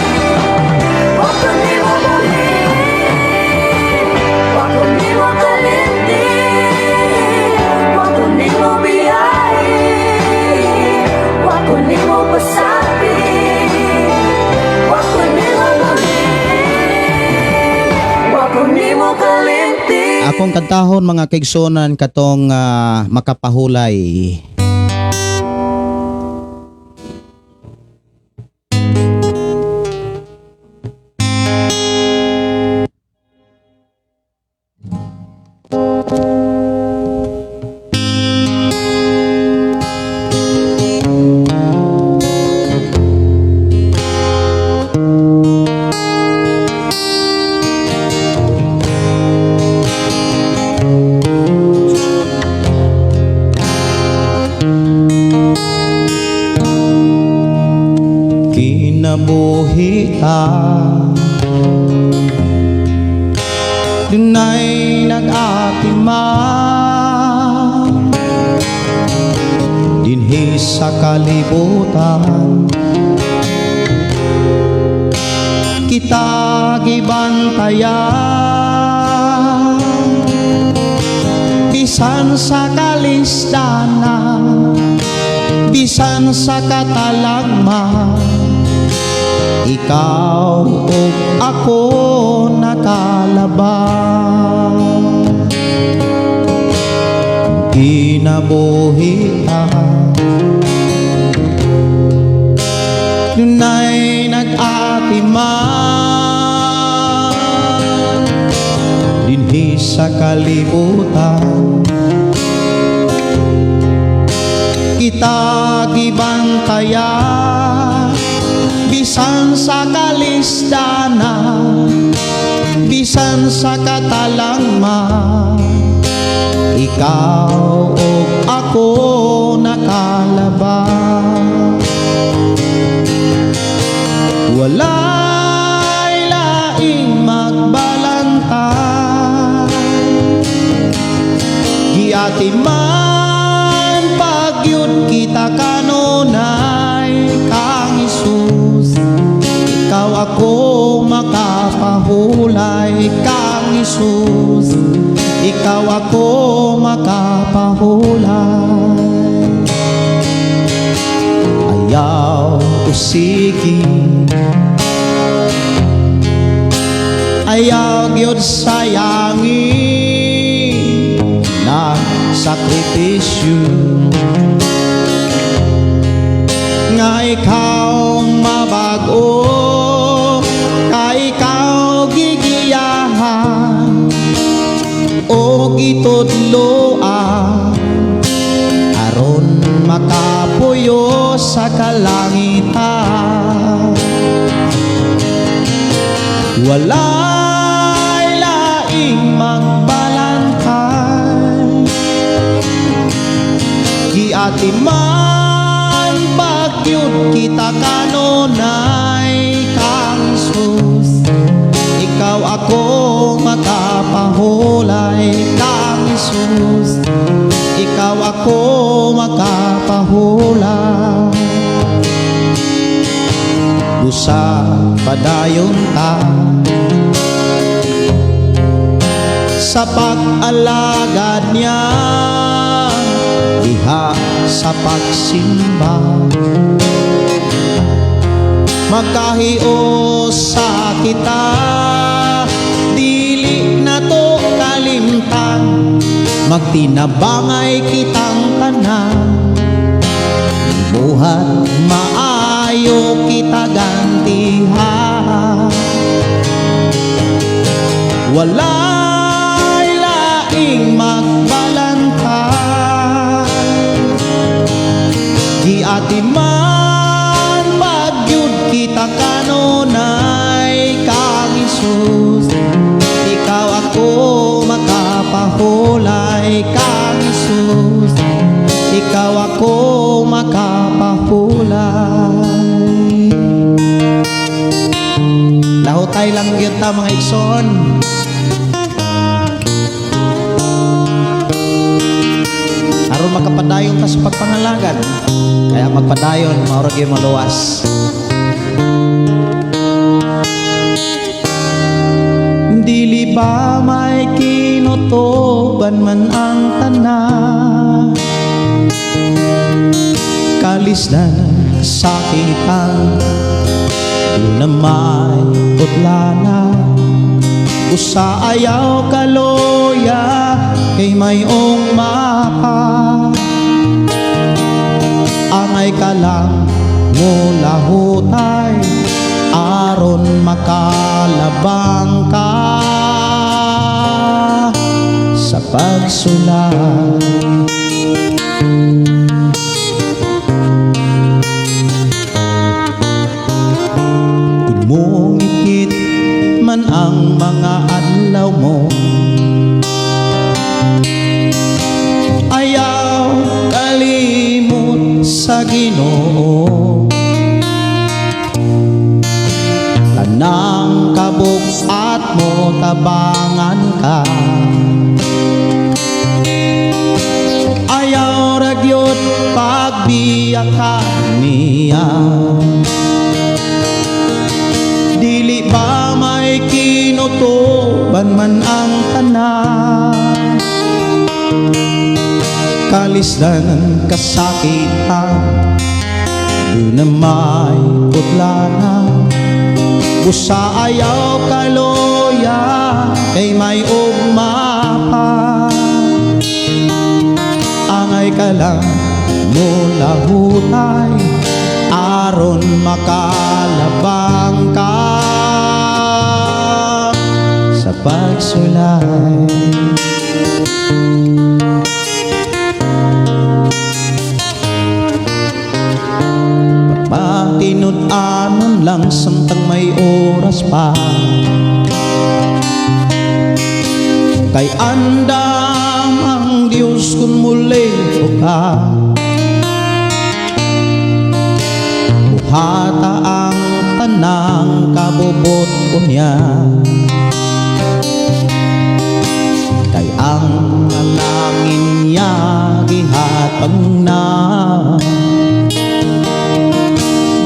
Wa ko nimo buhin. Wa ko nimo kalinti. Wa ko nimo biyahe. Wa ko nimo pasakit. Wa ko nimo buhin. Wa ko nimo kalinti. Akong kantahon, mga kaigsunan, katong makapahulay. Kinabuhi ta, dunay nag-atiman dinhi sa kalibutan. Kita gibantayan bisan sa kalisdanan, bisan sa katalagman, ikaw ug ako nakalabang. Kinabuhi ta, dunay nag-atiman dinhi sa kalibutan. Kita gibantayan bisan sa kalisdanan, bisan sa katalagman, ikaw ug ako nakalabang. Walay laing magbalantay, giatiman pagyud kita kanunay. Kang Hesus, ikaw ako makapahulay. Kang Hesus, ikaw ako makapahulay. Ayaw usiki, ayaw gyud sayangi na sakripisyo nga ikaw mabago, kay ikaw gigiyahan o gitudloan aron makapuyo sa kalangitan. Walay laing magbalantay, giatiman pagyud kita kanunay. Kang Hesus, ikaw ako makapahulay. Kang Hesus, ikaw ako makapahulay. Busa padayon ta sa pag-alagad niya diha sa pagsimba. Magkahiusa kita, dili na to kalimtan, magtinabangay kitang tanan, buhat maayo kita gantihan. Walay laing magbalantay, giatiman pagyud kita kanunay. Kang Hesus, ikaw ako makapahulay. Kang Hesus, ikaw ako makapahulay. Lahutay lang gyud ta, mga igsoon, aron makapadayon ta sa pagpangalagad, kaya magpadayon mao ra gyud maluwas. Dili ba may kinutuban man ang tanan, kalisdan, kasakitan, na may putlana? Usa ayaw kaloya kay mayong mapa. Angay ka lang mulahutay aron makalabang ka sa pagsulay. Kung mungikit man ang mga adlaw mo, ayaw kalimot sa Ginoo. Tanang kabug-at mo tabangan ka, ayaw ra gyud pagbiya ka niya. Dili ba may kinutuban man ang tanan, kalisdan, kasakitan, doon na may putlana? Busa ayaw kaloya kay may ugma pa. Angay ka lang mulahutay aron makalabang ka sa pagsulay. Patinud-anon lang samtang may oras pa, kay andam ang Diyos kung muli o ka. buhat. Buhata ang tanang kabubot unya, kay ang alangin niya gihatag na.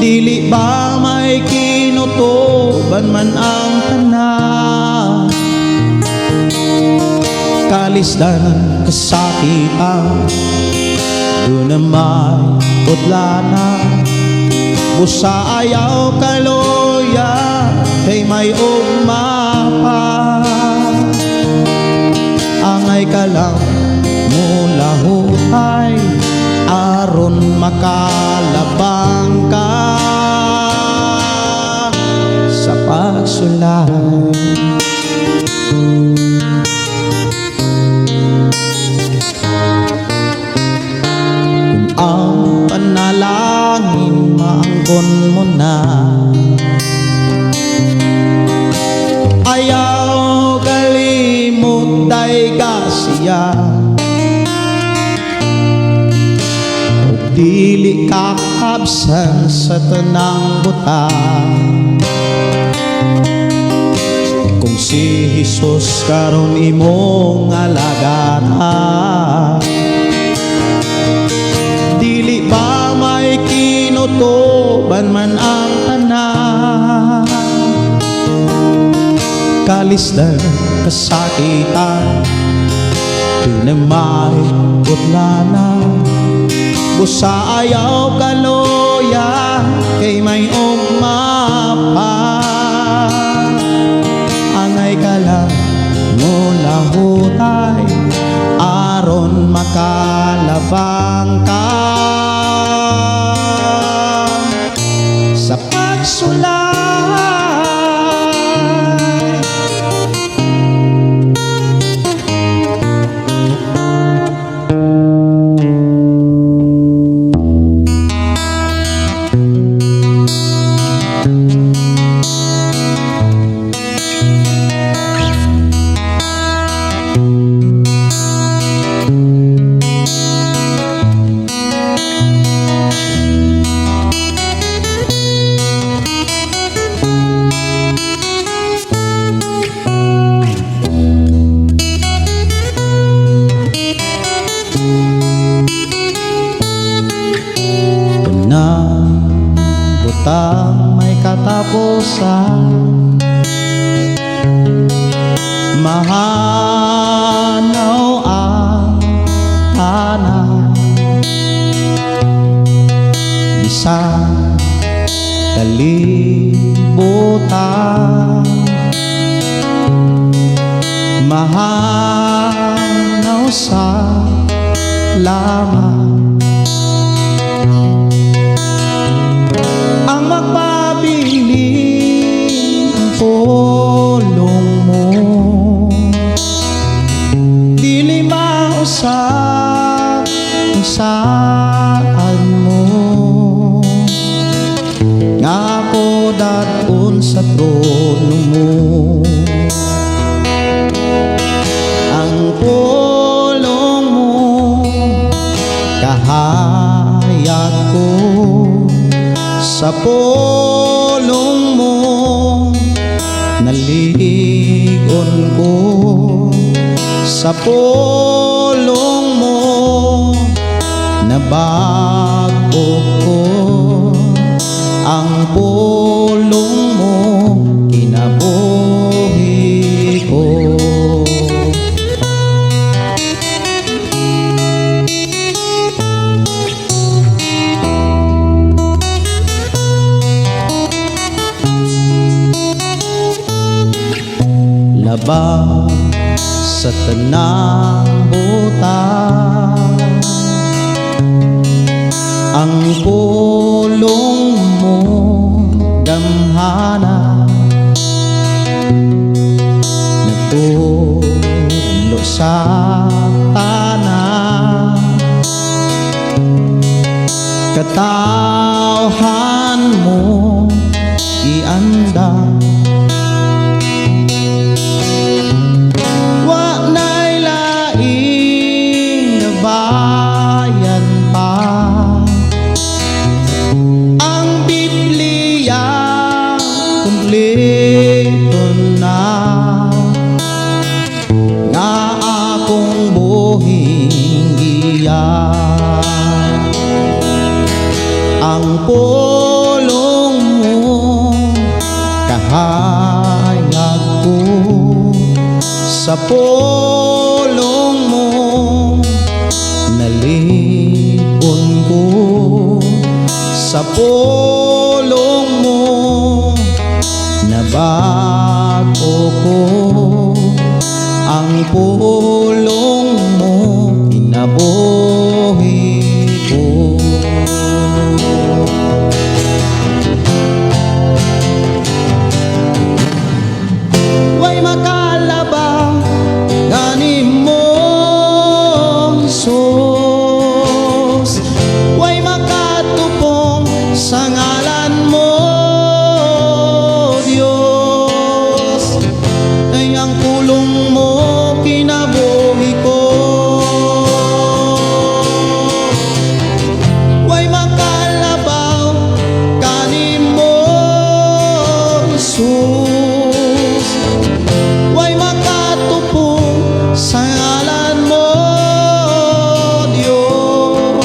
Dili ba may kinutuban man ang tanan? Kalisdan, kasakitan, duna may udlana. Busa ayaw kaluya, kay may ugma pa. Angay ka lang mulahutay aron makalabang ka sa pagsulay. Kung ang panalangin maangkon mo na, ayaw kalimot ay kasiya. Ug dili ka kabsan sa tanang butang. Kung si Jesus karon imong alagaran, dili ba may kinutuban man ang tanan? Kalisdan, kasakitan, duna may udlana. Busa ayaw kaluya, kay may ugma pa. Angay ka lang mulahutay aron makalabang ka sa pagsulay. Tanang butang may katapusan, mahanaw ang tanan. Bisan kalibutan, mahanaw sa lamang. Ang magpabilin ang pulong mo, dili mausap ang saan mo, nga ako dad-on sa trono mo. Ang pulong mo kahayag ko, sa pulong mo naligon ko, sa pulong mo nabago ko. Ang pulong mo kinabuhi ko. Labaw sa tanang butang, ang pulong mo gamhana, nagtudlo sa tanan. Katawhan mo ianda, wa na'y laing gabayan. Akong buhing giya. Ang pulong mo kahayag ko. Sa pulong mo nalipon ko. Sa pulong mo nabago ko. Ang pulong mo kinabuhi ko. Way makalaba ganimo, Jesus. Way makatupong sa ngalan mo, Diyos. Ay ang pulong mo kinabuhi ko. Way makalabaw kanimo, Jesus. Way makatupong sa ngalan mo, Diyos.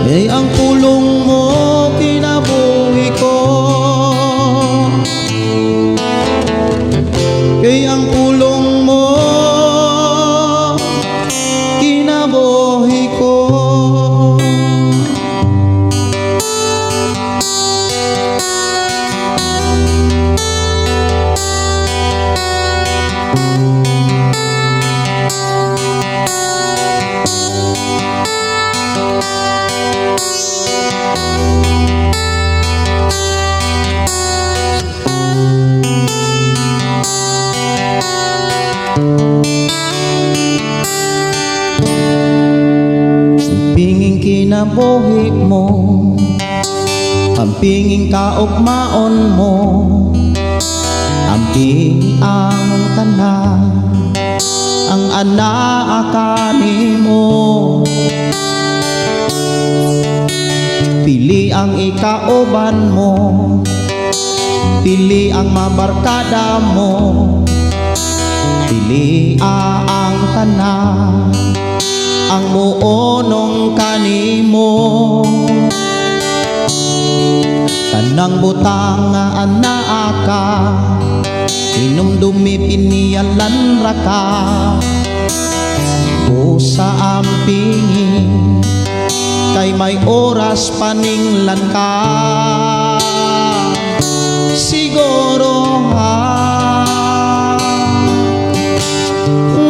Ay ang pulong mo kinabuhi ko. Kay ang pulong mo kinabuhi ko. Pinging kinabuhi mo, ang pinging kaugmaon mo, amping ang tanan, ang anak mo. Pili ang ikauban mo, pili ang mabarkada mo, pili ang tanan, ang muonong kanimo. Tanang butang nga anaa ka, hinumdumi piniyalan ra ka. Busa ang pingin, kay may oras paninglan ka. Siguro ha,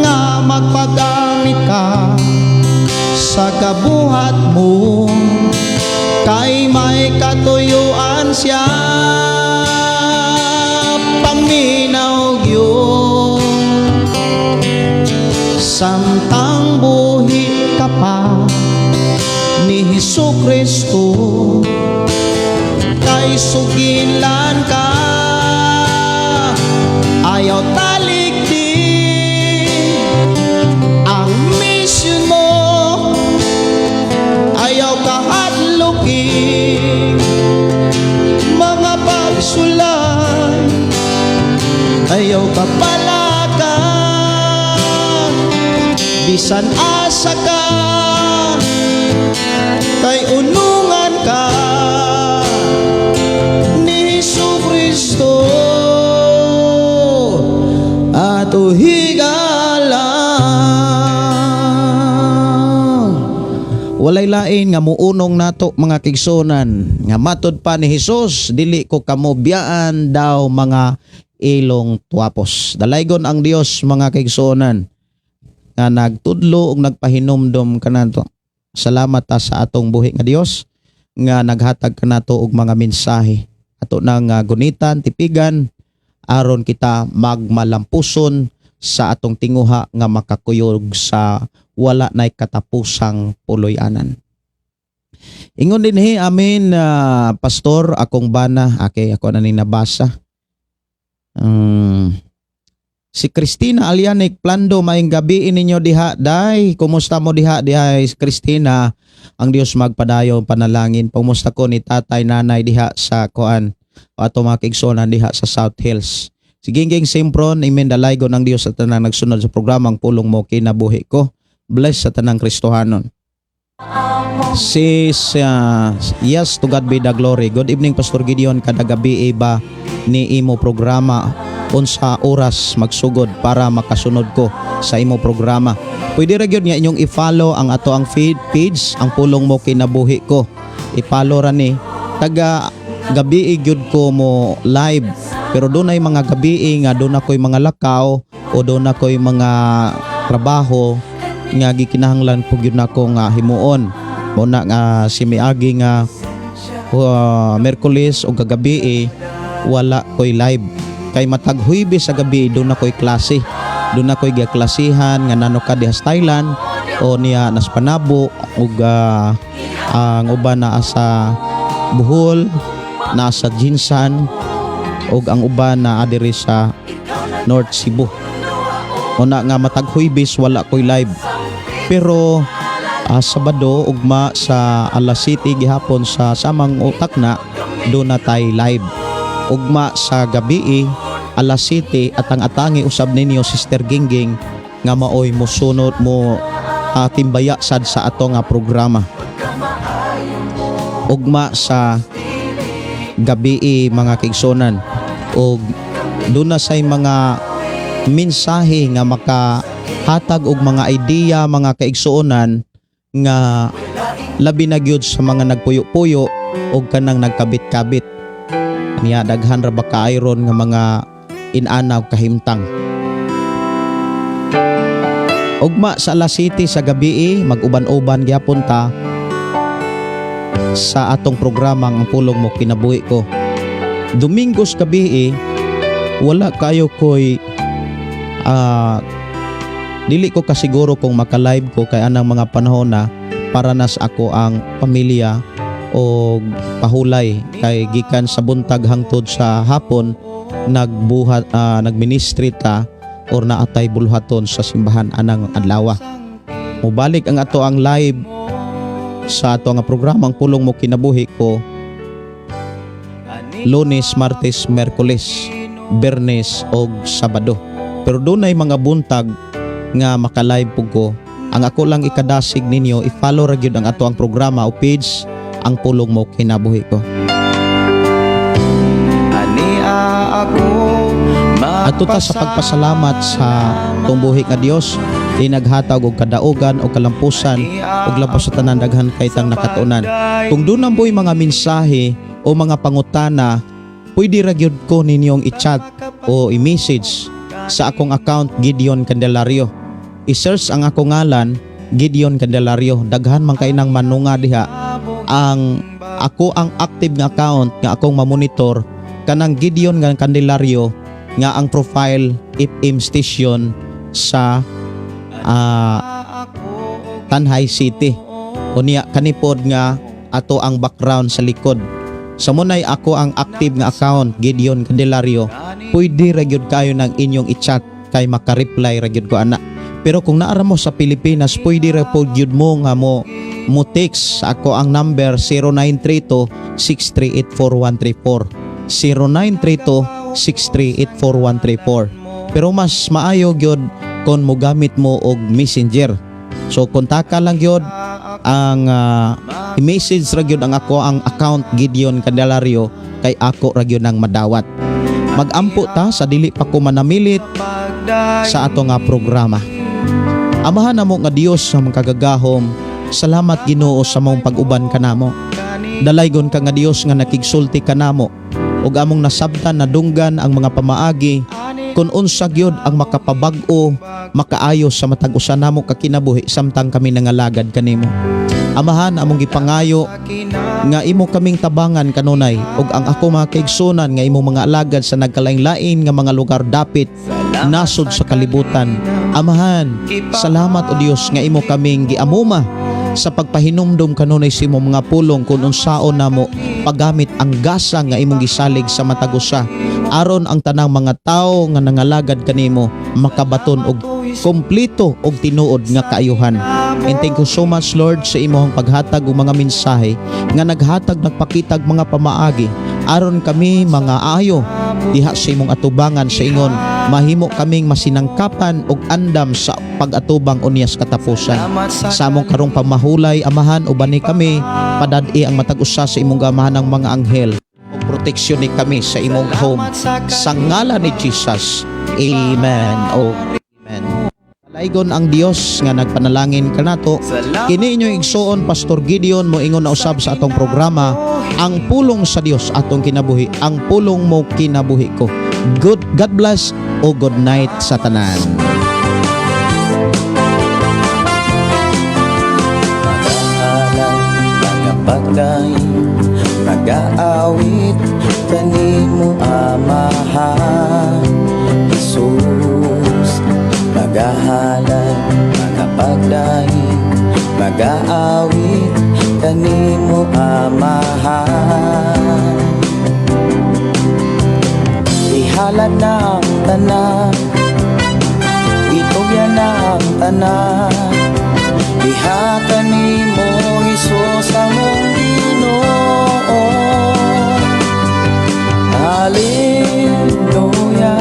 nga magpagamit ka sa kabuhat mo, kay may katuyuan siya paminaw gyud. Samtang buhi ka pa ni Hesus Kristo, kay sugilan ka, ayaw talikdi ang mission mo, ayaw kahadlukin mga pagsulay, ayaw ka palaka bisan asa ka, kay unungan ka ni Hesus Kristo at higala. Walay lain nga muunong nato, mga kigsunan, nga matod pa ni Hesus, "Dili ko kamo biyaan daw mga ilong tuwapos." Dalaygon ang Dios, mga kigsunan, nga nagtudlo ug nagpahinumdom kanato. Salamat ta sa atong buhi nga Dios nga naghatag kanato og mga mensahe. Ato nang gunitan, tipigan aron kita magmalampuson sa atong tinguha nga makakuyog sa wala nay katapusang puloy-anan. Ingon dinhi, amin, pastor, akong bana, okay, ako na ning nabasa. Si Christina Alianik Plando, maayong gabi ninyo diha, day. Kumusta mo diha diha, Christina? Ang Dios magpadayon panalangin. Pumusta ko ni tatay, nanay diha sa kuan ato, mga kaigsuonan diha sa South Hills. Si Gingging Simpron, amen, dalaygon ang Dios sa tanang nagsunod sa programang Pulong Mo Kinabuhi Ko. Bless sa tanang Kristohanon. Si yes, to God be the glory. Good evening, Pastor Gideon, kada gabi ba ni imo programa? Unsa oras magsugod para makasunod ko sa imo programa? Pwede ra gyud nga inyong i-follow ang ato ang feed page, Ang Pulong Mo Kinabuhi Ko. I-follow ra ni. Taga gabi gyud ko mo live, pero dunay mga gabi nga doon ako'y mga lakaw o doon ako'y mga trabaho nga gikinahanglan po gyud nako nga himuon. Mo na nga si miagi nga Merkules o kagabi eh, wala ko'y live kay matag Huwebes sa gabi doon ako'y klase, doon ako'y giklasihan nga nano ka diha sa Thailand o niya nas Panabo ug ang uban naa sa Bohol, naa sa GenSan ug ang uban naa diri sa North Cebu. Una nga matag Huwebes wala ko'y live, pero Sabado ugma sa alas 7 gihapon sa samang utak na do na tay live. Ugma sa gabi alas 7 at ang atangi usab ninyo Sister Gingging nga maoy mosunod mo timbaya sad sa ato nga programa ugma sa gabi, mga kaigsunan, og doon na say mga mensahe nga makahatag og mga idea, mga kaigsuonan, nga labi na gyud sa mga nagpuyo-puyo og kanang nagkabit-kabit niya. Daghan ra ba kaayo ron nga mga inanaw kahimtang. Ugma sa alas 7 sa gabi mag-uban-uban gyapon ta sa atong programang Ang Pulong Mo Kinabuhi Ko. Domingos gabi wala kayo koy dili ko kasiguro kung maka-live ko kay anang mga panahon na para nas ako ang pamilya o pahulay kay gikan sa buntag hangtod sa hapon nagbuhat, nagministry ta or naatay bulhaton sa simbahan anang adlaw. Mubalik ang ato ang live sa ato nga programang Pulong Mo Kinabuhi Ko Lunes, Martes, Merkules, Bernes og Sabado. Pero dunay mga buntag nga maka-live pug ko. Ang ako lang ikadasig ninyo, i-follow ra gyud ang ato ang programa o page, Ang Pulong Mo Kinabuhi Ko. Ania ako. Adto ta sa pagpasalamat sa tumbuhi nga Dios di naghatag og kadaugan o kalampusan ug lapas sa tanan daghan kay tang nakatunan. Kung doon na mo'y mga mensahe o mga pangutana, pwede ra gyud ko ninyong i-chat o i-message sa akong account, Gideon Candelario. I-search ang akong ngalan, Gideon Candelario. Daghan man kay nang manunga diha. Ang ako ang active nga account nga akong mamonitor kanang Gideon nga Candelario nga ang profile FM station sa Tanjay City. Unya kanipod nga ato ang background sa likod. Sa munay ako ang active nga account, Gideon Candelario. Pwede ra gyud kayo ng inyong i-chat kay maka-reply ra gyud ko ana. Pero kung naara mo sa Pilipinas, pwede ra pod gyud mo nga mo mo text sa ako ang number 0932 6384134, 0932 6384134. Pero mas maayo gyud kon mogamit mo og Messenger. So kontaka lang gyud ang i-message ra gyud ang ako ang account, Gideon Candelario, kay ako ra gyud ang madawat. Magampo ta sa dili pa ko manamilit sa ato nga programa. Amahan namo nga Dios sa makagagahom, salamat, Ginoo, sa mong pag-uban kanamo. Dalaygon ka nga Dios nga nakigsulti kanamo ug among nasabtan, nadunggan ang mga pamaagi kung unsa gyud ang makapabag-o, makaayo sa matag usa namo ka kinabuhi samtang kami nangalagad kanimo. Amahan, among gipangayo nga imo kaming tabangan kanunay ug ang ako mga kaigsunan nga imong mga alagad sa nagkalain-lain nga mga lugar dapit nasod sa kalibutan. Amahan, salamat o Dios nga imo kaming giamuma sa pagpahinumdom kanunay sa imong mga pulong kung unsaon namo paggamit ang gasa nga imong gisalig sa matag usa aron ang tanang mga tawo nga nangalagad kanimo makabaton og kompleto og tinuod nga kaayuhan. And thank you so much, Lord, sa imong paghatag og mga mensahe nga naghatag, nagpakitag mga pamaagi aron kami mga ayo. diha sa imong atubangan sa ingon mahimo kaming masinangkapan og andam sa pag-atubang unya sa katapusan. Sa among karong pamahulay, Amahan, ubani kami, padad-i ang matag usa sa imong gamahanang mga anghel ug proteksyon ni kami sa imong home. Sa ngalan ni Jesus. Amen. Oh, amen. Palaygon ang Dios nga nagpanalangin kanato. Kini inyong igsuon, Pastor Gideon, moingon na usab sa atong programa, "Ang pulong sa Dios atong kinabuhi, ang pulong mo kinabuhi ko." Good God bless o good night sa tanan. Magahalay, magapagdaig, magaawit kanimo, Amahan Jesus. Magahalay, magapagdaig, magaawit kanimo, Amahan. Ihalad na ang tanan, itugyan na ang tanan, diha kanimo, Hesus, among Ginoo. Hallelujah,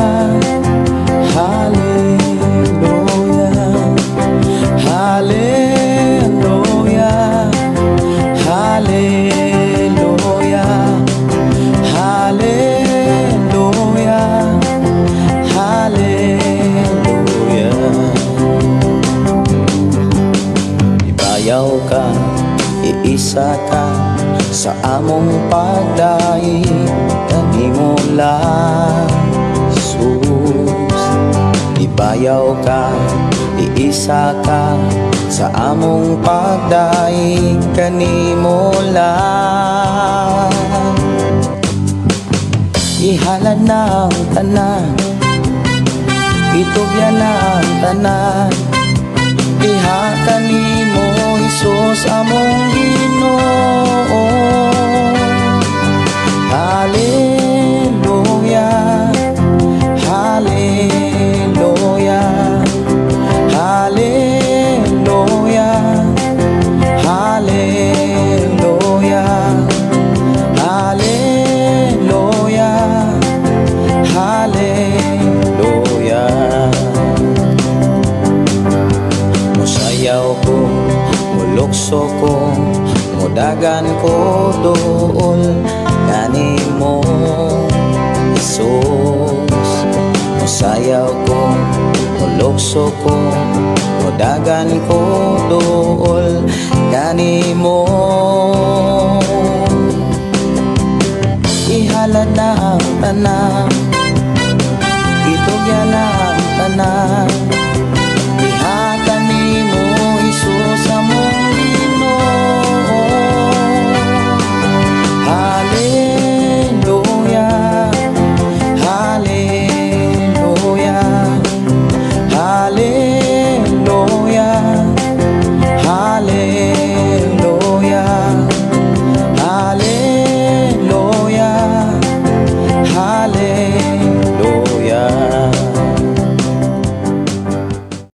Hallelujah, Hallelujah, Hallelujah, Hallelujah, Hallelujah. Ibayaw ka, iisa ka sa among pagdaig kanimo lang, Jesus. Ibayaw ka, iisa ka sa among pagdaig kanimo lang. Ihalad na ang tanan, itugyan na ang tanan, diha kanimo, Hesus, among Ginoo. Hallelujah, Hallelujah, Hallelujah, Hallelujah, Hallelujah, Hallelujah. Musayaw ko, mulukso ko, mudagan ko duol kanimo, Jesus. Musayaw ko, mulukso ko, mudagan ko duol kanimo. Ihalad na ang tanan, itugyan na ang tanan.